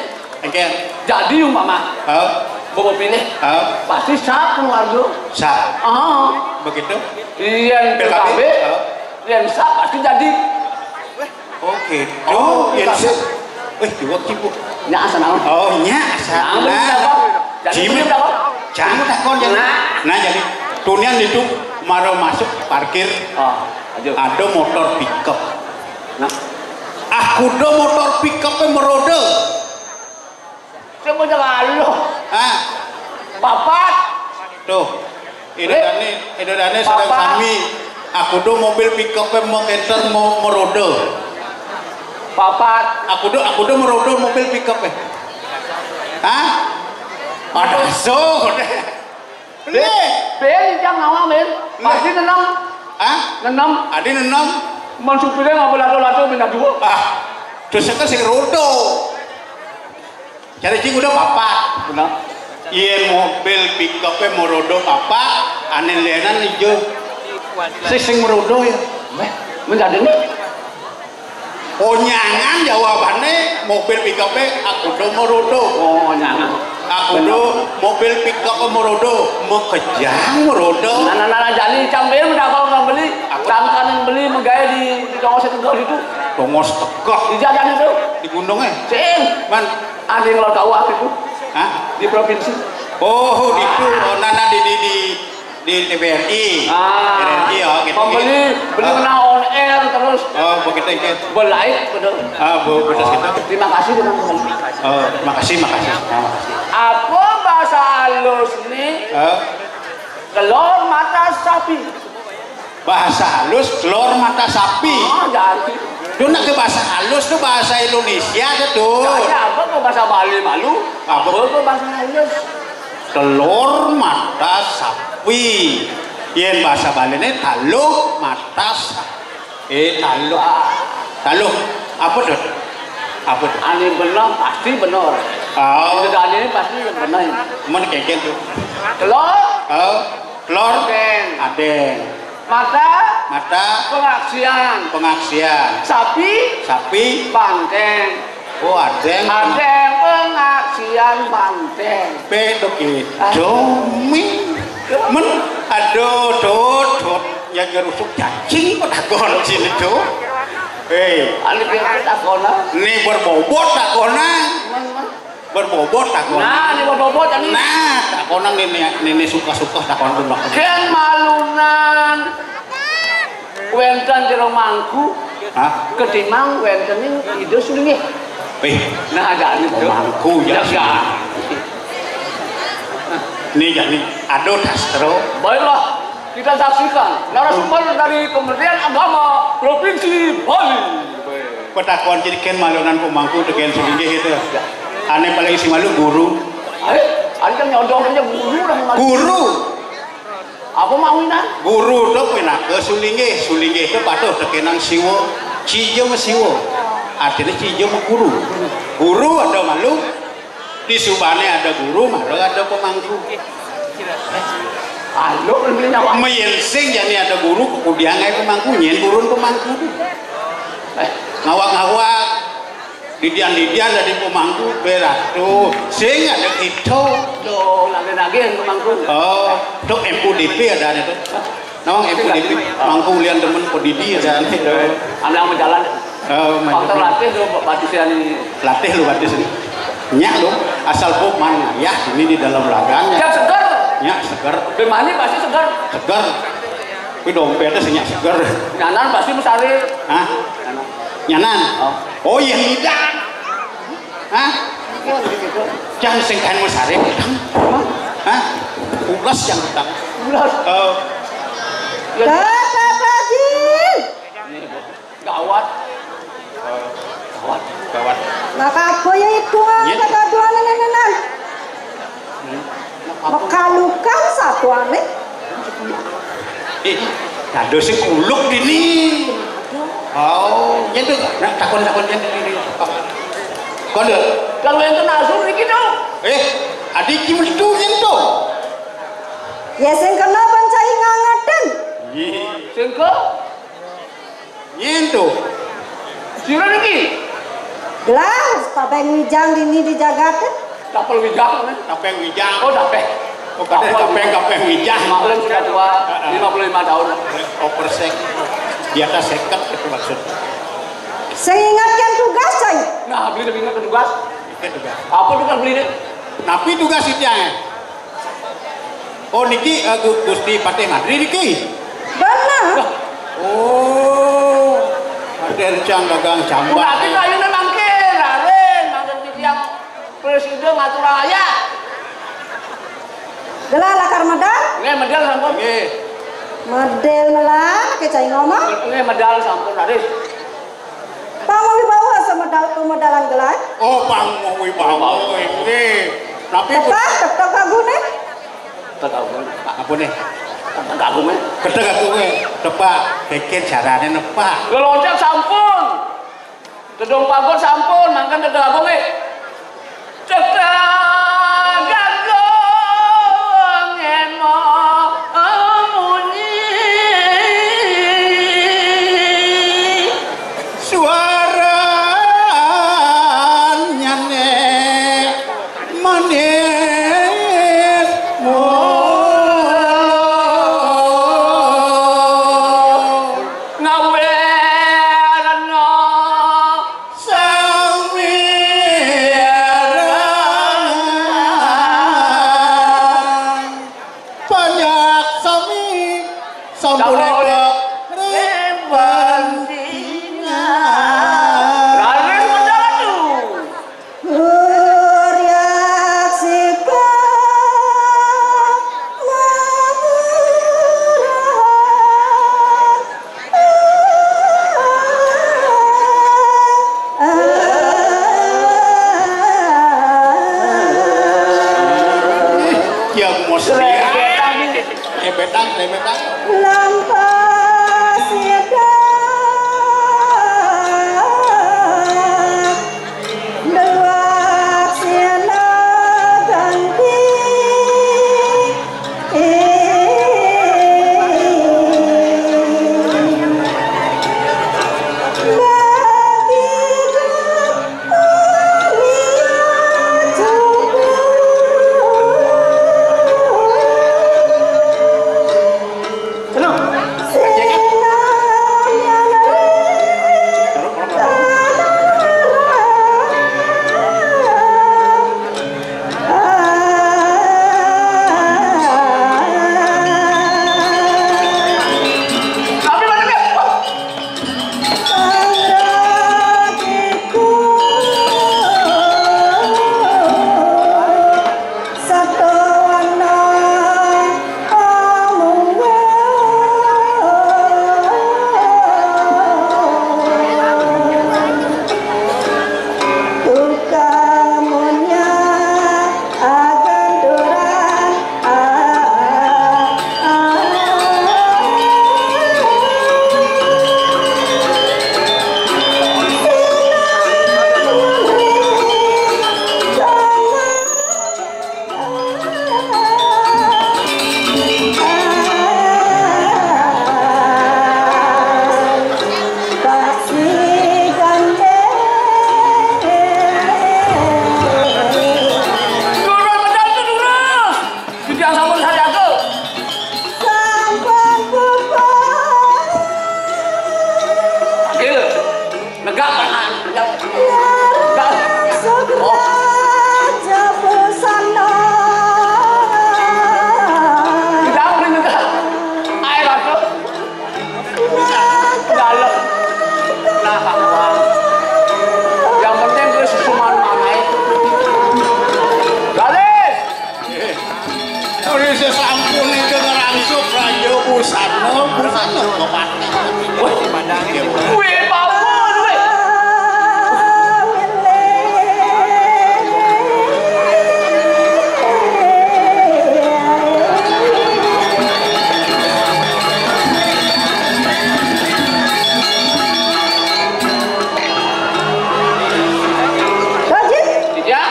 oke, jadi umpama, eh, bawa pilih, eh, pasti sah keluarga. Sah. Ah. Begitu? Yen pilkabe, pilkabe, eh, yen sah pasti jadi. Oh, gitu. Oh, ya, iya. Sih. Wih, jawab sih, Bu. Nya asa naon? Oh, nya asa. Nah, bener, apa? Jadi, jim, bener, apa? Jangan takon, jangan. Nah. Nah, jadi, tunian itu, maro masuk parkir. Oh, aduh. Ada motor pickup. Nah. Aku do motor pickup meroda. Sing bocah aloh. Hah? Papat. Tuh. Idodane, idodane sareng sami. Aku do mobil pickup mau kenter mau meroda. Papat. Aku do, aku do meroda mobil pickup. Hah? Ada so. Be, be, jang ngawa, men. Pasti nenem. Hah? Nenem. Adi nenem. Men supire ngapa lato-lato minta dua. Ah, dosa kan sing roda. Jadi cing udah papat. Benar. Iya, mobil pickup-e meroda papat, ane lenan ijo. Sing, sing meroda ya. Weh, menjadi nih. Oh, nyangan jawabane, mobil pickup-e aku do meroda. Oh, nyangan. Aku do mobil pickup meroda, mekejang meroda. Nah, nah, nah, nah, jadi campir mendapat orang beli. Aku tangkanin beli megawe di, di tongos tegal itu. Tongos tegal. Di jalan itu. Di gunungnya. Sing. Man. Ada yang lo tahu apa itu? Hah? Di provinsi. Oh, di itu. Oh, nana di, di, di, di T V R I. Ah. T V R I, oh, gitu, membeli, gitu. Beli, oh, kena on air terus. Oh, begitu, gitu. Belaik, betul. Ah, bu, betul, gitu. Terima kasih dengan teman. Oh, terima kasih, makasih. Terima kasih. Apa bahasa halus nih? Oh. Telur mata sapi. Bahasa halus, telur mata sapi. Oh, jadi. Itu nak ke bahasa halus tuh bahasa Indonesia aja tuh. Saya apa ke bahasa Bali malu? Apa? Apa ke bahasa halus? Telur mata sapi. Yen bahasa Bali ini taluh mata sapi. Eh, taluh. Taluh. Apa tuh? Apa tuh? Ane bener, pasti bener. Oh. Ane pasti bener. Men kayak gitu. Telur. Oh. Telur. Adeng. Adeng. Mata. Mata. Pengaksian. Pengaksian. Sapi. Sapi. Banteng. Oh, adeng. Adeng pengaksian banteng. Pe to gitu. Ah. Domi. Men, aduh, tuh, tuh. Ya ngerusuk cacing kok takon sini tuh. Hei, anu pian takonan. Né berbobot takonan. Berbobot takonan. Nah, né berbobot anu. Nah, takonan né, né, né, né suka-suka takon dulu. Kén malunan wénten jero mangku. Hah? Ketimbang wénten ning Ida Sulinggih. Eh, nah, jani to. Mangku ya. Ya, ya. Ini jani, aduh, Castro. Baiklah, kita saksikan narasumber dari Kementerian Agama Provinsi Bali. Petakon jadi kén malunan pemangku tekén Sulinggih itu. Ané paling sing malu guru. Ayo, ada kan nyodong aja guru lah. Guru. Apa maunya? Guru to pinaka Sulinggih, Sulinggih to patuh tekénang Siwa. Cija ma Siwa. Artinya cija ma guru. Guru ada malu. Di subané ada guru, mara ada pemangku. Ayo, ini nyawa. Yén sing jani ada guru, kudiang aé pemangku, nyén gurun pemangku. Eh, ngawak-ngawak. Didian-didian dadi pemangku, beratuh. Sing ada kita. Tuh, lagi-lagi yang pemangku. Oh, tuh M U D P ada, ada tuh. Nawang M U D P, mangku ulian demen pedidi ada. Ada yang berjalan. Oh, maju. Faktor latih tuh, batisan ini. Latih lu batis ini. Nyak dong, asal Bob mana? Ya, ini di dalam laganya. Yang segar. Nyak segar. Bemani pasti segar. Segar. Kuwi dompétnya sing nyak seger. Nyanan pasti mesare. Hah? Nyanan. Oh. Oh, iya, tidak. Hah? Jangan sing kain mesare utang. Hah? Ulas yang utang. Ulas. Oh. Ya. Kakak Haji. Gawat. Gawat. Gawat. Maka apa ya itu, ah, iya, kata Tuhan ini, nah. Hmm. Mekalukan satu aneh. Eh, dados sing kuluk dini. Oh, yen to, nak takon-takon yen dini. Kono. Kalau yang kena asur iki to. Eh, adi ki metu yen to. Ya sing kena pancai ngangaten. Iya. Sing ke? Nyén to. Sira niki? Gelah, tapéng wijang dini di jagat. Tapel wijang, né? Tapéng wijang. Oh, tapéng. Oh, kadang tapéng, tapéng wijang. Maklum sudah tua, heeh, lima puluh lima tahun. Oh, persek. Di atas seket itu maksud. Sing ingat kan tugas, Cai? Nah, beli lebih ingat tugas. Itu tugas. Apa tugas beli ini? Napi tugas itu ya? Oh, niki, eh, Gu-, Gusti Patih Madri niki? Bener. Lah, oh, Raden Cang dagang jambak. Berarti kayuné mangkin, Raden, mangkin titiang presiden ngaturang ayah. Gelah lakar medal? Nggih, medal sampun. Nggih. Medal melah, ké Cai ngomong. Nggih, medal sampun, Raden. Pangwibawa semedal pemedalan gelah. Oh, pangwibawa, nggih. Tapi tepak, tepak laguné. Tepak laguné. Apa nih? Tepak laguné. Ketek aku, nggih. Tepak, kékén carané nepak. Geloncat sampun. Tedong pagon sampun, mangkan tepak laguné. Cekak gagong emo munyi. Suaranyane manis. Ngawerno Sang Mira. Enggak. Oh. Tidak, enggak. Air apa? Dalam. Nah, wah. Yang penting dia susu mana-mana itu. Galis. Wis sampun itu ngerangsuk raja busana, busana kepati. Wih, wih, bawa, wih. Rajin. Iya.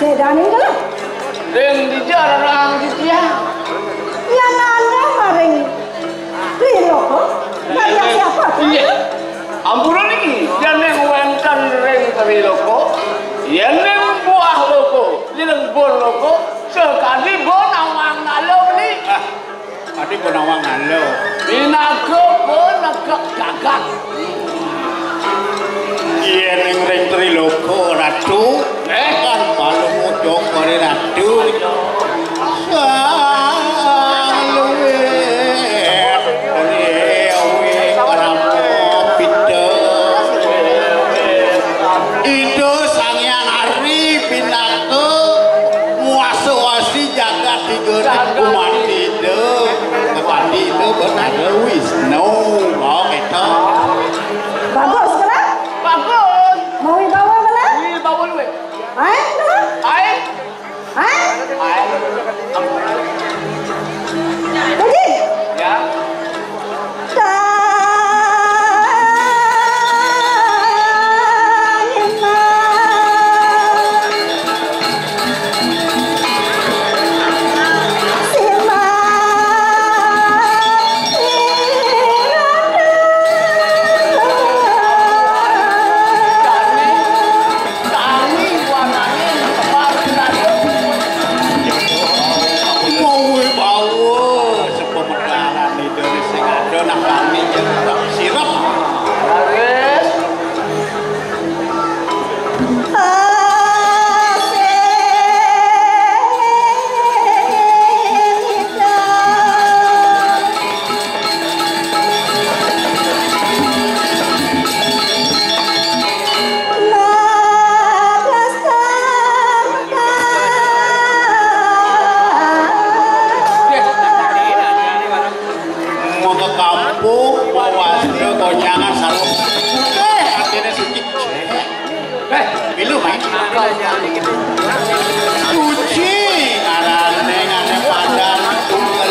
Cek Dani lah. Ring dija rerang titiang. Yang anda maring Triloko? Karya siapa? Iya. Ampura niki, yen ning wénten ring Triloko, yen ning buah loko, yen ning bon loko, sakadi bon awang nala meni. Ah, Adi Gunawan Nala. Pinaka penegak jagat. Yen ing ring Triloka, Ratu, eh? Kan palu muda kare Ratu. Saluwih rewe Rama Pita. Ida Sang Hyang Hari pinaka muasa-wasi jagat tiga. Jagat. Umat Ida, kepada Ida Batara Wisnu. Oh, kita. Bagus, kena? Bagus. Mau wibawa, kena? Wibawa luwih. Ae, kena? Ae. Ae. Ae. Puji. Ya. Mau bawa sepemedalan. Dari sing ada nak kami ya, sirep. Laris. Mau ke kampung, mau wasra, goncangan, sarung. Eh, atine suci. Eh, milu, Pak. Suci, arane ngene padan tunggal.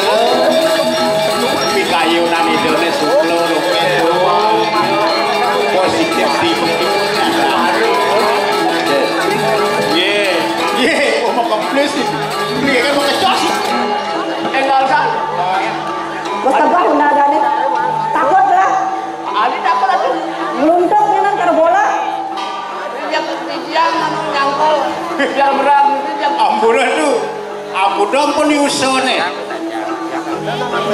Pikayunan idone suklo, rumet doang. Positif tinggi. Ye, ye, omong komplis. Ini kan mau kecos. Enggak usah. Wes tebak nadane. Takut lah. Ali takut atuh. Ngluntuk nyeneng karo bola. Ya titiang anu nyangkul. Biar berat itu dia. Ampun atuh. Aku dong pun diusone.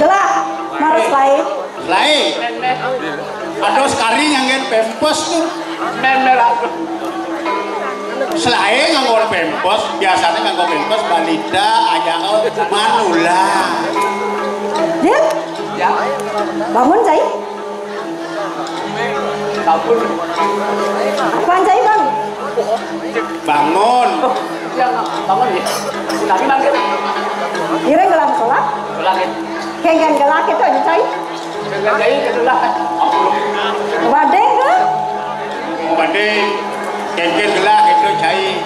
Jelas, harus lain. Lain. Aduh, sekali nganggen pempes tuh. Memer atuh. Selain nganggo pempes, biasanya nganggo pempes balita, ajael, manula. Dia? Ya. Bangun, Cai. Sampun. Apaan, Cai, Bang? Bangun. Oh, iya, bangun ya. Tadi mangkir. Ngiring gelang sholat. Sholat ya. Kengken gelang itu aja, Cai. Kengken jahit itu lah. Wadeng ke? Wadeng. Kengken gelah itu, Cai.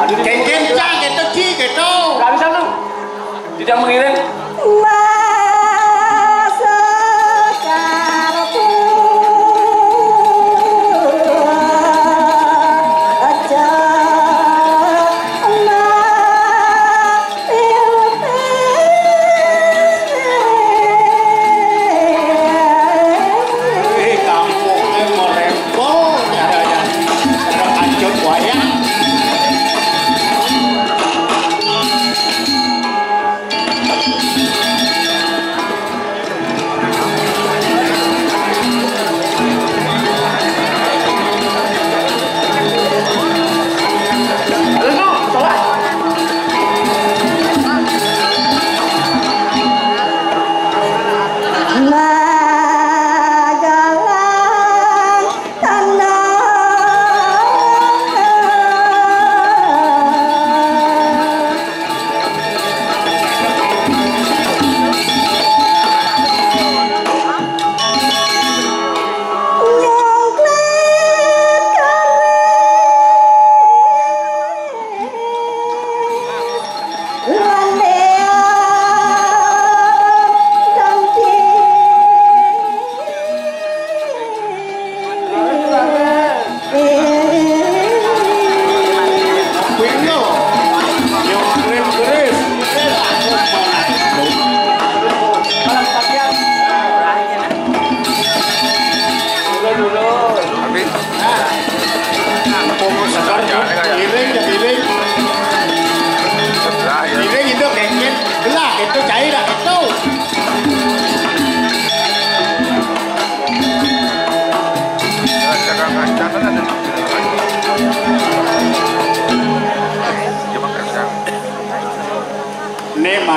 Aduh, kengken cang itu, Ci, gitu. Nggak bisa lu. Tidak mengiring. Masuk kartu aja. Eh, kampungnya merempel, caranya. Cara kancut wayang.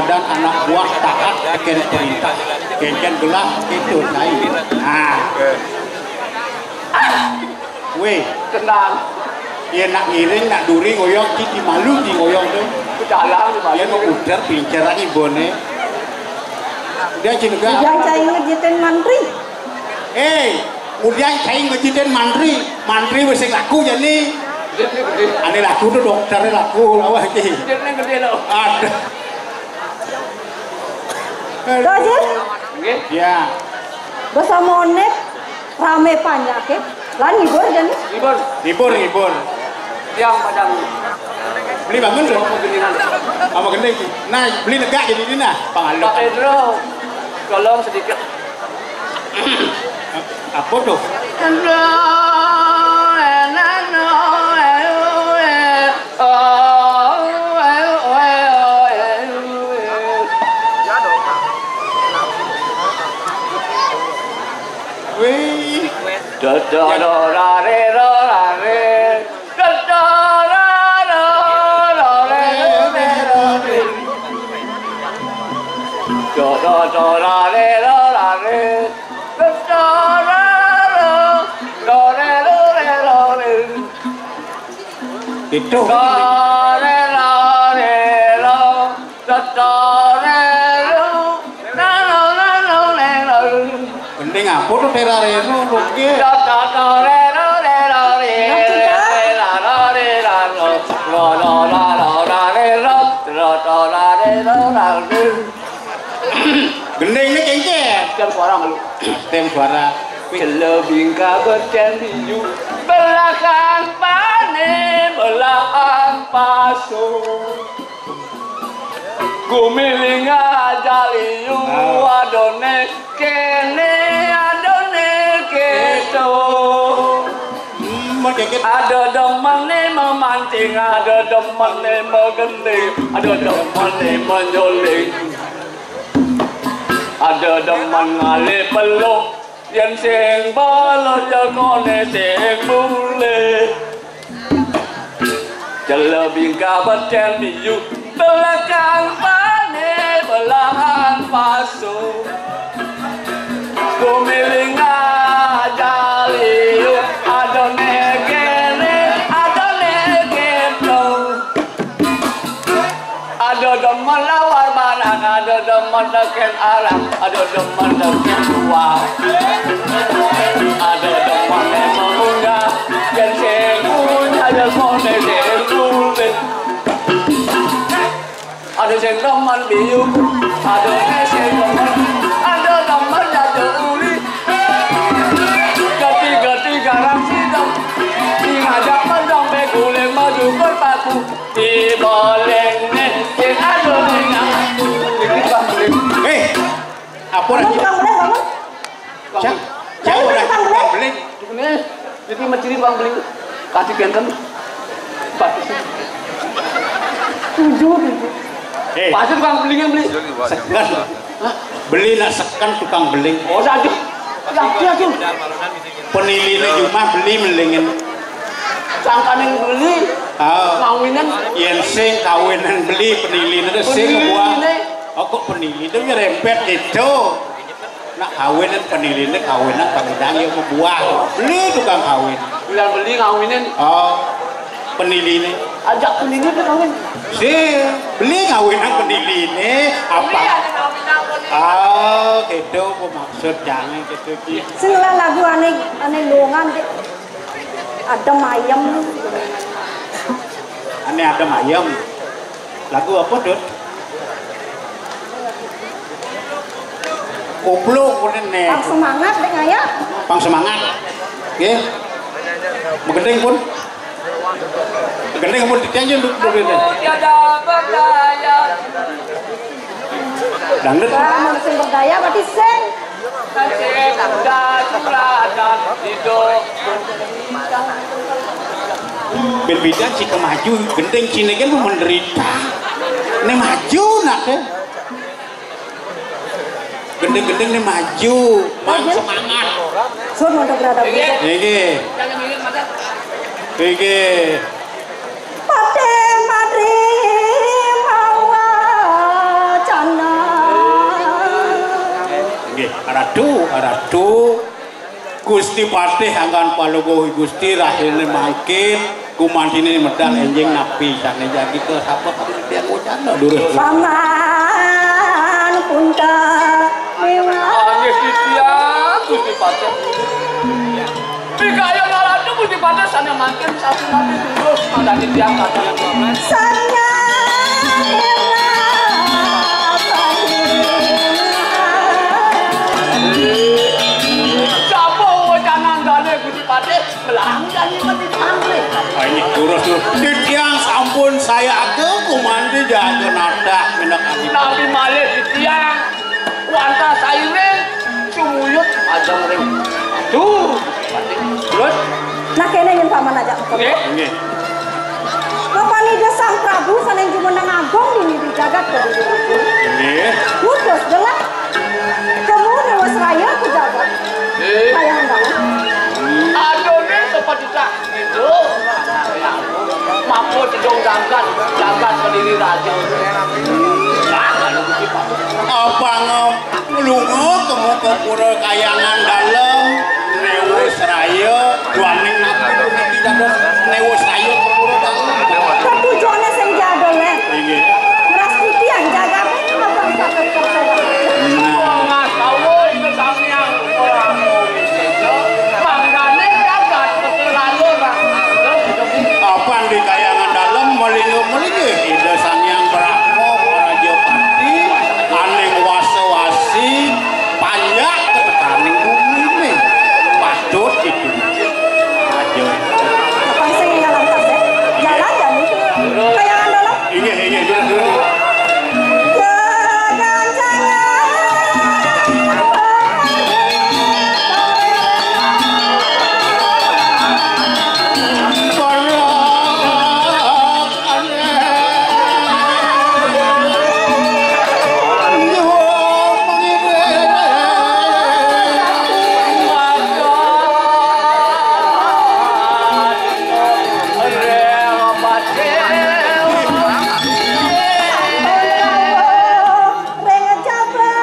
Dan anak buah taat tekén perintah. Kéngkén gelah itu, cai. Nah. Wéh, tenang. Yén nak ngiring, nak duri ngoyong, cai malu cai ngoyong to. Bedalang di malu. Yén mau udah pinceran iboné. Dia cinta. Yang cai ngejitén mantri. Eh, kemudian cai ngejitén mantri. Mantri wis sing laku jani. Ané laku to dokter laku, awak iki. Gedé to. Aduh. Tuh, Jin. Nggih. Ya. Basa Monét ramé panjaké. Lan ngibur jani. Ngibur. Ngibur, ngibur. Tiang padang. Beli bangun to. Apa gending? Apa gending? Nah, beli negak jani né nah. Pangalok. Pak Pedro, tolong sedikit. Apa to? Wéh. Itu. Gending apa to terareno lho nggih? Gending né kéngkén. Tem suara malu. Tem suara. Celebing kabecén biyu, belakang pané, belakang paso. Gumiling aja liyu, adoné kéné, adoné kéto. Hmm, mau kéké. Ada demené memancing, ada demené menggending, ada demené menyoling. Ada demen ngalih peluk, yén sing balas jekoné sing mulih. Celebing kabecén biyu, belakang pané, belakang paso. Gumiling aja liyu, adoné kéné, adoné kéto. Ada demen lawar barang, ada demen tekén arang, ada demen tekén buah. Ada demen memang munggah, yén sing munggah, ada koné sing sulit. Ada sing demen biu, ada sing demen, ada demen jaga uli. Gati-gati garang sidang, ngajak mendong bekuling maju berpaku. Di boleng né, sing ado ning. Iki Bang Bling. Eh, apa lagi? Bangun, bangun, bangun. Siap. Siap, Bang Bling. Bang Bling. Ini, ini menciri Bang Bling. Kasih ganteng. Tujuh, tujuh. Eh. Pasti Bang Bling yang beli. Segan. Hah? Beli nak seken tukang beling. Oh, saja. Ya, ya, ya. Peniliné jumah beli melingin. Sangkaning beli. Ah. Kawinan. Yén sing kawinan beli peniliné sing buah. Peniliné. Oh, kok penili to nyerempet gitu. Nak kawinan peniliné kawinan panidang ya buah. Beli tukang kawin. Bilang beli ngawinin. Oh. Peniliné. Ajak penili ke kawin. Si, beli ngawinan peniliné apa? Ah, gitu, apa maksud jangan gitu, Ki. Sing lah lagu ané, ané longan, Dik. Adem ayem. Ané adem ayem. Lagu apa, Dut? Koplo kuning né. Pang semangat, Dik, ngaya. Pang semangat. Nggih. Magending pun. Gending pun ditianjin duk duk ini. Dangdut. Wah, mun sing berdaya berarti sing. Beda-beda sih kemaju, gending sini kan menderita. Ini maju nak ya. Gending-gending né maju, Bang, semangat. Sun untuk berada. Nggih. Nggih. Paté mari mawa Ratu, Ratu, Gusti Patih anggan paluguh Gusti rahina mangkin, gumantiné medal énjing napi sané jagi ka sapa kabéh tiang wacana durus. Paman punta. Nggih titiang Gusti Patih. Pikayun Ratu Gusti Patih sané mangkin sasinapi durus mangga titiang katur. Sané Sapa wacanan dané Gusti Patih? Belang jani mati pamrih. Ah, ini durus, durus. Titiang sampun sayaga gumanti jaga nadak minakadi. Napi malih titiang wantah sairing sumuyut majeng ring. Aduh, Gusti Patih. Terus? Nah, kéné yén paman ajak. Nggih. Nggih. Mapan Ida Sang Prabu sané jumeneng agung dini di jagat Kediri. Nggih. Ngutus gelah. Kemu Déwa Seraya ke jagat. Nggih. Kayangan banget. Aduh, ini seperti tak gitu. Mampu tedung jagat, jagat Kediri Raja. Nah, kalau begitu. Apa ngom? Lunga kemu ka pura Kayangan Dalem, Néwa Seraya, duaning napi puniki dados Néwa Seraya ka pura Dalem. Tetujoné sing jaga, Lén. Inggih. Ngrastiti jagat, apa saket kersa. Nah. Ngastawa Ida Sang Hyang Widi Wasa. Manggané jagat keterlalu. Apan di Kayangan Dalem malinggih-malinggih Ida Sang Hyang Brahma Prajapati aning wasa-wasi panjak ketekaning buminé. Patut itu. Aja. Apa sing ngalam tasik? Jalan ya, Bu. Kayangan Dalem. Inggih, inggih, durus, durus. Ring Japura.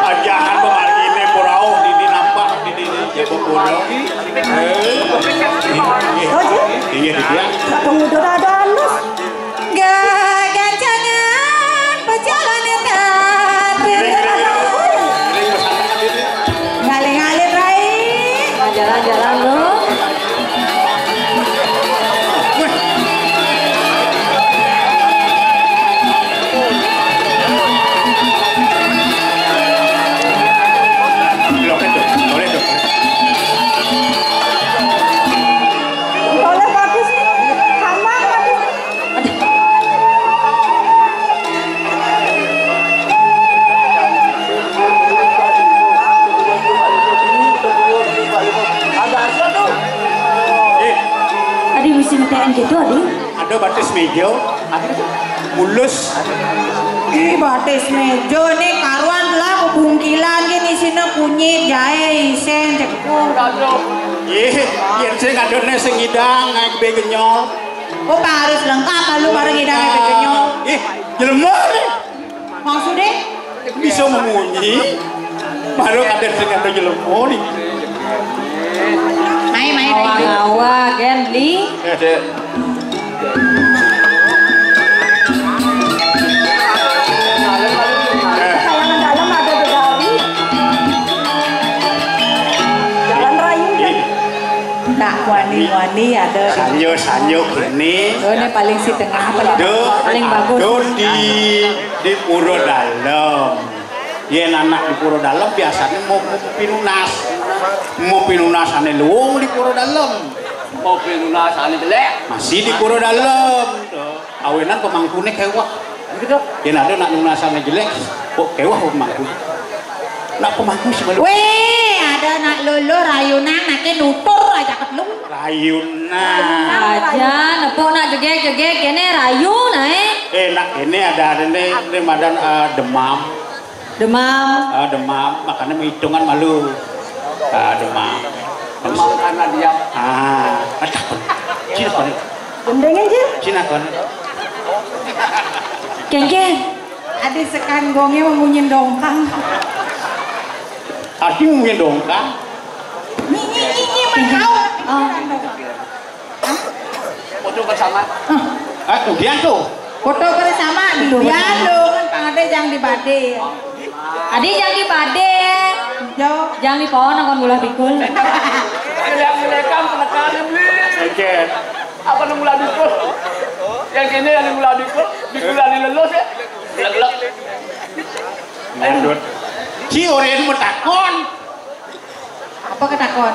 Ajahan pemarginé purauh dini nampak di dini Japura. Eh, iya, iya, iya. Pemuda ada alus. Gagancangan perjalanan tapi. Ring, ring, ring. Ring, pesantren ini. Ngalih-ngalih, Rai. Jalan-jalan, lu. Boleh, Bagus. Sama, Bagus. Adi mesti ngetekan gitu, Adi. Ada batis meja, ada mulus. Ih, batis meja nih karuan lah, bungkilan gini sini kunyit, jahe, isen, cepung. Ih, yen sing adone sing ngidang, naik begenyol. Oh, harus lengkap lalu bareng idang ae begenyo. Ih, jelema nih. Maksudnya? Bisa memunyi. Baru ada sing ada jelema nih. Mai, mai, mai. Awa, awa, gen, Li. Eh, Dek. Eh. Kayangan dalam ada begawi. Jalan rayu, kan? Nak wani-wani ada. Sanyo-sanyo kene. Oh, ini paling si tengah apa nih? Duh, paling bagus. Duh, di, di Pura Dalem. Yen anak di Pura Dalem biasane mau, mau pinunas. Mau pinunas ane luwung di Pura Dalem. Mau pinunas ane jelek. Masih di Pura Dalem. Awenan pemangkune kewah. Gitu. Yen ada nak nunasan jelek, kok kewah pemangku. Nak pemangku sebelum. Weh, ada nak lolo rayunan nake nutur aja ketlung. Rayunan. Aja nepuk nak jegek-jegek kene rayu nae. Eh, nak ini ada, ada nih, ini madan, eh, demam. Demam. Ah, demam, makanya menghitungan malu. Ah, demam. Demam karena dia. Ah, ada. Cina kau ni. Gendengin, Jin. Cina kau ni. Kengkeng. Adi sekan gongnya memunyin dongkang. Adi memunyin dongkang. Nyi nyi nyi nyi, mau. Oh. Foto bersama. Ah, kemudian tuh. Foto bersama di dia dong, kan Pang Ade jang di badé. Adi jang di badé. Jo. Jang di pohon nonton bola bikul. Ngeliat ngelekam penekanan beli. Oke. Apa nang bola bikul? Yang ini yang bola bikul, bikul yang lulus ya. Gelek-gelek. Ngandut. Ci orang mau takon. Apa ketakuan?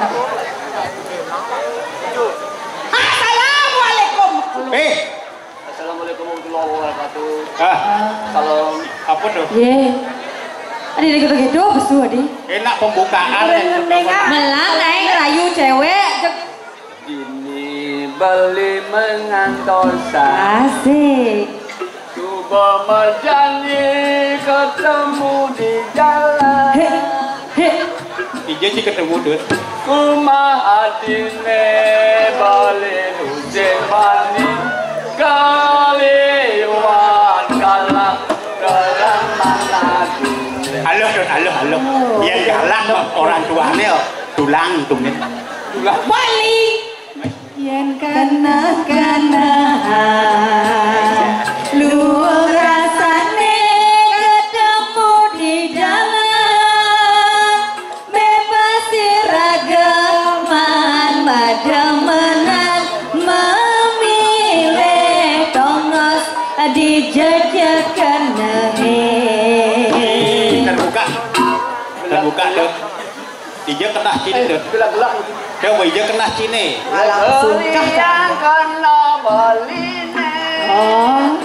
Assalamualaikum. Eh. Assalamualaikum warahmatullahi wabarakatuh. Ah. Salam. Apa tuh? Ye. Adi gitu-gitu besu adi. Enak pembukaan. Melang naik rayu cewek. Ini beli mengantosan. Asik. Coba menjanji ketemu di jalan. Hé, hé. Ija sih ketemu, Dut. Rumah adine balik uji mani kaliwan kalah dalam mana. Halo, Dut, halo, halo. Oh, yang galak orang tuanya tulang tuh. Tulang. Balik. Yen keneh-keneh, luwung rasane ketemu di jalan. Bebas sirageman, mademenan, memilih tongos di jejak kenehe. Terbuka. Terbuka, Dut. Ija kenah cine, Dut. Gelak-gelak. Coba ija kenah cine. Alah, sungkah. Yang kena beline. Oh.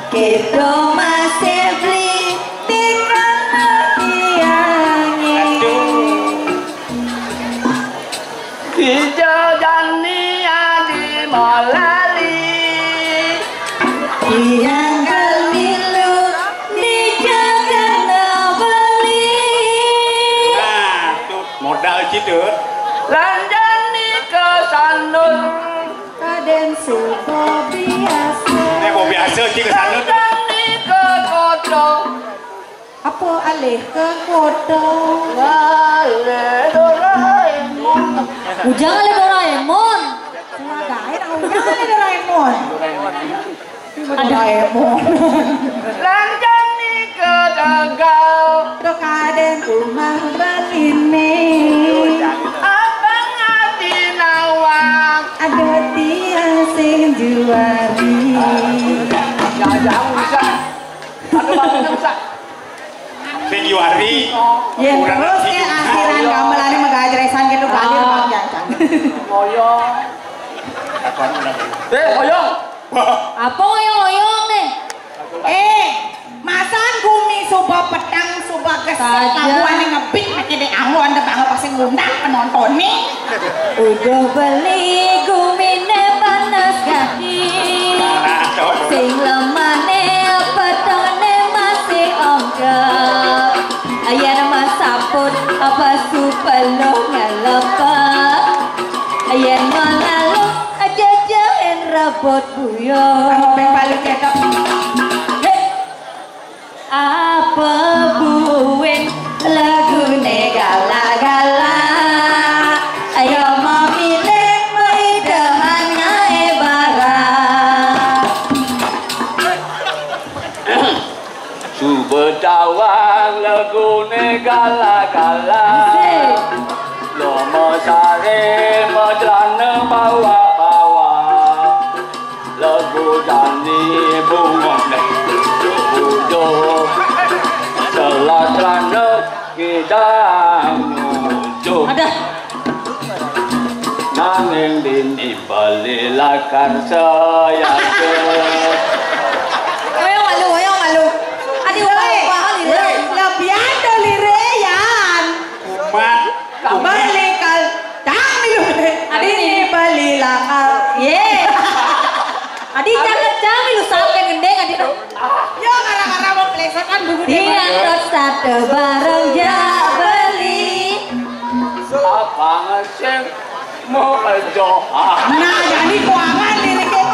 Kita masih beli di kana tiange. Aduh. Ija jani adi malali. Tiang kamilu di jagana beli. Nah, tuh modal gitu. Lanjani ke sanur. Kaden suba biasa. Eh, mau biasa sih ke sanur. Lanjani ke kota. Apa alih ke kota? Alih Doraemon. Ujang alih Doraemon. Sebagai orang ujang alih Doraemon. Doraemon. Lanjani ke Tegal. Tekaden rumah beline. Abang ati nawang. Ada tiang sing juari. Jauh-jauh bisa. Sing juari. Yen terus ke akhiran gamelan ini megajresan gitu, balik. Ah. Bang Jancan. Ngoyong. Eh, ngoyong. Apa ngoyong-ngoyong nih? Eh, masan gumi suba petang, suba gesek, kabuane ngebit, make dek awan, dek banget pasti ngundang penonton nih. Udah beli gumine panas kaki. Sing lemane petone masih ongkep. Ayen masaput apa supelo ngelepe. Ayen malalu aja jahen rabot buyo. Apa balik ya, Kak? Hei. Apa buin lagune gala-gala? Ayo memilih paidahan nae barang. Suba tawang lagune gala-gala. Asik. Lomo sare madrana bawa-bawa. Lagu jani bunga ning ujo. Selatrana kidang nuju. Adah. Nanging dini bali lakar sayaga. Oyong malu, oyong malu. Adi ubah-ubah lire. Woi, lebihan to lire, Yan. Umat. Bali kal, cang milu. Adi ni bali lakar. Ye. Adi cang cang milu saken gendeng adi. Yo, gara-gara mau plesetan buku dia. Iya, terus satu bareng ja beli. Apa ngesing mau aja. Nah, jadi kuangan liriknya.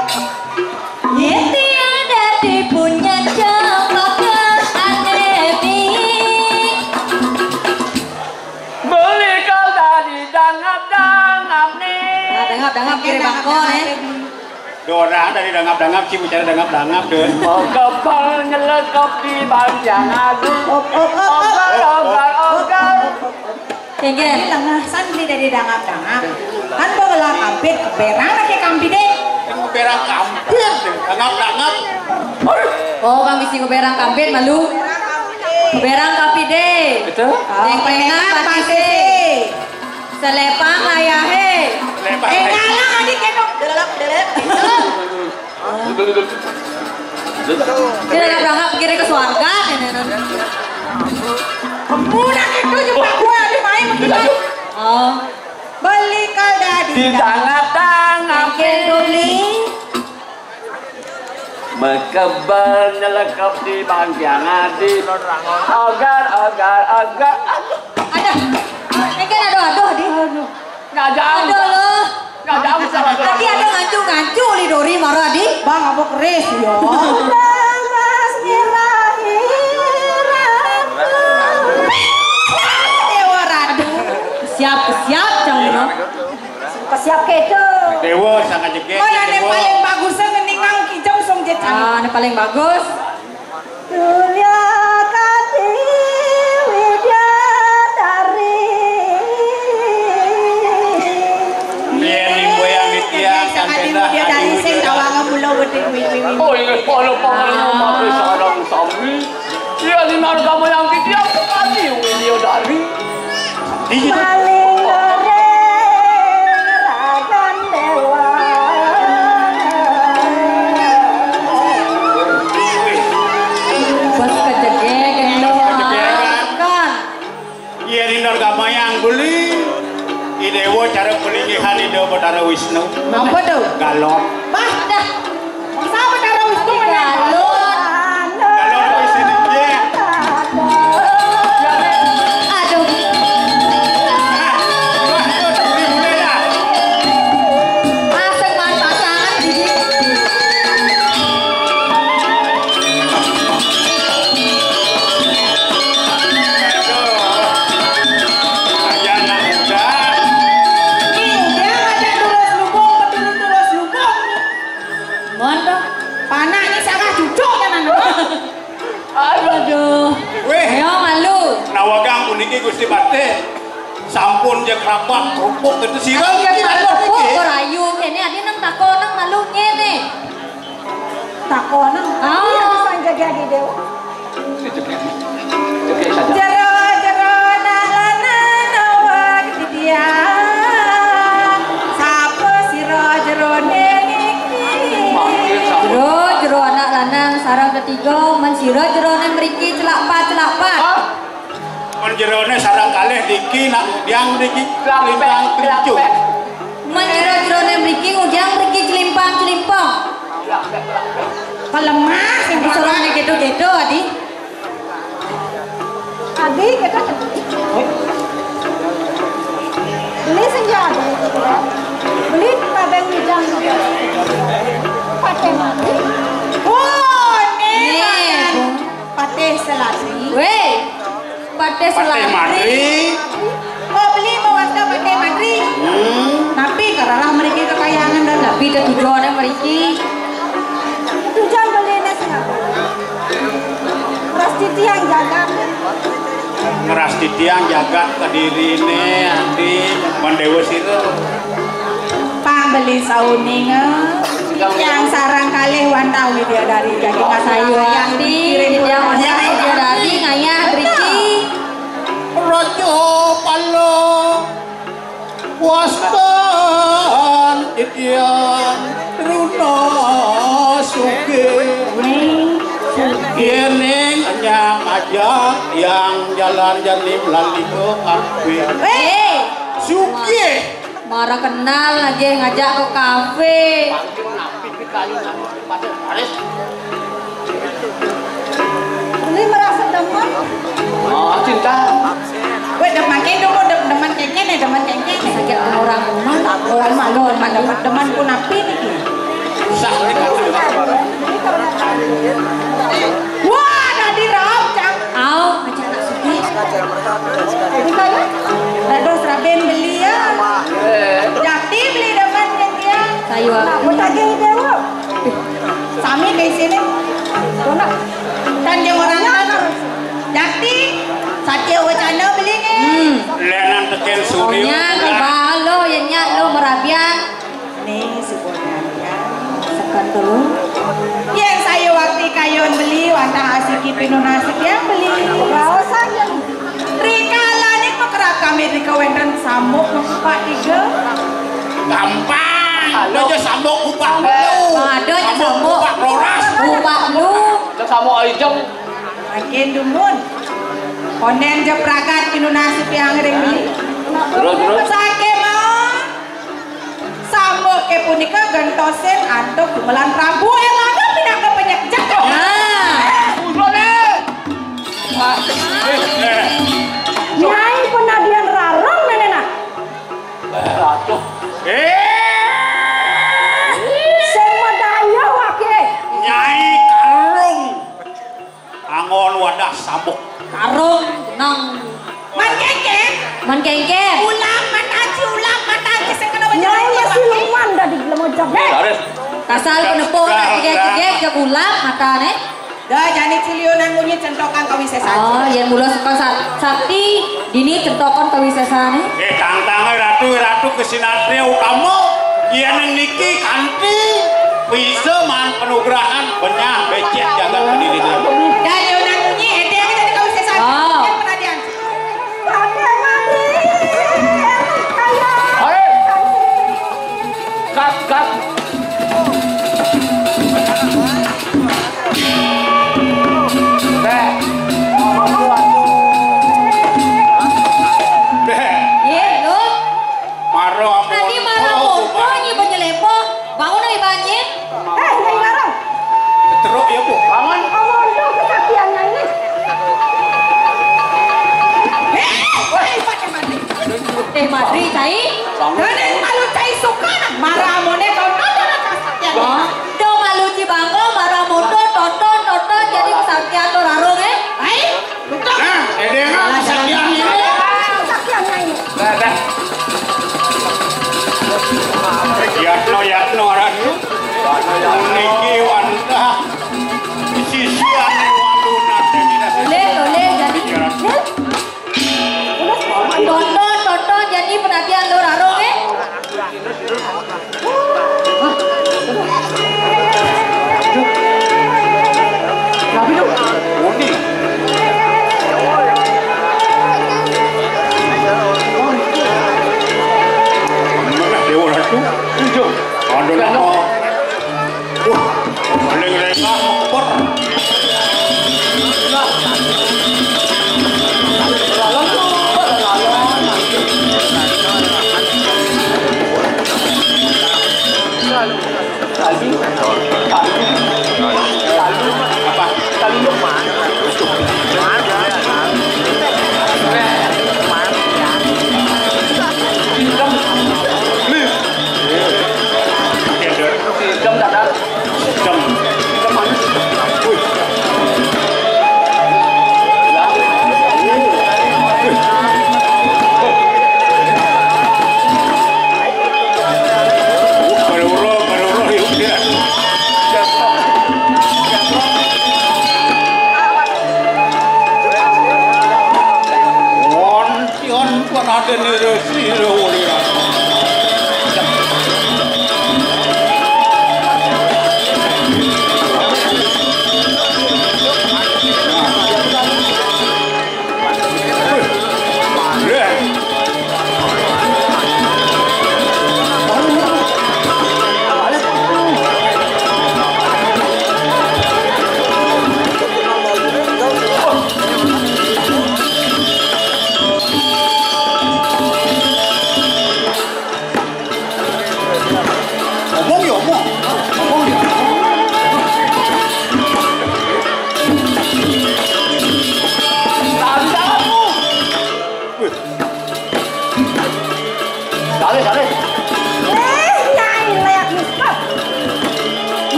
Ye tiada dipunya jam makan. Dangap-dangap kiri bangkon, eh. Dora dari dangap-dangap, ci bicara dangap-dangap, deh. Ogar-ogar nyelekap di bangkiang adi. Op, op, op, op. Ogar-ogar, ogar. Kengken. Ini lengah san beli dari dangap-dangap. Kan bawa kampit, berang lagi kampit deh. Berang kampit, dangap-dangap. Oh, bang bisi berang kampit, malu. Berang kampit deh. Betul. Dengklengan pati sih. Selepang ayahe. Selepang. Eh, ngalah adik kedok. Delep, delep. Dia udah berangkat pikirnya ke swarga, nenek. Pemuda itu juga gua ada main begitu. Oh. Beli kal dadi. Di tangah-tangah peduli. Mekebel nyelekep di bangkiang adi. Ogar, ogar, ogar. Ada. Ini kan ada aduh di. Aduh. Nggak jauh. Aduh lo. Nggak jauh sama. Tadi ada ngancu-ngancu li Dori marah di. Bang, apa keris ya? Mas Mirahiratu. Dewa Ratu. Siap, siap, Cang Lino. Kesiap keto. Dewa sangat jegek. Oh, yang paling bagus ngeningang kijang song jecan. Ah, yang paling bagus. Tulya Kati Widyadari. Biyen mimbo yang nitya sampeyan Widyadari sing tawanga mula wedhing wiwi. Oh, inggih, kala pangalenga mati sareng sami. Iya, di nargama yang titiang sekali, Widya dari. Di situ. Maling goreng ragan dewa. Bos kejegek, endo makan. Iya, di nargama yang beli. Idewa cara pelinggihan Ida Betara Wisnu. Apa tuh? Galon. Bah, dah. Masa Betara Wisnu menang? Galon. Galon apa isi dia? Aduh. Ah, wah, tuh, beli bule dah. Asik main pasangan, Didi. Aduh. Aja anak muda. Ih, dia ngajak terus lubung, terus terus lubung. Mon tuh. Panaknya salah cucuk kan anu. Aduh. Weh. Ayo malu. Nawagang puniki Gusti Patih. Sampun jeg rapat kerupuk itu sirah. Iya, niki kerupuk niki. Kok rayu kene adi nang tako nang malu ngene. Takono. Ah. Iya, bisa jadi adi dewa. Jero, jero, nak lanang awak titiang. Sapa sira jerone niki? Jero, jero anak lanang sareng ketiga, men sira jerone mriki celak pat, celak pat. Ah. Men jerone sareng kalih niki nak ngudiang niki lintang trincuh. Men jero-jerone mriki ngudiang mriki celimpang-celimpang. Pelemah sing disorone kedo-kedo, Adi. Adi, kedo. Beli sing ya, Adi. Beli pada ngidang juga. Pakai mati. Oh, nih, nih, makan. Patih Selasri. Weh, Patih Patih Selasri. Madri. Oh, beli mawasta Patih Madri. Hmm. Tapi karalah mriki kekayangan dan tapi tetujone mriki. Tujuan belina sing apa? Prastiti yang jaga. Ngeras titiang jagat kedirine adi mendewa sira. Pang beli sauninga yang sarang kalih wantah Widya dari jadi sayuwakti Widya Widya dari ngayah driki. Raja Pala wastan titiang Runa Sugih. Yening nyang ajak yang jalan jani melalika kafe. Hei! Sugih. Mara kenal aja ngajak ke kafe. Ini merasa demen. Oh, cinta. Weh, demen kene, demen, demen kene, demen kene. Sakit orang rumah, tak kuat malu, demen, demen, demen pun api nih. Sah. Wah, tadi raup, Cang. Au, macam nak sedih. Jadi kaya? Aduh, serabin beli ya. Jati beli demen. Nyak, balo, ya nyak lo merabian. Nih, si Bondan, ya. Sekan dulu. Yén saya wakti kayun beli, wantah asiki pinunasik yang beli. Raosan yang rikala nih, makerap kami di kawéntenan sambuk, Pak Tiga. Gampang. Halo. Aja sambuk kupak lu. Ada aja sambuk. Kupak roras. Kupak lu. Ada sambuk aja. Makin dumun. Kondén ja pragat pinunasik yang ring beli. Terus, terus. Sakémaon. Sambuké punika gentosin antuk Gumelan Prabu Erlangga pinaka penyek jatuh. Nah. Usulé. Wah. Eh, eh. Nyai penadian rarong nénéna. Aduh. Eh. Sing madaya waké. Nyai Karung. Anggon wadah sambuk. Karung nang. Man kéngkén. Man kéngkén. Ulam, man aji, ulam, man aji, sing kena Nyai bajang. Siluman dadi lemojak, eh. Laris. Kasal penepuh, jegég-jegég, jag ulam, matané. Dah, jani ciliunan munyi centokan kawisésan. Oh, yén mula seka sa-, sakti, dini centokan kawisésané. Eh, tangtangé ratu, ratu kesinatriya utama. Yén niki kanti bisa maan panugrahan benyah becik jagat kediri. Dari orang munyi, édéng kita di kawisésan. Oh. Yén penadian. Hai. Kat, kat. Béh. Béh. Yé, lu. Mara ampun. Tadi mara ampun, nyi penyelépo. Bangun, Ibu Anjing. Eh, Nyai Larang. Keteruk ya, Bu. Bangun. Ampun, tuh kesaktiannya ini. Eh, eh, pakai mati. Teh Madri, cai. Bangun. Dene malu cai suka, mara amone tonton dene kesaktian. Bangun. Do malu cibanggo, mara mundur, tonton, tonton, jadi kesaktian to rarung, eh. Ai. Nah, édéngan sakian ini. Sakian ini. Dah, dah. Yatno, Yatno, Ratu. Niki wantah sisian waduh nanti kita. Boleh, boleh, jadi. Tonton, tonton, jadi penantian lo raro, eh. Dewa Ratu. Ada nama. Wah, paling rengah, ber.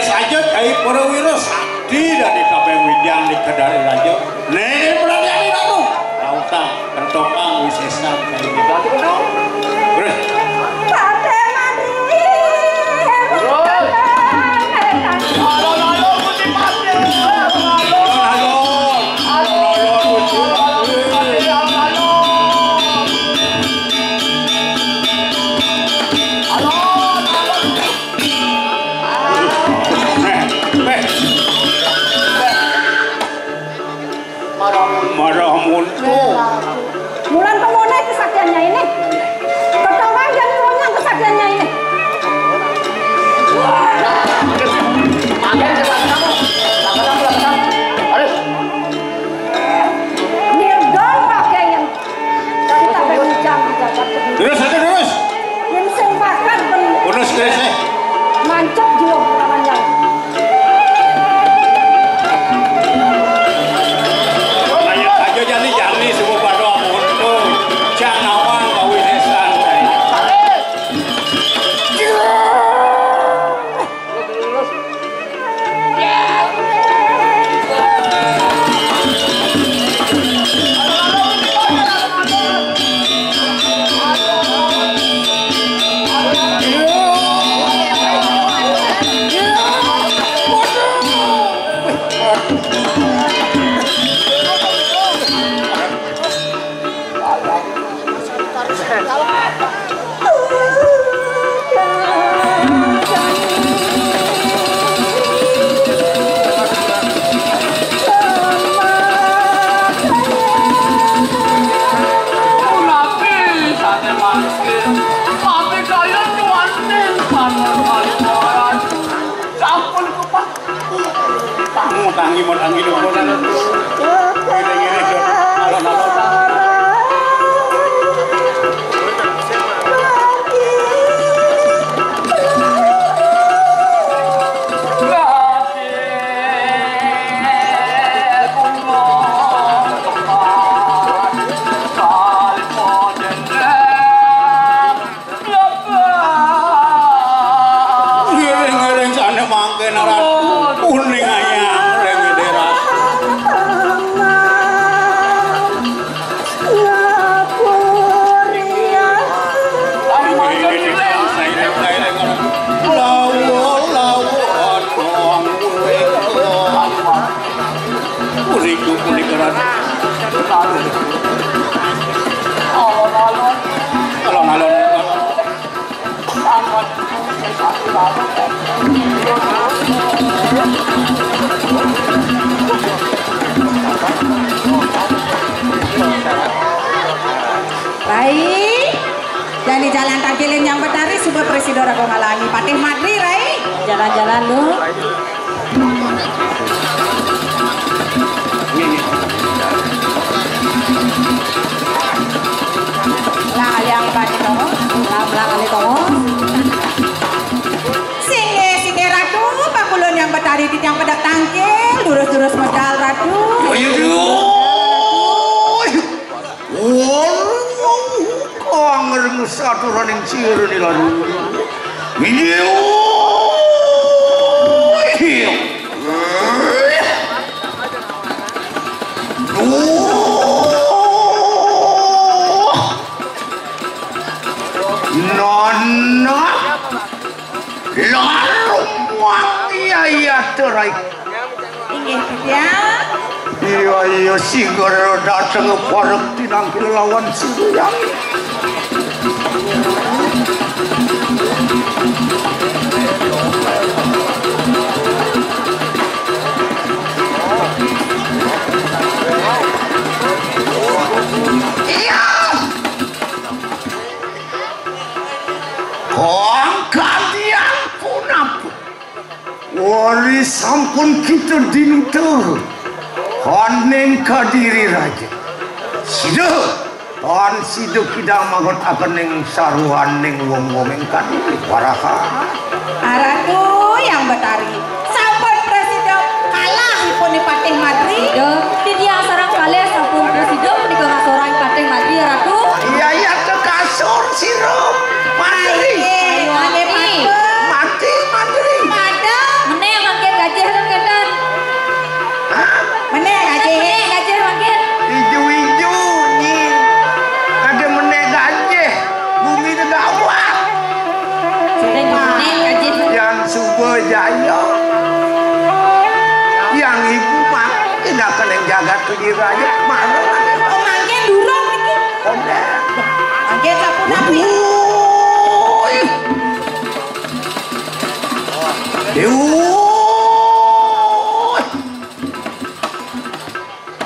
Saja cai para wira sakti dadi kabéh wijang di kedari raja. Néné berani anu. Lautang kentokang wisésan cai. Terus. Patih mati. Terus. Alon-alon Gusti Patih. Alon-alon. Alon-alon Gusti Patih. Alon-alon. Alon-alon. Marah muntuh. Mulan pemoné kesaktiannya ini. Pertama yang punya kesaktiannya ini. Makan cepat kamu. Lakukan, lakukan. Aduh. Nirdol pakaian. Kita berbincang di jagat kediri. Terus aja terus. Yang sing pakan pun. Terus terus eh. Mancok jiwa namanya. Aja jani-jani semua pada ampun tuh. Cang nawang kawisésan. Sampun kupak. Ngutang imut anggi dukunan. Ngene-ngene, Jon. Alon-alon. Ngiring-ngiring sané mangkin aran kuning ayang ring Deras. Lawa, lawa, adong, kuning, kuning, kuning, aran. Alon-alon. Alon-alon. Rai, jani jalan tangkilin Hyang Betari, suba prasida raga ngalangi Patih Madri, Rai. Jalan-jalan lu. Lah, Hyang Betari Tongos, lah, lah, kali Tongos. Singgih, singgih Ratu, pakulun Hyang Betari titiang pedek tangkil, durus-durus medal Ratu. Ayo, aduh. Wong kang ngrengsa aturaning sira nilalu. Iya. Duh. Nana. Larung wangi ayat rai. Inggih, Bidyang. Iya, iya, singgara dateng parek tinangkil lawan Sinduyang. Iya. Kong kalian punapa? Wari sampun kita dinta. Haning kadiri raja. Sida, tan sida kidang mangot akening saruhaning wong-wong ing kadiri. Waraha. Aratu Hyang Betari. Sampun prasida kalah ipun Patih Madri. Ida, titiang sareng kalih sampun prasida punika ngasorang Patih Madri, Ratu. Iya, iya, tekasor sira. Madri. Ayo, ayo, mati. Mati, Madri. Pada. Meneh, Jaya. Yang ibu mah tindakan yang jagat tuh diraya. Mana? Oh, mangke durung niki. Konden. Mangke sapunapi? Wuih. Wuih.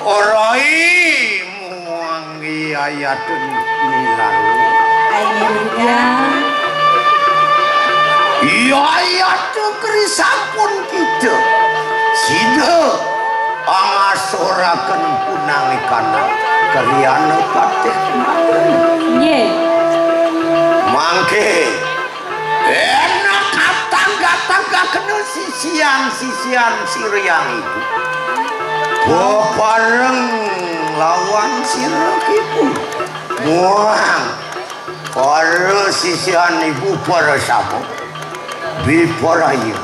Orai muang yayatun nilaru. Ayo, ya. Yayatun kerisampun kita. Sida angasoraken punang ikana. Keriana patih. Nggih. Mangke. Enak katangga-tanggakena sisian-sisian sira yang ibu. Bebareng lawan sira ibu. Muang. Para sisian ibu para sama. Biparaya.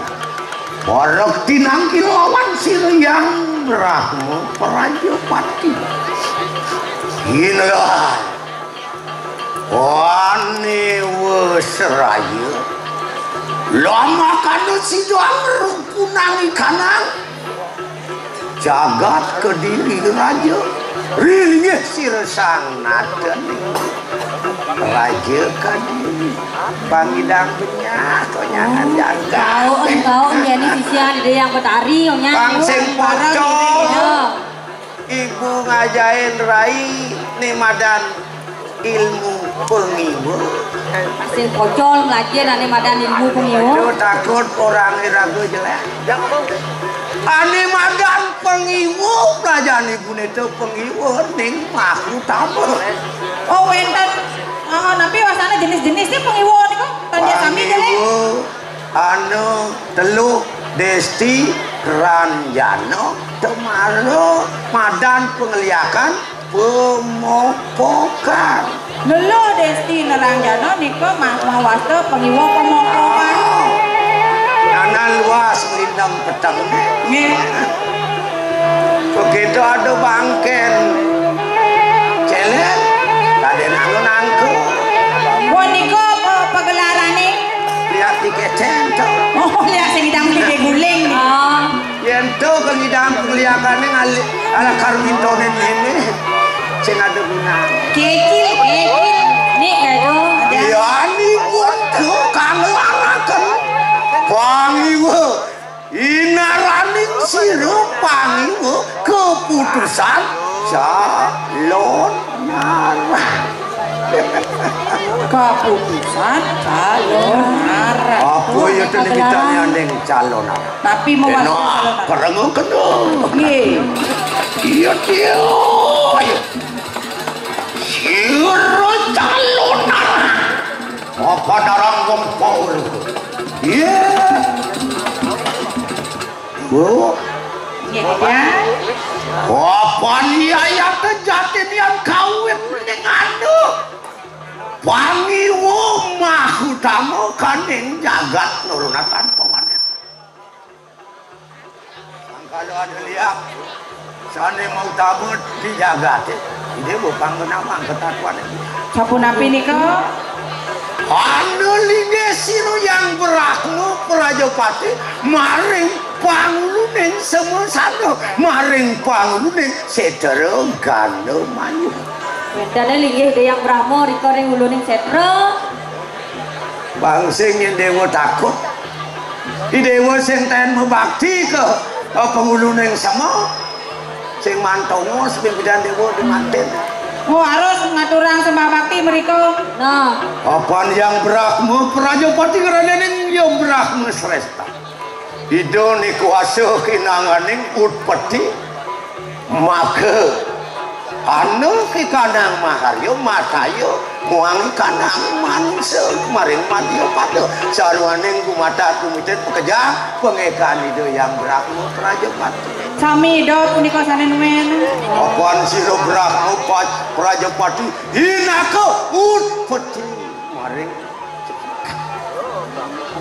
Para tinanggil lawan sira yang Brahma Prajapati. Inilah. Wane wesraya. Lamakana sida rukunang ikanang. Jagat Kediri raja. Rilingih sira sang naden. Raja Kediri. Pangidang benyah konyangan jagat. Engkau, engkau, ini sisian Ida Yang Betari, nyonya. Bang sing pocong. Iya. Ibu ngajain rai né madan ilmu pengiwa. Sing pocol nglajen ané madan ilmu pengiwa. Aduh, takut orang iraga jelek. Ané madan pengiwa, pelajaran ibuné to pengiwa ning mahutama. Oh, wénten. Oh, napi wasana jenis-jenisné pengiwa niku? Tan sami jelek. Pengiwa. Anu, teluh, Desti, Ranjana, Temara, madan pengliakan, pemopokan. Leluh Desti Neranjana nika ma-, mawasta pengiwa pemopokan. Ah. Nana luas nglindang peteng. Nggih. Begitu ada bangken. Celek, kadén anu nangku. Wah, nika apa pegelarané? Lihat di kecen, Cok. Oh, lihat sing idang di guling. Oh. Yén to kang idang pengliakané ngalih ala karmintoné ini. Sing ada guna. Kecil, kecil. Nih, kayak itu. Iya, ini pun kang laraken. Pangiwa. Inaraning sira pangiwa keputusan calonarang. Keputusan calonarang. Apa ya tadi kita nyanding calonarang? Tapi mau masuk calonarang. Enak, kerengok kena. Nggih. Iya, dia. Ayo. Sira calonarang. Apa darang wong paul? Iya. Bu. Nggih, ya. Kapan iya ya kejadian kawin ning anu? Pangiwa mahutama kaning jagat nurunatan pawanen. Sangkala ada liak, sané mau tabut di jagaté. Ini bukan nama ketakuan ini. Sapunapi nika? Anu linggih sira yang Brahma Prajapati maring panguluning semasana, maring panguluning setra gana mayu. Wénten linggih Ida Hyang Brahma rika ring uluning setra. Bang sing yén déwa takut. I déwa sing ten mabakti ke, eh, panguluning sema. Sing mantongos pimpinan déwa di manten. Oh, harus ngaturang sembah bakti mriko. Nah. Apan Hyang Brahma Prajapati ngrananing Hyang Brahma Sresta. Ida niku asih kinanganing utpeti. Maka anu kikanang maharya mataya muang kanang manungsa maring madya pada sarwaning gumatat gumitit pekejang pangekan Ida Hyang Brahma Prajapati. Sami Ida punika sané nuwun. Apan sira Brahma Paj-, Prajapati hinaka utpeti maring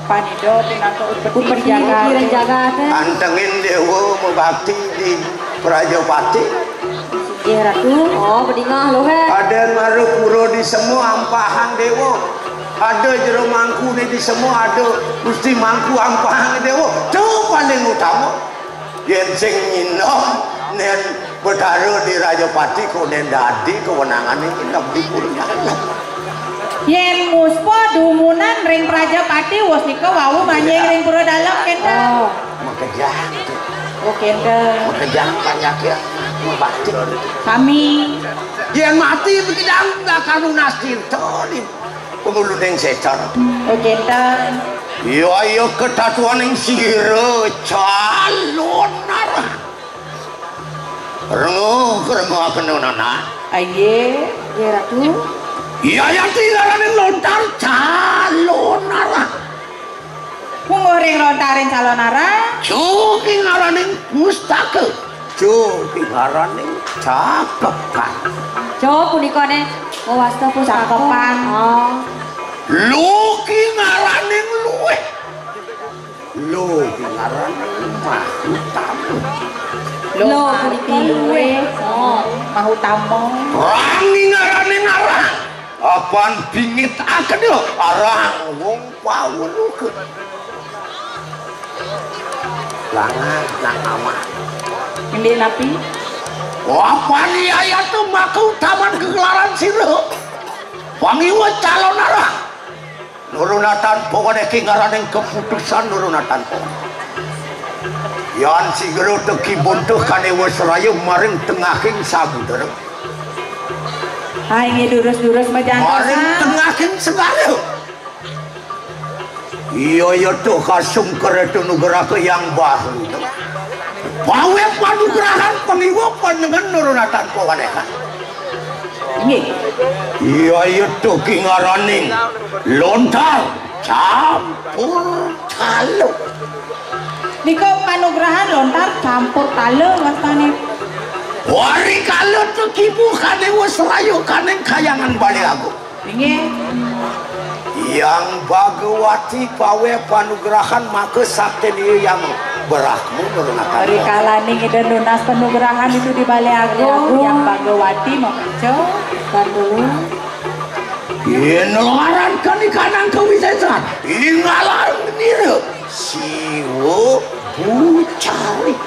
Panida pinaka utpeti ring jagat. Antengin déwa mabakti di Prajapati. Inggih, Ratu. Oh, bedingah lho, hé. Ada mara pura di semu ampahang déwa. Ada jero mangku né di semua, ada Gusti Mangku Ampang Déwa. Itu paling utama. Yén sing nyinom nén Betara di Rajapati kok nén dadi kewenangané nyinom di pura dalem. Yén muspa dumunan ring Prajapati, wus nika wau manjing ring pura dalem, kénten. Oh. Makejang. Oh, kénten. Makejang panjaké mabakti. Sami. Yén mati makejang bakal nunas tirta di panguluning sétar. Oh, kénten. Ya, ya, ketatuaning sira calon arah. Rengga, rengga kena nana. Aye, ya, Ratu. Ya, ya, tinggalane lontar calon arah. Mungguh ring lontaring calon arah. Cu ki ngaraning pustaka. Cu ki ngaraning cakepan. Cu punika ne wasta pustaka. Cakepan. Oh. Lu ki ngaraning luwih. Lu ki ngaraning mahutama. Lu punika luwih. Oh, mahutama. Rang ki ngaraning arang. Apan bingit akena arang wong paweluka. Langan nak aman. Ngendi napi? Apan yayatu maka utaman kegelaran sira. Pangiwa calon arang. Nurunatan pokone ki ngaraning keputusan nurunatan pokone. Yan sigra teki buntuh kane wis raya maring tengahing samudra. Ha, inggih durus-durus majantosan. Maring tengahing segara. Iya, iya, tuh kasung kereta nugraha yang baru. Pawe panugrahan pangiwa panjenengan nurunatan pawanehan. Inggih. Iya, iya, tuh ki ngaraning lontar campur talu. Nika panugrahan lontar campur talu wastane. Wari kala tuh kibu kane wis rayu kaning kayangan Bali Agung. Inggih. Yang Bhagawati pawe panugrahan maka sakti dia yang berahmu nurunatan. Rikalaning Ida nunas panugrahan itu di Balé Agung, Yang Bhagawati mapica. Kan dulu. Yen laran kanikanang kawisésan, ingalaran nira Siwa Bucari.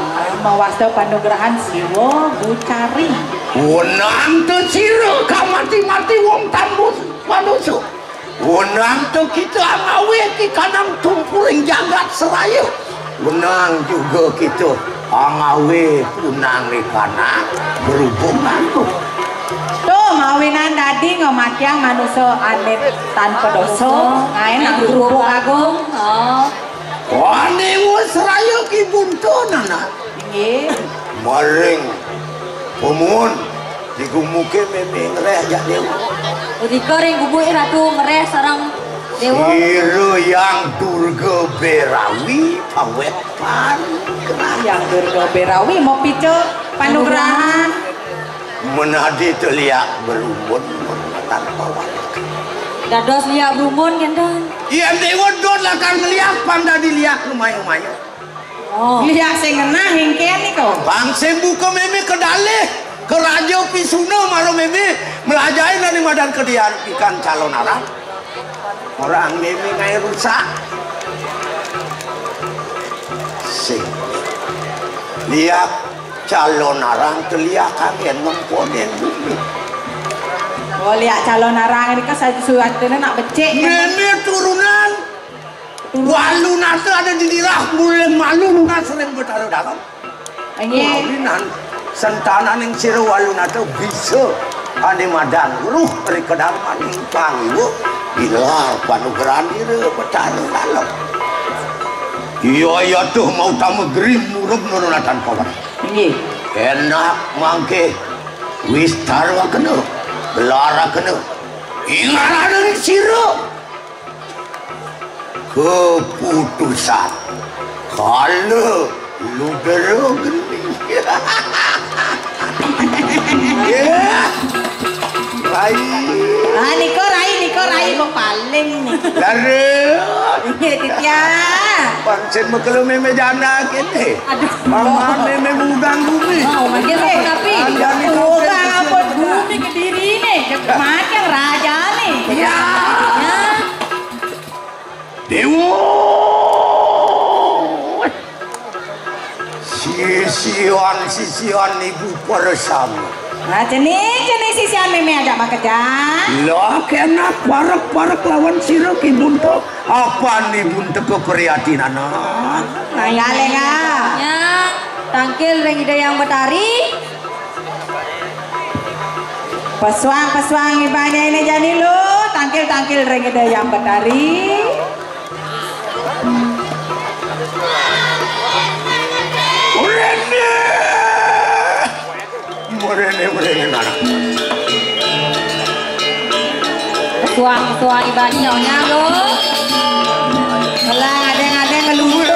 Ah, mawasta panugrahan Siwa Bucari. Wenang te sira kamati-mati wong tambus manusa. Wenang te kita angawe ki kanang tumpuring jagat seraya. Wenang juga kita angawe punang ikanang berhubungan tu. Tuh, mawinan dadi ngamatiang manusa ané tanpa dosa, ngaé nang Kerupuk Agung. Oh. Ané wis raya ki buntu, Nana. Inggih. Maring pemun di gumuke mémé ngreh jak Déwa. Rika ring gumuke Ratu ngreh sareng Déwa. Sira Yang Durga Berawi paweh panugrahan. Yang Durga Berawi mapica panugrahan. Menadi teliak berumbun tanpa wadah. Dados liak berumbun, kénten. Iya, Déwa dot lakar ngeliak, pang dadi liak lumayu-mayu. Oh. Liak sing ngenah engkén nika. Bang sing buka mémé kedalih, keraja Pisuna mara mémé melajahin ane madan kedian ikan calon arang. Orang mémé ngaé rusak. Sing. Liak calon arang keliakan yen nemponen bumi. Oh, liak calon arang nika sasuatine nak becik. Mémé turunan Walunata ada di dirah, mulih malu nunas ring Betara Dalem. Inggih. Mawinan sentananing sira Walunata bisa ane madan weruh ri kedarmaning pangiwa, gilar panugrahan ira Betara Dalem. Iya, iya, tuh mau tama gering murub nurunatan pawan. Inggih. Enak mangke wistarwakena, gelarakena. Ingaraning sira. Keputusan. Kala ludra geni. Ya. Rai. Ah, nika rai, nika rai, kok paling nih. Lara. Iya, Ditya. Pancen mekelu mémé janda kene. Aduh. Mama mémé mugang bumi. Oh, mangke sampun tapi. Jani uga sampun bumi kediri nih. Makin raja nih. Ya. Ya. Déwa. Sisian-sisian ibu para sami. Nah, cening, cening sisian mémé ajak makejan. Lah, kénak parek-parek lawan sira Ki Bunta. Apan Ki Bunta keprihatinana? Nah, ya, Lénga. Nyang, tangkil ring Ida Hyang Betari. Pesuang-pesuang ibanya ini jani lo, tangkil-tangkil ring Ida Hyang Betari. Mréné. Mréné, mréné, anak. Pesuang-pesuang ibanya nyang lo. Melah adéng-adéng ngeluhur.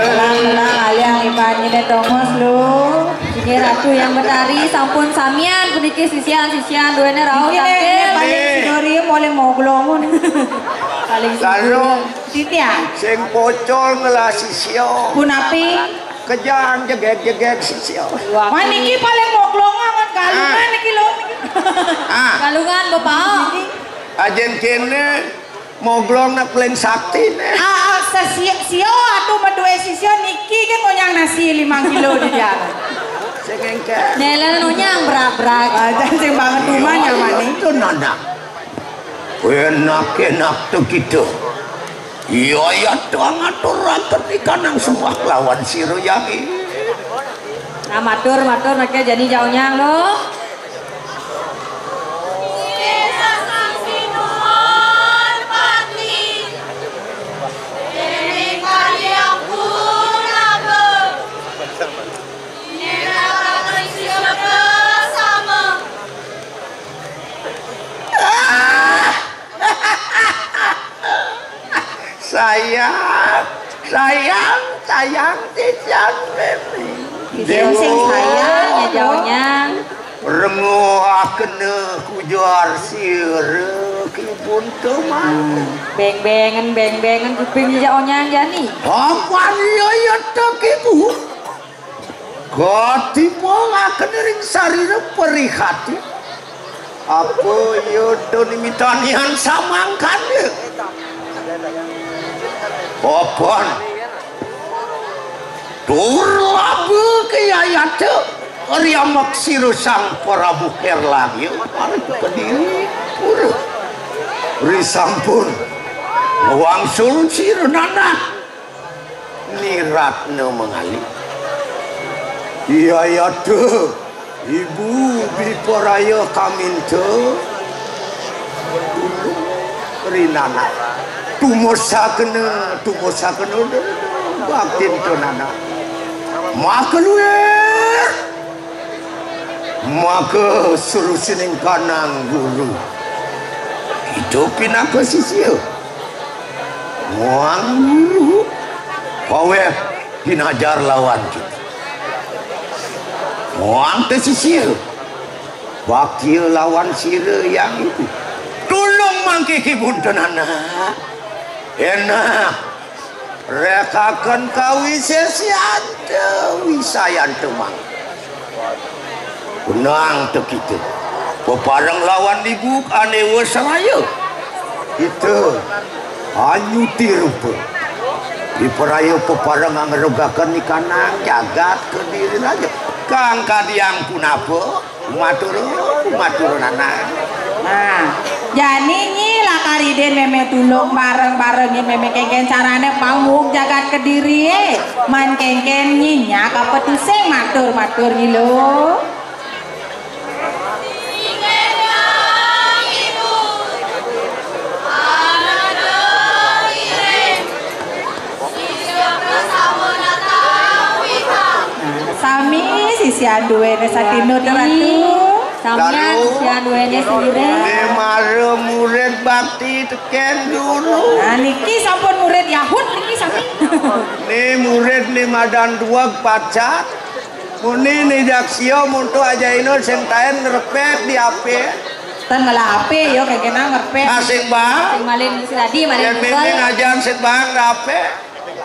Tenang, tenang, aliang iban nyidé tongos lu. Inggih Ratu Hyang Betari, sampun samian puniki sisian-sisian duéné rauh. Niki tangkil. Paling sidori, paling moglongun. Paling lalu sidori. Titiang. Sing pocol ngelah sisia. Punapi? Kejang jegég-jegég sisia. Wah, niki paling moglong amat Galungan. Ah. Niki lo. Ah. Galungan, Bapak. Ajén kéné. Moglong nak paling sakti né. Ah, ah, sesio, sio atuh madué sisio niki kan ngonyang nasi limang kilo di dia. Sing éngkén. Nelen ngonyang brak-brak. Aja sing banget rumah nyaman nih. Itu nana. Enak-enak tuh gitu. Iya, ya, tuang aturaken ikanang sembah lawan sira yami. Nah, matur, matur, naké jani jauh nyang lo. Sayang, sayang, sayang, titiang mémé. Titiang sing sayang, ya, jauh nyang. Renguh akena kujar sira Ki Bunta mah. Hmm. Beng-bengen, beng-bengen kuping jejak onyang jani. Apan iya, iya, tak ibu. Katimbang akena ring sarira perihati. Apa iya to nimitanian samangkana? Apan. Tur laba kayayata riamak sira Sang Prabu Erlangga, mari kediri pura. Risampun ngwangsul sira nanah niratna mangali. Yayata. Ibu biparaya kaminta rinana. Tumusakena, tumusakena baktin to nana. Maka luir. Maka sulusining kanang guru. Kita pinaka sisia. Muang guru. Paweh pinajar lawan kita. Muang te sisia. Bakti lawan sira yang itu. Tulung mangkiki punten anak. Enak. Rekaken kawisesian te wisayan te mang. Benang te kita. Pepareng lawan ibu ané wesraya. Kita anyuti rupa. Diperaya pepareng angrugaken ikanang jagat kediri raja. Kang kadiang punapa? Matur, matur nanang. Nah, jani nyi lakar idin mémé tulung bareng-bareng nyi mémé kénkén carané pangwung jagat kedirié. Man kénkén nyi nyak apa tusing matur-matur nyi lo. Nah, sami sisian duéné satinut, Ratu. Samian sisian duéné sira. Né mara murid bakti tekén guru. Nah, niki sampun murid Yahud niki sami. Né murid né madan duweg pacat. Muni né jaksia muntu ajaina sing taén ngrepet di apé. Ten ngelah ape, yo, kagena ngerpe. Asing, Bang. Sing malin si tadi, malin Yen miming ajan sing, Bang, ape?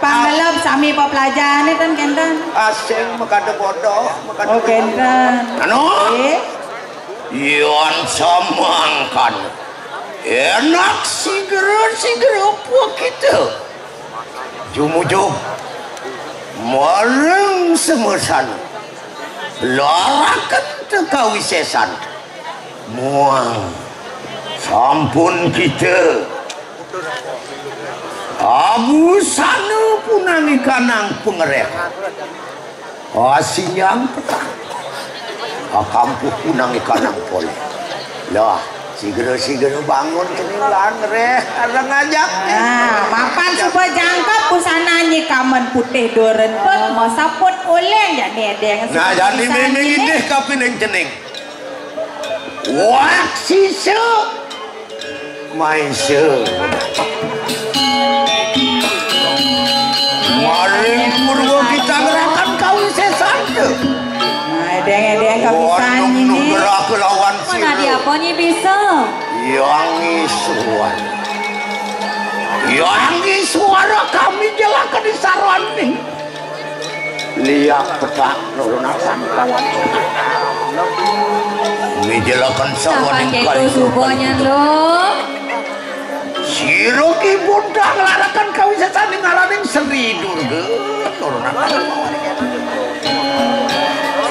Panggelep sami pepelajaran ten kenten. Asing, makade bodoh, makade Oh, kenten. Anu? Eh? Yan samangkan. Enak sigera-sigera apa kita? Jumujug. Mareng semesan. Laraken tekawisesan. Muang. Sampun kita. Abusana punangikanang pangreh. Asinyang petah. Akampuh punangikanang polih. Lah, sigera-sigera bangun kene lan reh areng ajak. Nah, mapan suba jangkep busana nyi kamen putih duren pun, masaput oleng jani edeng. Nah, jani miming idih kapining cening. Wak sisa. Maisa. Maring purwa kita ngerakan kawisesan. Nah, edeng-edeng kapisan ini. Nugraha kelawan sira. Mana dia apa nyi bisa? Yang Iswar. Yang Iswara kami jelakan di saraning. Liak petak nurunakan kawan. Mijelaken sawaning kali suba nyan lo. Sira ki buntang larakan kawisesaning ngaraning Sri Durga nurunakan kawan.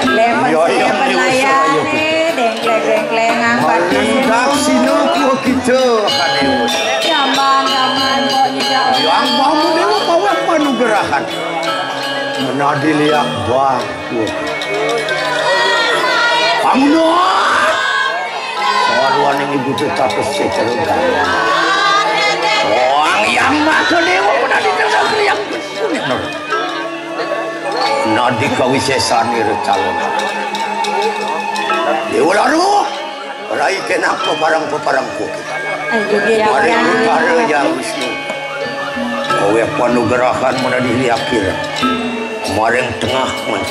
Lemes ya, ya, pelayane, dengkleng-dengkleng angkat. Paling daksina kuwa kita, Kadéwa. Jaman-jaman kok nyejak. Yang bangun dewa paweh panugrahan. Menadi liak bangku. Bangun. Saruaning ibu tetap secerga. Wang yang maka dewa menadi terus yang kuning. Nadi kawisesan ira calon. Dewa laru. Rai kenapa barang peparang kuki. Ayo, dia Mari yang utara ya Wisnu. Aweh panugrahan menadi liakir. Maring tengah men.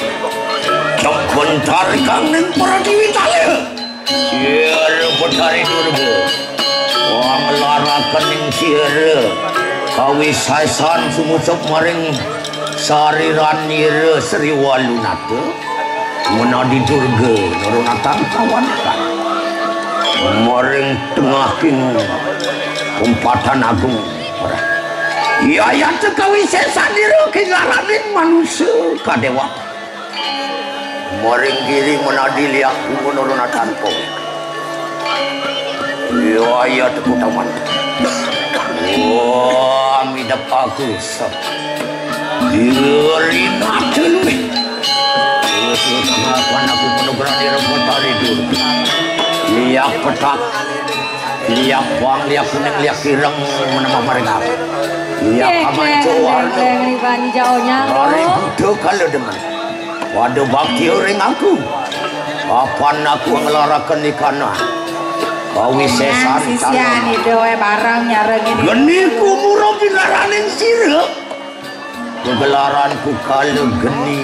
Cek bentar kang ning para dewi talih. Sir Betari Durga. Wang laraken ning sir. Kawisesan sumusup maring sariran ira Sri Walunata. Menadi Durga nurunatan kawan. Maring tengahing umpatan agung. Yayat kawisesan ira kingaraning manusa kadéwa. Maring giri menadi liak guru nurunatan pong. Yayat utama. Wah, midep aku. Diri mati luwih. Terus, terus, ngapan aku penuh berani rebut hari dulu. Liak petak, liak bang, liak kuning, liak ireng, menemah maring aku. Liak kaman cuar. Liban jauhnya. Hari butuh kalau dengan. Waduh bakti ring aku. Kapan aku ngelaraken ikana. Kawisesan sisian calon. Ida wae bareng nyarengin. Geni kumura pinaraning sira. Gegelaranku kala geni.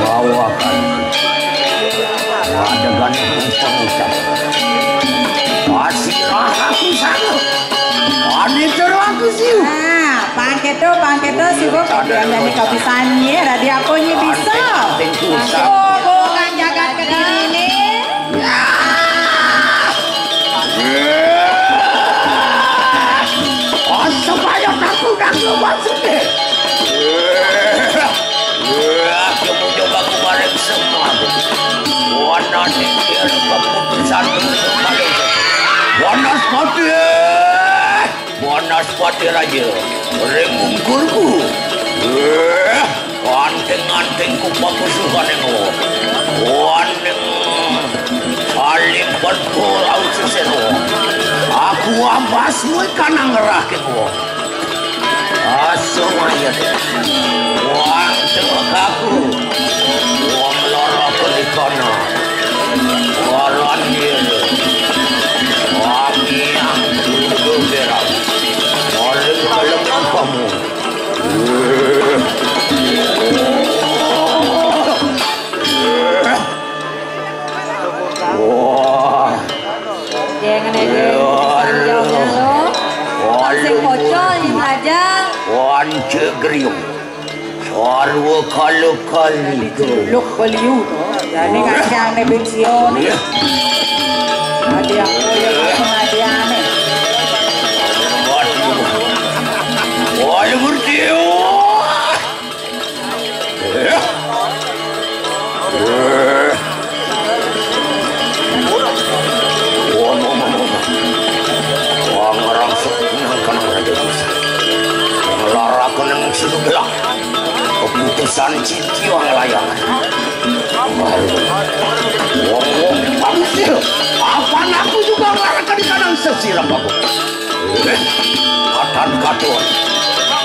Bawakan. Adegan panggucap. Pasirah aku sana. Ane terang aku siu. Nah, pangketo, pangketo, sibuk kadian dan kapisan ye, radi apa nyi bisa. Anting, anting kusap. Sibuk kan jagat kediri ini. Supaya aku dah masuk deh. Wah, kemudian aku bareng semua. Wana nikir keputusan untuk kali. Wanaspati. Wanaspati Raja. Ring ungkurku. Wah, anting-antingku pakusuhan engo. Waning saling perkul au sesero. Aku abas muikan angerah keko. Asa maya. Wang tengah aku. Wang lara kelikana. Waran dia. Wang yang dulu berang. Walau kalau kamu. Panca Griya. Sarwa kala kali. Juluk beliau to. Jani kacang ne pensiun. Iya. Adi aku ya, aku nadiane. Waduh. Waduh, bertiup. Iya. Eh. Wah, wah, wah, wah. Wah, ngarang se-, nang kanang raja bisa. Ngelarakan yang sudah gelap. Keputusan Citio ngelayangan. Wah, wah, wah, bagus ya. Apa aku juga ngelarakan di kanang sesirap aku. Matan katon.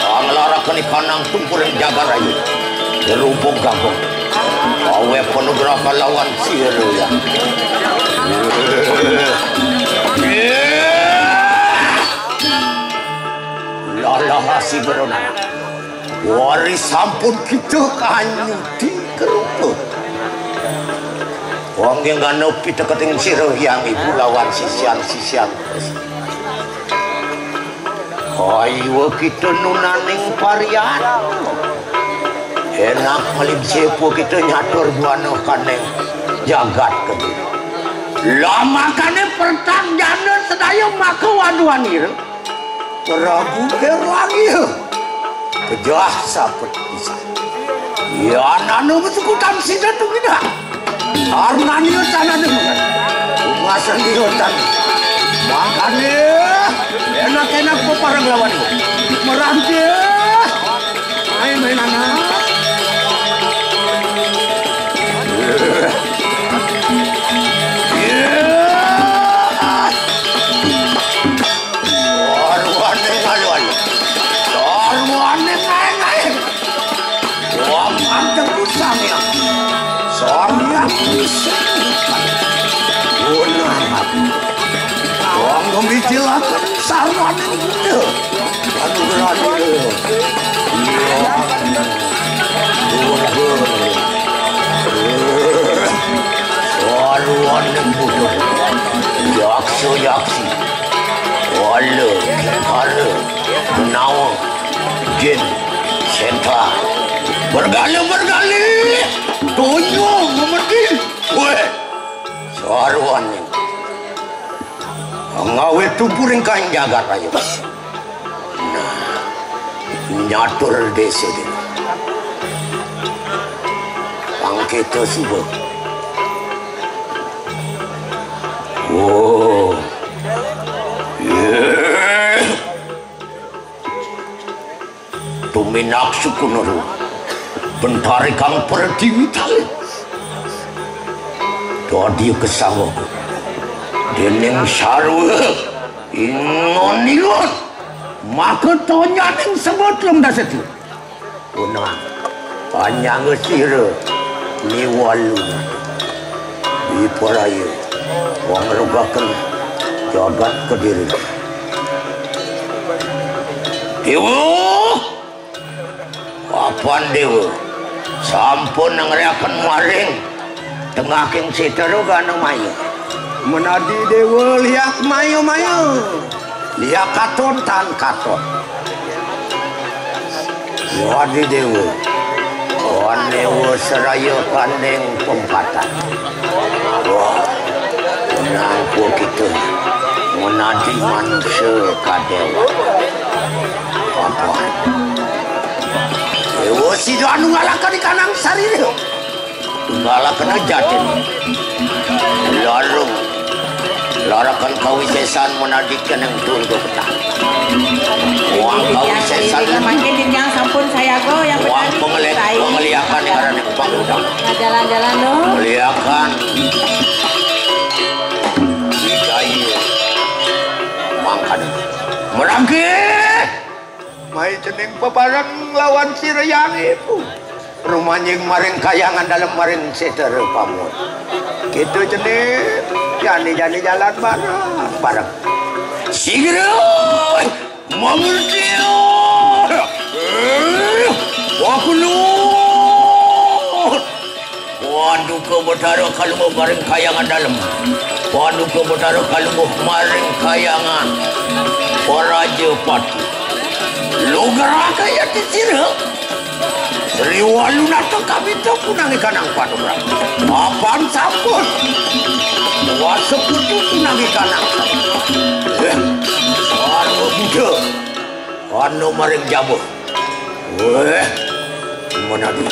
Panglarakan ikanang tumpuring jagar ayu. Gerubuk gabung. Awe penugrakan lawan sira ya. Lalah asi beronan. Wari sampun kita kanyuti kerupa. Wong yang ngano pita keting sira yang ibu lawan sisian-sisian. Kayuwa kita nunaning parian. Enak malib sepo kita nyatur buana kaning jagat kediri. Lamakane pertang jana sedaya maka waduanira. Prabu Erlangga. Pejah sapet pisan. Yan anu besukutan sida tumindak. Arnani tanah dengan. Umasan dirotan. Makane enak-enak peparang lawan. Merante. Main-main anak. Sarwane ngalu-alu. Sarwane ngaeng-ngaeng. Wong anteng Sang Hyang. Sang Hyang bisa. Gunung mati. Wong ngemijilaken sarwane guna. Aduh, aduh. Iya. Sarwane butuh. Yaksa-yaksi. Wala, kala, menawa, jin, setan. Bergala-bergali, tunjung, memedi. Weh, sarwane. Ngawe tumpuring kain jagat ayo. Nah, nyatur desa dina. Pangkita suba. Oh. Yeah. Tuminak sukunuru. Bentarikang pertiwi tali. Dadi kesawak. Dening sarwa. Ingon-ingon. Maka tonyaning sebut lem dasetu. Punang. Panjang sira. Niwalu. Iparaya. Wong rugaken. Jagat kediri. Iwuh. Papan Dewa sampun nengriaken maring tengahing sitra gana maya. Menadi Dewa liak maya-maya, liak katon tan katon. Menadi Dewa, wanewa seraya kandeng pempatan. Wah, nangku kita menadi manusia kadewa. Apa? Dewa sida anu ngalakan ikanang sarira. Ngalakan jatin. Larung. Larakan kawisesan menadi keneng tunduk tak. Wang kawisesan. Mangkin titiang sampun sayaga yang. Wang pengeli-, pengeliakan yang ada di pangudang. Nah, jalan-jalan, no. Pengeliakan. Hidayah. Mangkana. Merangkih. Mai cening pebareng lawan sira yang ibu. Rumanjing maring kayangan dalem maring sesera pamur. Kita cening jani-jani jalan bareng-bareng. Sigra mangerti. Eh, wakunut. Paduka Betara kalungguh maring kayangan dalem. Paduka Betara kalungguh maring kayangan Praja Pati. Lugraken Sira Sri Walunata kabita punangé kanang panugrah. Papan sampun. Kuasa putu punangé kanang. Eh, sarwa buta. Ana maring jaba. Wéh, menadi.